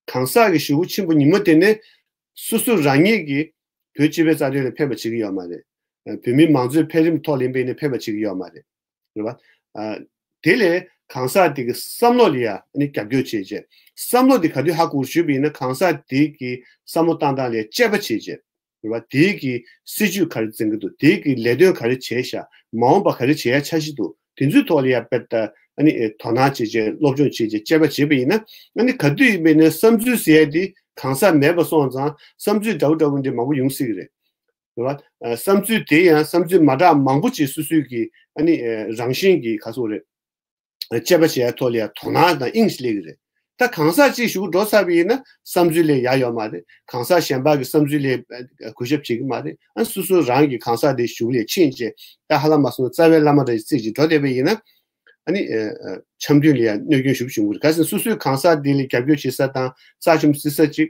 གང་ཟག་གི་ཞུ་སྒོ་ཆེན་པོ་ཉིན་མོ་དེ་ནས་སོ་སོ་རང་ཉིད་ཀྱིས་བོད་སྤྱི་པའི་རྩ་དོན་ལ་ཕན་པ་བྱེད་ཀྱི་ཡོད་མ་རེད། བོད་མིའི་མང་གཙོའི་འཕེལ་རིམ་ཐོག་ལ་ཡིན་པ་ཡིན་ན་ཕན་པ་བྱེད་ཀྱི་ཡོད་མ་རེད། རེད་བ། ཨ་དེ་ལས་གང་ཟག་དེ་གི་བསམ་བློ་ལ་ཡ་ནི་རྒྱབ་སྐྱོར་བྱེད་བྱེད། བསམ་བློ་དེ་ག་དུས་ཧ་གོ་ཞུས་པ་ཡིན་ན་གང་ཟག་དེ་གི་བསམ་བློ་བཏང་སྟངས་ལ་དཔྱད་པ་བྱེད་བྱེད། རེད་བ། དེ་གི་སྲིད་ཇུས་ག་རེ་འཛིན་གྱི་འདུག་དེ་གི་ལས་དོན་ག་རེ་བྱས་ཤག་མ་འོངས་པ་ག་རེ་བྱེད་ཡ་འཆར་གཞི་འདུག་དེ་ཚོའི་ཐོག་ལ་ཡ་དཔེ་ལྟ་ཨ་ནི་དོ་སྣང་བྱེད་བྱེད་སློབ་སྦྱོང་བྱེད་བྱེད་དཔྱད་པ་བྱེད་པ་ཡིན་ན་ཨ་ནི་ག་དུས་ཡིན་པ་ཡིན་ན་བསམ་ཚུལ་ཟེར་ཡ་དེ་གང་ཟག་མེད་པ་སོང་ཙང་བསམ་ཚུལ་འདྲ་བོ་འདྲ་བོ་འདི་མང་པོ་ཡོང་སྲིད་ཀྱི་རེད། རེད་བ། ཨ་བསམ་ཚུལ་དེ་ཡང་བསམ་ཚུལ་མ་འདྲ་མང་པོ་ཅིག་སོ་སོའི་གི་ཨ་ནི་ཨ་རང་བཞིན་གྱི་ག་ཚོད་རེད། དཔྱད་པ་བྱེད་ཡ་ཐོག་ལ་ཡང་དོ་སྣང་དང་དབྱིངས་ཤིག་སླེབས་ཀྱི་རེད། ད་གང་ཟག་ཅིག་ཞུ་འགྲོ་ཚར་བ་ཡིན་ན་བསམ་ཚུལ་ལ་ཡ་ཡོད་མ་རེད། གང་ཟག་གཞན་པ་གི་བསམ་ཚུལ་ལ་ཨ་གུས་ཞབས་བྱེད་ཀྱི་མ་རེད། ཨ་སོ་སོ་རང་གི་གང་ཟག་དེ་ཞུ་ལས་ཕྱིན་བྱས་ད་ཧ་ལམ་མ་སོང་ན་རྩ་བའི་བླ་མ་འདྲ་ཞིག་རྩིས་ཀྱིས་འགྲོ་བསྡད་པ་ཡིན་ན་ཨ་ནི་ཨ་ཨ་འཆམ་མཐུན་ལ་ཡ་གནོད་སྐྱོན་ཞེ་པོ་བྱུང་གི་རེད། གལ་སྲིད་སོ་སོའི་གང་ཟག་དེ་ལ་རྒྱབ་སྐྱོར་བྱེད་ས་དང་རྩ་ཆེན་པོ་བརྩི་ས་ཅིག་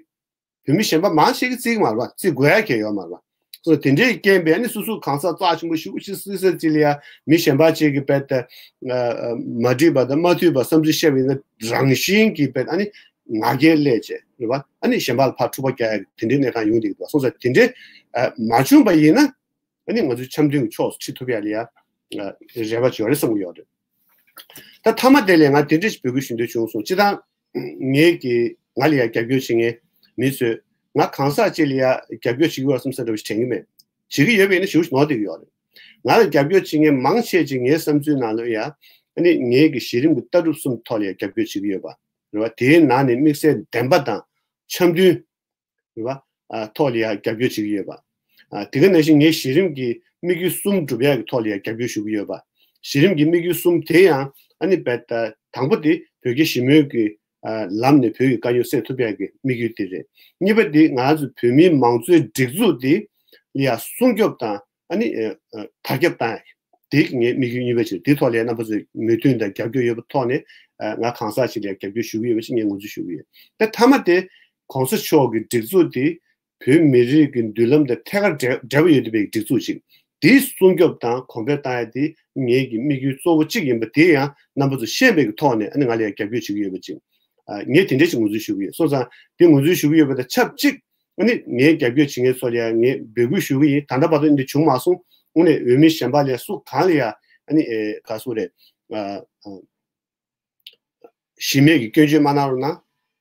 བོད་མི་གཞན་པ་མང་ཆེ་གིས་བརྩི་གི་མ་རེད་བ། བརྩི་དགོས་ཡ་གང་ཡང་ཡོད་མ་རེད་བ། སོ་དེ་འདྲའི་རྐྱེན་པས་ནི་སོ་སོ་གང་ཟག་རྩ་ཆེན་པོ་ཞེ་པོ་ཅིག་བརྩི་ས་ཅིག་ལ་ཡ་མི་གཞན་པ་ཅིག་གིས་དཔེ་ལྟ་ཨ་ཨ་མ་འགྲིག་པ་དང་མ་འཐུས་པ་བསམ་ཚུལ་བཤད་པ་ཡིན་ན་རང་བཞིན་གྱིས་དཔེ་ཨ་ནི་ང་རྒྱལ་སླེབས་བྱས་རེད་བ། ཨ་ནི་གཞན་པ་ལ་ཕར་འཁྲུག་པ་རྒྱག་ཡ་དེ་འདྲའི་གནས་སྟངས་ཡོང་བསྡད་ཀྱི་འདུག་བ། སོང་ཙང་དེ་འདྲའི་ཨ་མ་བྱུང་པ་ཡིན་ན། ཨ་ནི་ང་ཚོས་འཆམ་མཐུན་གྱི་ཕྱོགས་སུ་ཁྲིད་ཐུབ་ཡ་ལ་ཡ་ཨ་རེ་བ་ཅིག་ཡོད་རེད་བསམ་གྱི་ཡོད་རེད། ད་མཐའ་མ་དེ་ལས་ང་དེ་འདྲ་ཞིག་འབོད་སྐུལ་ཞུ་འདོད་བྱུང་སོང་། སྤྱིར་བཏང་ངས་ཀྱི་ང་ལ་ཡ་རྒྱབ་སྐྱོར་བྱེད་མཁན་མི་ཚོས་ང་གང་ཟག་ཅིག་ལ་ཡ་རྒྱབ་སྐྱོར་བྱེད་ཀྱི་ཡོད་བསམ་ས་འདྲ་བ་ཞིག་དྲན་གྱི་མེད། བྱེད་ཀྱི་ཡོད་པ་ཡིན་ན་ཞེ་པོ་ཞིག་ནོར་བསྡད་ཀྱི་ཡོད་རེད། ང་ལ་རྒྱབ་སྐྱོར་བྱེད་མཁན་མང་ཆེ་ཅིག་ངའི་བསམ་ཚུལ་ནང་ལོགས་ཡ་ཨ་ནི་ངའི་གི་གཞི་རིམ་གྱི་ལྟ་གྲུབ་གསུམ་ཐོག་ལ་ཡ་རྒྱབ་སྐྱོར་བྱེད་ཀྱི་ཡོད་པ་རེད་བ། དེའི་ནང་ནས་དམིགས་བསལ་བདེན་པ་དང་འཆམ་མཐུན། རེད་བ། ཨ་ཐོག་ལ་ཡང་རྒྱབ་སྐྱོར་བྱེད་ཀྱི་ཡོད་པ། ཨ་དེ་ག་ནང་བཞིན་ངའི་གཞི་རིམ་གྱི་དམིགས་ཡུལ་གསུམ་སྒྲུབ་ཡག་གི་ཐོག་ལ་ཡང་རྒྱབ་སྐྱོར་ཞུ་གི་ཡོད་པ། གཞི་རིམ་གྱི་དམིགས་ཡུལ་གསུམ་དེ་ཡང་ཨ་ནི་བེད་དང་པོ་དེ་བོད་རྒྱ་ཞི་མོལ་གྱི་ཨ་ལམ་ནས་བོད་ཀྱི་དཀའ་རྙོག་སེལ་ཐུབ་ཡག་གི་དམིགས་ཡུལ་དེ་རེད། གཉིས་པ་དེ་ང་ཚོ་བོད་མིའི་མང་གཙོའི་སྒྲིག་འཛུགས་དེ་ལ་ཡང་སྲུང་སྐྱོབ་དང་ཨ་ནི་ཨ་ཨ་དར་ཁྱབ་བཏང་ཡག་དེ་ངའི་དམིགས་ཡུལ་གཉིས་པ་ཅིག་རེད། དེ་ཐོག་ལ་ཡང་རྣམ་པ་ཚོས་མོས་མཐུན་དང་རྒྱབ་སྐྱོར་ཡོད་པའི་ཐོག་ནས་ཨ་ང་གང་ཟག་ཅིག་ལ་ཡང་རྒྱབ་སྐྱོར་ཞུ་གི་ཡོད་པ་ཅིག་ངས་ངོས་འཛིན་ཞུ་གི་ཡོད། ད་མཐའ་མ་དེ་གོང་ས་མཆོག་གི་སྒྲིག་འཛུགས་དེ་བོད་མི་རིགས་ཀྱི་མདུན་ལམ་དང་ཐད་ཀར་འབྲེལ་འབྲེལ་བ་ཡོད་བསྡད་པའི་སྒྲིག་འཛུགས་ཅིག་དེའི་སྲུང་སྐྱོབ་དང་གོང་འཕེལ་བཏང་ཡ་དེ་ངེད་ཀྱི་དམིགས་ཡུལ་གཙོ་བོ་གཅིག་ཡིན་པ་དེ་ཡང་རྣམ་པ་ཚོ་ཤེས་པའི་གི་ཐོག་ནས་ཨ་ནི་ང་ལ་ཡང་རྒྱབ་སྐྱོར་བྱེད་ཀྱི་ཡོད་པ་ཅིག་ཨ། ངས་དེ་འདྲ་ཞིག་ངོས་འཛིན་ཞུ་གི་ཡོད། སོང་ཙང་དེ་ངོས་འཛིན་ཞུ་གི་ཡོད་པ་དང་ཆབས་ཅིག་ཨ་ནི་ངས་རྒྱབ་སྐྱོར་བྱེད་མཁན་ཚོ་ལ་ཡང་ངས་འབོད་སྐུལ་ཞུ་གི་ཡིན། ད་ལྟ་བར་དུ་འདི་བྱུང་མ་སོང་། དངོས་གནས་འོས་མི་གཞན་པ་ལ་སུ་གང་ལ་ཡང་ཨ་ནི་ཨེ་ག་སུ་རེད། ཨ། ཨ། གཞི་མེད་ཀྱི་སྐྱོན་བརྗོད་མ་གནང་རོགས་གནང་།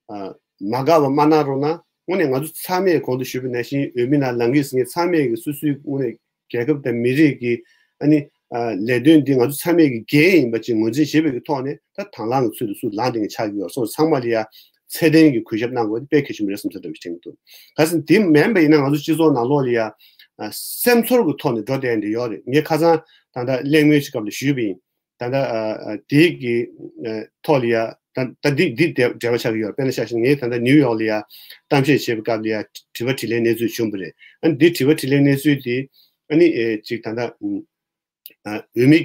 ཨ། མ་དགའ་བ་མ་གནང་རོགས་གནང་། དངོས་གནས་ང་ཚོ་ཚང་མས་གོང་དུ་ཞུས་པ་ནང་བཞིན་འོས་མི་ནང་ལངས་ཀྱི་ཟིན་ཚང་མས་ཀྱི་སོ་སོའི་དངོས་གནས་རྒྱལ་ཁབ་དང་མི་རིགས་ཀྱི་ཨ་ནི་ཨ་ལས་དོན་འདི་ང་ཚོ་ཚང་མས་ཀྱི་འགན་ཡིན་པ་ཅིག་ངོས་འཛིན་བྱེད་པའི་གི་ཐོག་ནས་ད་དང་བླངས་ཀྱི་ཚུལ་དུ་སུ་ལངས་བསྡད་མཁན་ཆགས་ཀྱི་ཡོད་སོང་། ཚང་མ་ལ་ཡ་ཚད་ལྡན་གྱི་གུས་ཞབས་གནང་དགོས་དེ་དཔེ་གལ་ཆེན་པོ་རེད་བསམ་ས་འདྲ་བ་དྲན་གྱི་འདུག་གལ་སྲིད་དེ་མིན་པ་ཡིན་ན་ང་ཚོ་སྤྱི་ཚོགས་ནང་ལོགས་ལ་ཡ་ཨ་སེམས་ཚོར་གྱི་ཐོག་ནས་འགྲོ་བསྡད་འདི་ཡོད་རེད། ངས་ཁ་སང་ད་ལྟ་གླེང་མོལ་ཞིག་སྐབས་ལ་ཞུས་པ་ཡིན། ད་ལྟ་ཨ་ཨ་དེའི་གི་ཨ་ཐོག་ལ་ཡ་ད་ད་འདི་འདི་འབྲེལ་བ་ཆགས་ཀྱི་ཡོད། དཔེར་ན་ཆ་བཞག་ན་ངས་ད་ལྟ་ནིའུ་ཡོག་ལ་ཡ་གཏམ་བཤད་བྱེད་པའི་སྐབས་ལ་ཡ་དྲི་བ་དྲིས་ལན་གནས་ཚུལ་བྱུང་བ་རེད། ཨ་ནི་འདི་དྲི་བ་དྲིས་ལན་གནས་ཚུལ་དེ་ཨ་ནི་ཨེ་ཅིག་ད་ལྟ་ཨ་འོས་མི་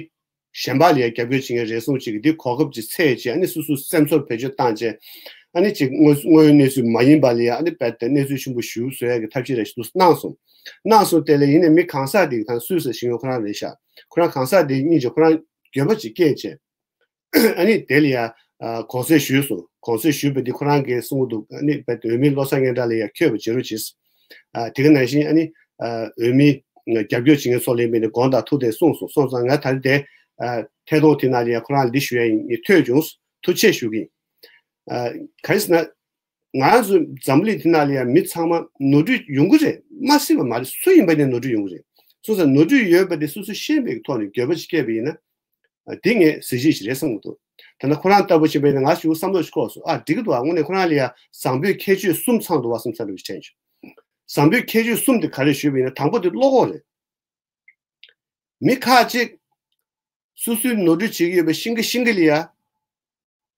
གཞན་པ་ལ་ཡ་རྒྱབ་སྐྱོར་བྱེད་མཁན་རེ་ཟུང་ཅིག་གིས་འདི་གོ་སྐབས་ཅིག་འཚོལ་བྱས་ཨ་ནི་སོ་སོའི་སེམས་ཚོར་བེད་སྤྱོད་བཏང་བྱས་ཨ་ནི་ཅིག་དངོས་དངོས་ཡོད་གནས་ཚུལ་མ་ཡིན་པ་ལ་ཡ་ཨ་ནི་རྦད་དེ་གནས་ཚུལ་ཆེན་པོ་ཞིག་བཟོ་ཡ་གི་ཐབས་ཤེས་རེ་ཞིག་གནང་སོང་། གནང་སོང་། དེ་ལ་ཡིན་ནའི་མི་གང་ཟག་དེ་གི་ཐང་སུས་ཟེར་ཞིང་ཡོ་ཁོ་རང་རེད་ཤག་ཁོ་རང་གང་ཟག་དེ་སྙིང་རྗེ་ཁོ་རང་འགྱོད་པ་ཅིག་སྐྱེས་བྱས། ཨ་ནི་དེ་ལ་ཡ་ཨ་གུང་སེང་ཞུས་སོང་། གུང་སེང་ཞུས་པ་འདི་ཁོ་རང་གིས་གསུང་གི་འདུག་ཨ་ནི་རྦད་དེ་འོས་མི་བློ་བཟང་སྙན་གྲགས་ལ་ཡ་འཁྱོད་པ་བྱེད་རོགས་བྱེད། ཨ་དེ་ག་ནང་བཞིན་ཨ་ནི་ཨ་འོས་མི་རྒྱབ་སྐྱོར་བྱེད་མཁན་ཚོ་ལ་ཡིན་པས་ནི་དགོངས་དག་ཐུགས་བདེ་གསུངས་སོང་། སོང་ཙང་ང་ད་རེས་དེ་ཨ་ཐད་གཏོང་དེ་ནང་ལ་ཡ་ཁོ་རང་ལ་འདི་ཞུ་ཡ་ཡིན། ངས་ཐོས་བྱུང་། ཐུགས་རྗེ་ཆེ་ཞུ་གི་ཡིན། ཨ་ག་རེ་ཟེར་ན། ང་རང་ཚོ་འཛམ་བུ་གླིང་འདི་ནང་ལ་ཡང་མི་ཚང་མ་ནོར་འཁྲུལ་ཡོང་གི་རེད། མ་སྲིད་པ་མ་རེད། སུ་ཡིན་པ་ནས་ནོར་འཁྲུལ་ཡོང་གི་རེད། སོང་ཙང་ནོར་འཁྲུལ་ཡོད་པ་དེ་སོ་སོ་ཤེས་པའི་ཐོག་ནས་འགྱོད་པ་ཞིག་སྐྱེས་པ་ཡིན་ན། ཨ་དེ་ངས་གཟི་བརྗིད་ཞིག་རེད་བསམ་གྱི་འདུག་ད་ནི་ཁོ་རང་ལྟ་བུ་ཞིག་ཡིན་པ་ཡིན་ན་ང་ཞིག་བསམ་བློ་ཞིག་འཁོར་སོང་། ཨ་འགྲིག་གི་འདུག་ཨ་དངོས་གནས་ཁོ་རང་ལ་ཡང་བཟང་པོའི་ཁྱད་ཆོས་གསུམ་ཚང་འདུག་བ་བསམ་ས་རེ་བ་ཞིག་དྲན་བྱུང་། བཟང་པོའི་ཁྱད་ཆོས་གསུམ་དེ་ག་རེ་ཞུས་པ་ཡིན་ན་དང་པོ་དེ་བློ་ཁོག་རེད། མི་ཁག་ཅིག་སོ་སོའི་ནོར་འཁྲུལ་བྱེད་ཀྱི་ཡོད་པ་ཤེས་ཀྱི་ཤེས་ཀྱི་ལ་ཡ། རེད་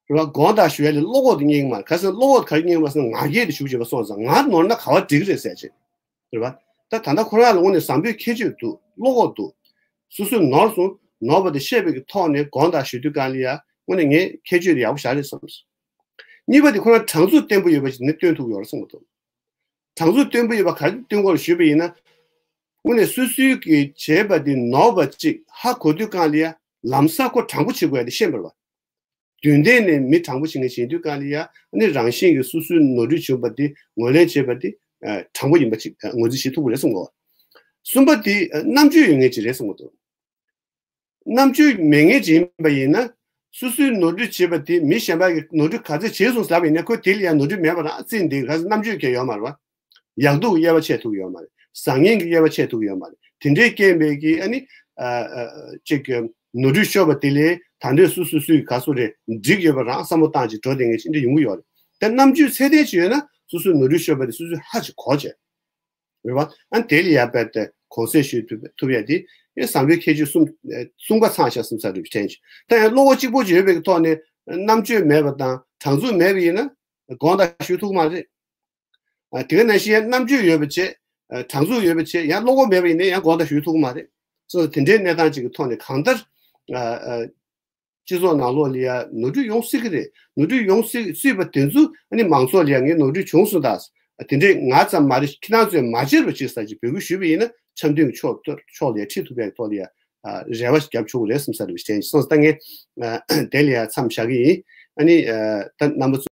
བ། དགོངས་དག་ཞུ་ཡ་ལས་བློ་ཁོག་དེ་རྙེད་ཀྱི་མ་རེད། ག་ཟེར་ན་བློ་ཁོག་ག་རེ་རྙེད་པ་ཟེར་ན་ང་རྒྱལ་དེ་ཞུགས་བྱས་པ་སོང་ཙང་ང་ནོར་ན་ག་བ་འགྲིག་རེད་ཟེར་བྱས། རེད་བ། ད་ད་ལྟ་ཁོ་རང་ལ་དངོས་གནས་བཟང་པོའི་ཁྱད་ཆོས་འདུག་བློ་ཁོག་འདུག་སོ་སོས་ནོར་སོང་། ནོར་བ་དེ་ཤེས་པའི་གི་ཐོག་ནས་དགོངས་དག་ཞུ་དུས་གང་ལ་ཡ་དངོས་གནས་ངས་ཁྱད་ཆོས་དེ་ཡག་པོ་བཞག་རེད་བསམ་སོང་། གཉིས་པ་དེ་ཁོ་རང་དྲང་ཚུགས་བརྟན་པོ་ཡོད་པ་ཞིག་ནི་སྟོན་ཐུབ་ཡོད་རེད་བསམ་གྱི་འདུག་དྲང་ཚུགས་བརྟན་པོ་ཡོད་པ་ག་རེ་སྟོན་དགོས་རེད་ཞུས་པ་ཡིན་ན། དངོས་གནས་སོ་སོའི་གི་བྱས་པ་དེ་ནོར་བ་ཅིག་ཧ་གོ་དུས་གང་ལ་ཡ་ལམ་སང་ཁོ་དྲང་པོ་བྱེད་དགོས་ཡ་དེ་ཤེས་པ་རེད་བ། རྒྱུན་ལྡན་ནས་མི་དྲང་པོ་བྱེད་མཁན་བྱེད་དུས་གང་ལ་ཡ་ཨ་ནི་རང་བཞིན་གྱིས་སོ་སོའི་ནོར་འཁྲུལ་བྱུང་བ་དེ་ངོས་ལེན་བྱེད་པ་དེ་ཨ་དྲང་པོ་ཡིན་པ་ཅིག་ཨ་ངོས་འཛིན་བྱེད་ཐུབ་ཀྱི་རེད་བསམ་གོ། གསུམ་པ་དེ་ཨ་རྣམ་དཔྱོད་ཡོད་མཁན་ཅིག་རེད་བསམ་གྱི་འདུག་རྣམ་དཔྱོད་མེད་མཁན་ཅིག་ཡིན་པ་ཡིན་ན། སོ་སོའི་ནོར་འཁྲུལ་བྱས་པ་དེ་མི་གཞན་པ་གིས་ནོར་འཁྲུལ་ག་ཚོད་བྱས་སོང་ཟེར་ལབ་པ་ཡིན་ན་ཁོས་དེ་ལ་ཡང་ནོར་འཁྲུལ་མེད་པ་རང་བརྩིས་འདུག་ག་ཚོད་རྣམ་དཔྱོད་ཀྱང་ཡོད་མ་རེད་བ། ཡག་སྡུག་དབྱེ་བ་ཕྱེ་ཐུབ་ཀྱི་ཡོད་མ་རེད། བཟང་ངན་གྱི་དབྱེ་བ་ཕྱེ་ཐུབ་ཀྱི་ཡོད་མ་རེད། དེ་འདྲའི་རྐྱེན་པས་ཀྱི་ཨ་ནི་ཨ་ཨ་ཅིག་གི་ནོར་འཁྲུལ་ཤོར་བ་དེ་ལས་ད་འདོད་སོ་སོ་སོའི་ག་ཚོད་རེད་འགྲིག་ཡོད་པ་རང་བསམ་བློ་བཏང་ཅིག་འགྲོ་བསྡད་མཁན་ཅིག་འདྲ་ཡོང་གི་ཡོད་རེད། དེ་རྣམ་དཔྱོད་ཚད་ལྡན་ཅིག་ཡོད་ན་སོ་སོའི་ནོར་འཁྲུལ་ཤོར་བ་དེ་སོ་སོས་ཧ་ཅིག་གོ་བྱས། རེད་བ། ཨ་ནི་དེ་ལ་ཡ་རྦད་དེ་གོང་ཚད་ཞུ་ཐུབ་ཐུབ་ཡ་དེ་ཨེ་བཟང་པོའི་ཁྱད་ཆོས་གསུམ་ཨེ་གསུམ་ཀ་ཚང་ཤག་གསུམ་ཚར་རེད་དྲན་ཅིག་ད་ཡང་བློ་ཁོག་གཅིག་པོ་ཅིག་ཡོད་པའི་ཐོག་ནས་རྣམ་དཔྱོད་མེད་པ་དང་དྲང་ཚུགས་མེད་པ་ཡིན་ན་དགོངས་དག་ཞུ་ཐུབ་ཀྱི་མ་རེད། ཨ་དེ་ག་ནང་བཞིན་ཡང་རྣམ་དཔྱོད་ཡོད་པ་བྱས་ཨ་དྲང་ཚུགས་ཡོད་པ་བྱས་ཡང་བློ་ཁོག་མེད་པ་ཡིན་ན་ཡང་དགོངས་དག་ཞུ་ཐུབ་ཀྱི་མ་རེད། སོ་སོ་དེ་འདྲའི་གནས་སྟངས་ཅིག་གི་ཐོག་ནས་གང་ལྟར་ཨ་ཨ་སྤྱི་ཚོགས་ནང་ལོགས་ལ་ཡ་ནོར་འཁྲུལ་ཡོང་སྲིད་ཀྱི་རེད། ནོར་འཁྲུལ་ཡོང་སྲིད་སྲིད་པ་དེ་ཚོ་ཨ་ནི་མང་ཚོགས་ལ་ཡ་ངས་ནོར་འཁྲུལ་བྱུང་སོང་ད། དེ་འདྲས་ང་ཙམ་མ་རེད་ཁྱེད་རང་ཚོས་མ་བྱེད་རོགས་བྱེད་ཟེར་ཅིག་འབོད་སྐུལ་ཞུས་པ་ཡིན་ན་འཆམ་མཐུན་གྱི་ཕྱོགས་ཕྱོགས་ལ་ཡ་ཁྲིད་ཐུབ་པའི་ཐོག་ལ་ཡ་རེ་བ་ཞིག་རྒྱབ་ཆོག་གི་རེད་བསམ་ས་རེད་བྱས་སོང་ཙང་ངས་དེ་ལ་ཡ་མཚམས་བཞག་གི་ཡིན། ཨ་ནི་ད་རྣམ་པ་ཚོ།